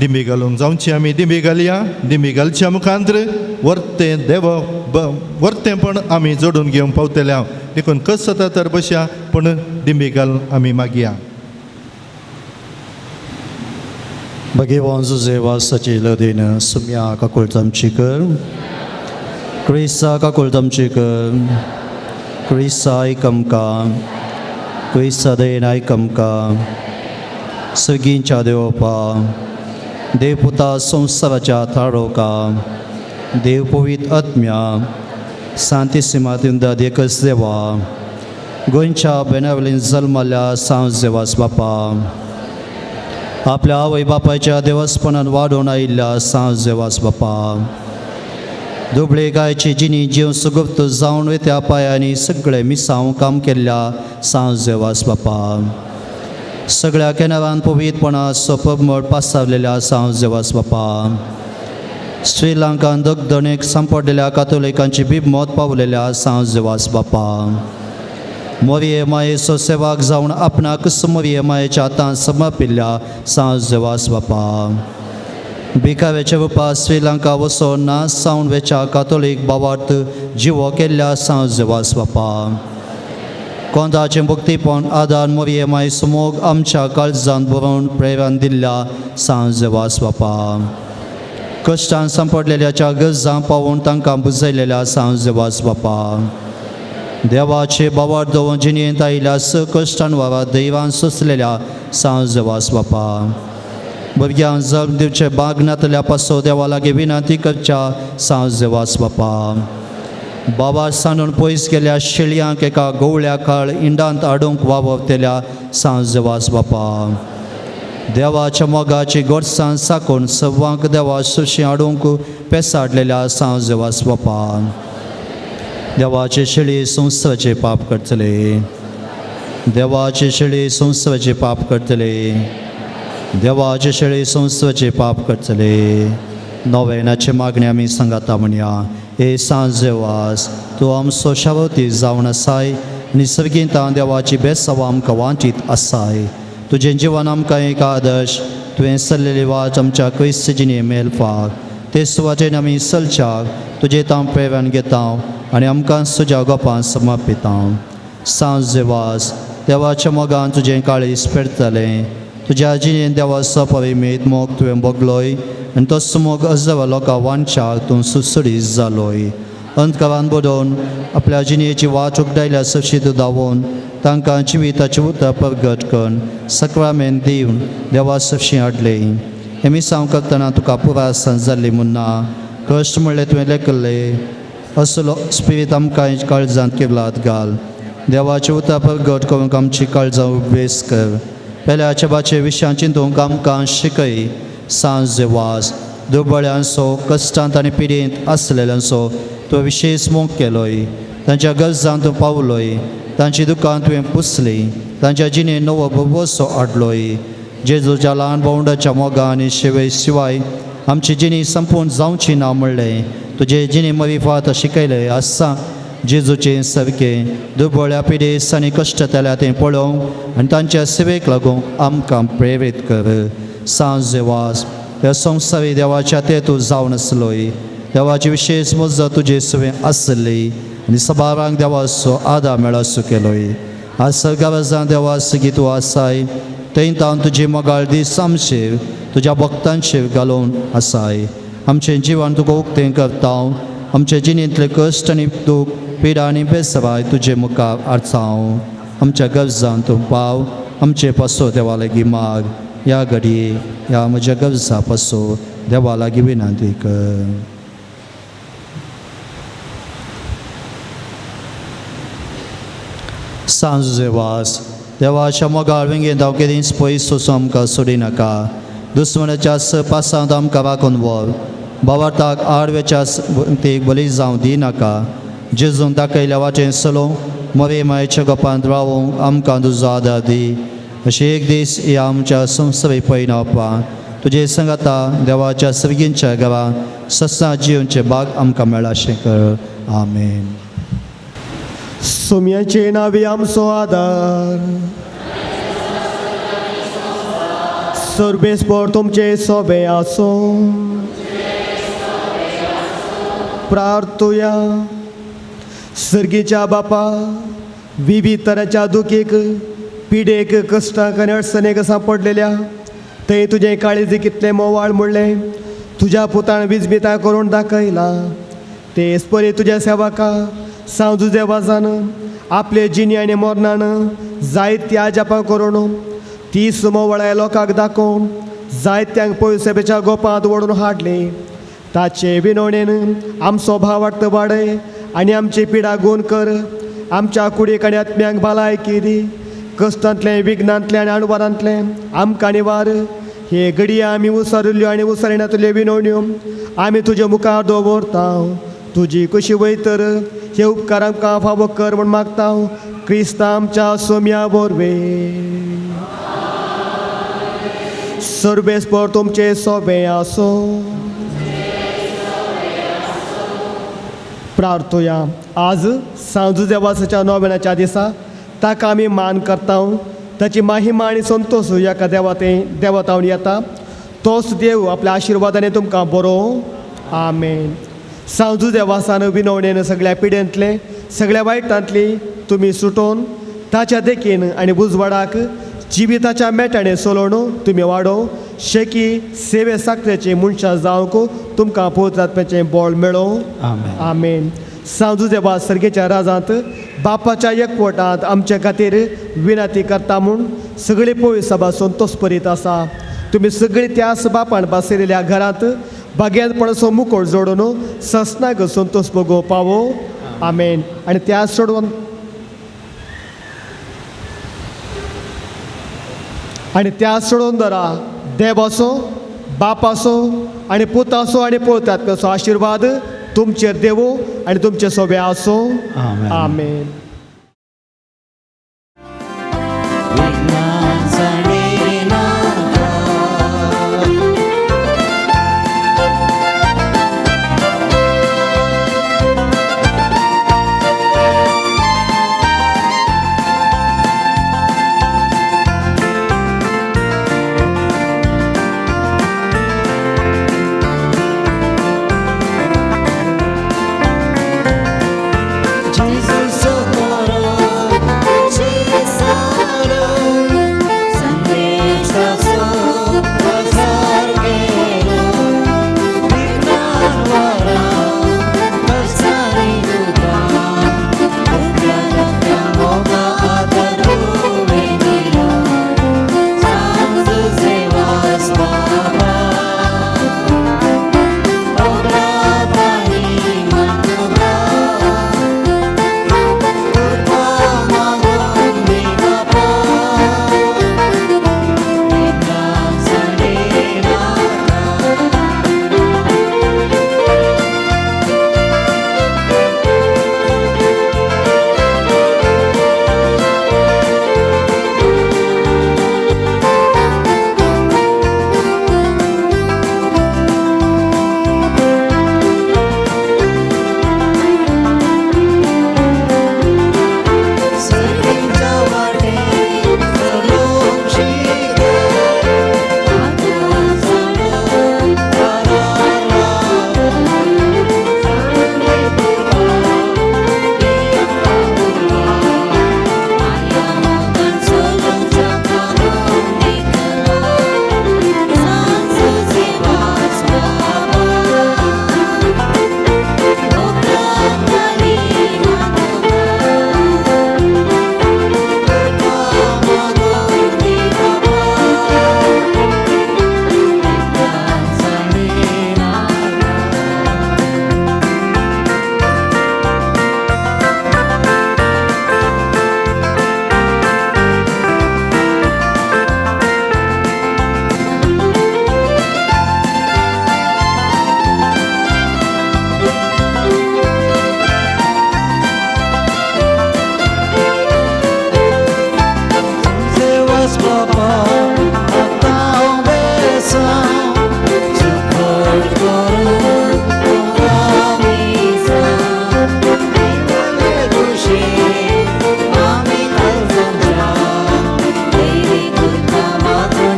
दिंबी घालूंक जावची आमी दिंबी घालया. दिंबी घालच्या मुखांत्र वर्तें देव वर्तेंपण आमी जोडून घेवंक पावतले हांव. देखून कस जाता तर बसया, पूण दिंबी घालून आमी मागया. भगवान जुझे लदीन सुम्या काकुळत आमची कर, क्रिस्ता काकुळत आमची कर, क्रिस्ता आयक आमकां, क्रिस्ता दयेन आयक आमकां. सगींच्या देवपा, देवपुता संवसाराच्या थारोका, देव पवित आत्म्या, सांतिसिमा तिंदा एकच देवा, गोंयच्या बेनावलीन जल्मल्या सांज देवास बापा, आपल्या आवय बापायच्या देवस्पणान वाडोवन आयिल्ल्या सांज देवास बापा, दुबळे गायची जिनी जीव सुगुप्त जावन वयत्या पांयांनी सगळे मिसांव काम केल्ल्या सांज देवास बापा, सगळ्या केनारान पवित्रपणा सोपमळ पासावलेल्या सांज देवास बापा, श्रीलंकान दगदणेक सांपडलेल्या कातोलिकांची बिबमत पावलेल्या सांज देवास बापा, मोरये मायेचो सेवाक जावन आपणाक मोरये मायेच्या हातान समर्पिल्ल्या सांज देवास बापा, भिकाव्याच्या रुपा श्रीलंका वचोन ना सावन वेच्या कातोलीक बावार्थ जिवो केल्ल्या सांज देवास बापा, कोंदाचें भक्तीपण आदार मोरये मायेचो मोग आमच्या काळजान बरोवन प्रेरण दिल्ल्या सांज देवास बापा, कश्टान सांपडलेल्याच्या गरजां पावोवन तांकां बुजयलेल्या सांज देवास बापा, देवाचे बावार दवरून जिणेंत आयिल्ल्या स कश्टान वारा दैवान सोंसलेल्या सांज देवास बापा, भुरग्यांक जल्म दिवचे बाग नातल्या पासो देवा लागीं विनंती करच्या सांज देवास बापा, बाबा सांडून पयस गेल्या शेळयांक एका गवळ्या काळ इंडांत हाडूंक वावरतल्या सांज देवास बापा, देवाच्या मोगाची गोडसाण साकून सव्वांक देवा सुशी हाडूंक पेसाडलेल्या सांज देवास बापा, देवाचे शेळी संवसाराचे पाप करतले, देवाचे शेळी संवसाराचे पाप करतले, देवाचे शेळी संवसाराचे पाप करतले. नोवेनाचे मागणे आमी सांगाता म्हणया. हे सांज देवास, तूं आमचो शावती जावन आसाय आनी सर्गींत देवाची बेसांव आमकां वांचीत आसाय. तुजें जिवन आमकां एक आदर्श, तुवें सल्लेली वाट आमच्या क्रिस्त जिणे मेळपाक ते सुवातेन आमी चलच्याक तुजें तांव प्रेरण घेता आनी आमकां तुज्या गोपान समर्पिता. सांज देवास, देवाच्या मोगान तुजें काळीज पेरतलें, तुज्या जिणेन देवाचो परिमेत मोग तुवें भोगलोय आनी तोच मोग अजवा लोकां वांच्याक तूं सुसुडीत जालोय. अंधकारान बडोवन आपल्या जिणेची वाट उगडायल्या सशी तूं धांवोवन तांकां जिविताचें उतर प्रगट करून सक्रामेन दिवन देवा सशी हाडलें. हें मिसांव करतना तुका पुराय सांज जाल्ली म्हूण ना कश्ट म्हणलें तुवें लेखल्लें असलो स्पिरीत आमकां काळजांत किर्लात घाल. देवाचें उतर प्रगट करूंक आमची काळजां उबेस कर. पेल्याच्या बाचे विशयां चिंतूंक आमकां शिकय. सांज देवास, दुबळ्यांचो कश्टांत आनी पिडेंत आसलेल्यांचो तुवें विशेश मोग केलोय, तांच्या गरजांत तूं पावलोय, तांची दुकान तुवें पुसली, तांच्या जिणेंत नवो भोवसो हाडलोय. जेजूच्या ल्हान भावंडाच्या मोगा आनी शिवे शिवाय आमची जिणी संपूर्ण जावची ना म्हणलें तुजे जिणे मरिफात शिकयलें आसा. जेजूचें सारकें दुबळ्या पिडेस आनी कश्ट जाल्या तें पळोवंक आनी तांच्या सेवेक लागूंक आमकां प्रेरीत कर. सांज देवास, ह्या संवसारी देवाच्या ते तूं जावन आसलोय, देवाची विशेश मजत तुजे सुवें आसली आनी सबारांक देवाचो आदार मेळसो केलोय. आज सगळ्या देवा सगीत तूं आसाय, थंय तावन तुजी मोगाळ दीस आमचेर तुज्या भक्तांचेर घालून आसाय. आमचें जिवन तुका उक्तें करता, आमचे जिणेंतले कश्ट आनी दूख पिडा आनी बेसराय तुजे मुखार आडचाव. आमच्या गरजान तूं पाव, आमचे पासो देवा लागीं माग. ह्या घडये ह्या म्हज्या गरजा पासो देवा लागीं विनंती कर. सांज देवास, देवाच्या मोगाळ वेंगेंत हांव केदींच पयस वचूं आमकां सोडिनाका. दुस्मनाच्या पासांत आमकां राखून व्हर, बावार्थाक आडवेच्या तेक बली जावं दिनाका. जेजून दाखयल्या वाटेन चलोवंक मोरे मायेच्या गोपांत रावोंक आमकां तुजो आदार दी. अशें एक दीस ह्या आमच्या संवसारी पयणावपा तुजे सांगाता देवाच्या सर्गींच्या घरा ससां जिवनचे बाग आमकां मेळाशें कर. आमेन. सोम्याचे नावे आमचो आदार, सर्वेस्पोर तुमचे सोबे आसो. प्रार्थुया. सर्गीच्या बापा, विविध तरांच्या दुखीक, पिडेक, कश्टांक आनी अडचणेक सांपडलेल्या थंय तुजें काळीज कितलें मोवाळ म्हणलें तुज्या पुतान विजमितां करून दाखयलां. तेच परी तुज्या सेवका सांव जुझे वाजान आपले जिणी आनी मोरणान जायत्या जापां करून ती मोवळाय लोकांक दाखोवन जायत्यांक पयशेच्या गोपांत ओडून हाडली. ताचे विनवणेन आमचो भावार्थ वाडय आनी आमची पिडा गुण कर. आमच्या कुडीक आनी आत्म्यांक भलायकी दी. कश्टांतलें, विघ्नांतलें आनी अणवारांतलें आमकां निवार. हे घडये आमी उसारिल्ल्यो आनी उसारिणांतल्यो विनवण्यो आमी तुजे मुखार दवरता. तुजी कशी वयतर हे उपकार आमकां फावो कर म्हूण मागता क्रिस्ता आमच्या सोम्या वरवीं. सर्वेस्पोर तुमचे सोबे आसो. प्रार्थुया. आज सांव जुझे वासाच्या नोवेनाच्या दिसा ताका आमी मान करता. ताची महिमा आनी संतोश एका देवाते देवतावन येता. तोच देव आपल्या आशिर्वादाने तुमकां बरो. आमेन. सांव जुझे वासान विनवणेन सगळ्या पिडेंतले, सगळ्या वायटांतली तुमी सुटोवन ताच्या देखीन आनी उजवाडाक जिविताच्या मेटाणे सोलोवन तुमी वाडोव शेकी सेवे साखरेचे मनशां जावंक तुमकां पवित्र बळ मेळोवं. आमेन. सांव जुझे वास सर्गेच्या राजांत बापाच्या एकवटांत आमचे खातीर विनंती करता म्हूण सगळी पळय सभा संतोष परीत आसा. तुमी सगळी त्याच बापान बसयलेल्या घरांत भाग्यांतपणाचो मुकोट जोडून ससनाक संतोष भोगो पावो. आमेन. आनी त्या सोडून आनी त्या सोडून दरा देवाचो, बापाचो आनी पुताचो आनी पवित्र आशिर्वाद तुमचेर देवो आनी तुमचे सोबे आसो. आमेन. Jesus,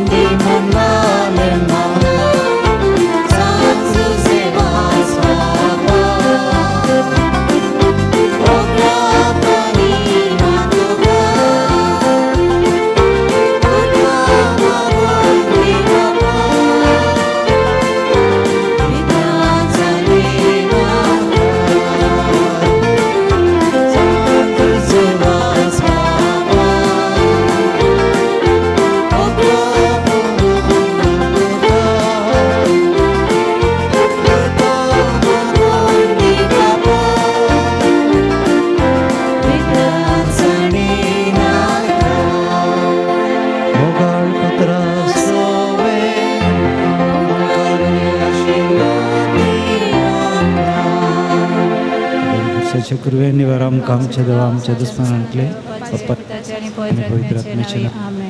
Amen. कुरवे निवार आमकां आमच्या देवा आमच्या दुस्मानांतले पिताचे आनी पवित्र आत्म्याचे नांवान. आमेन.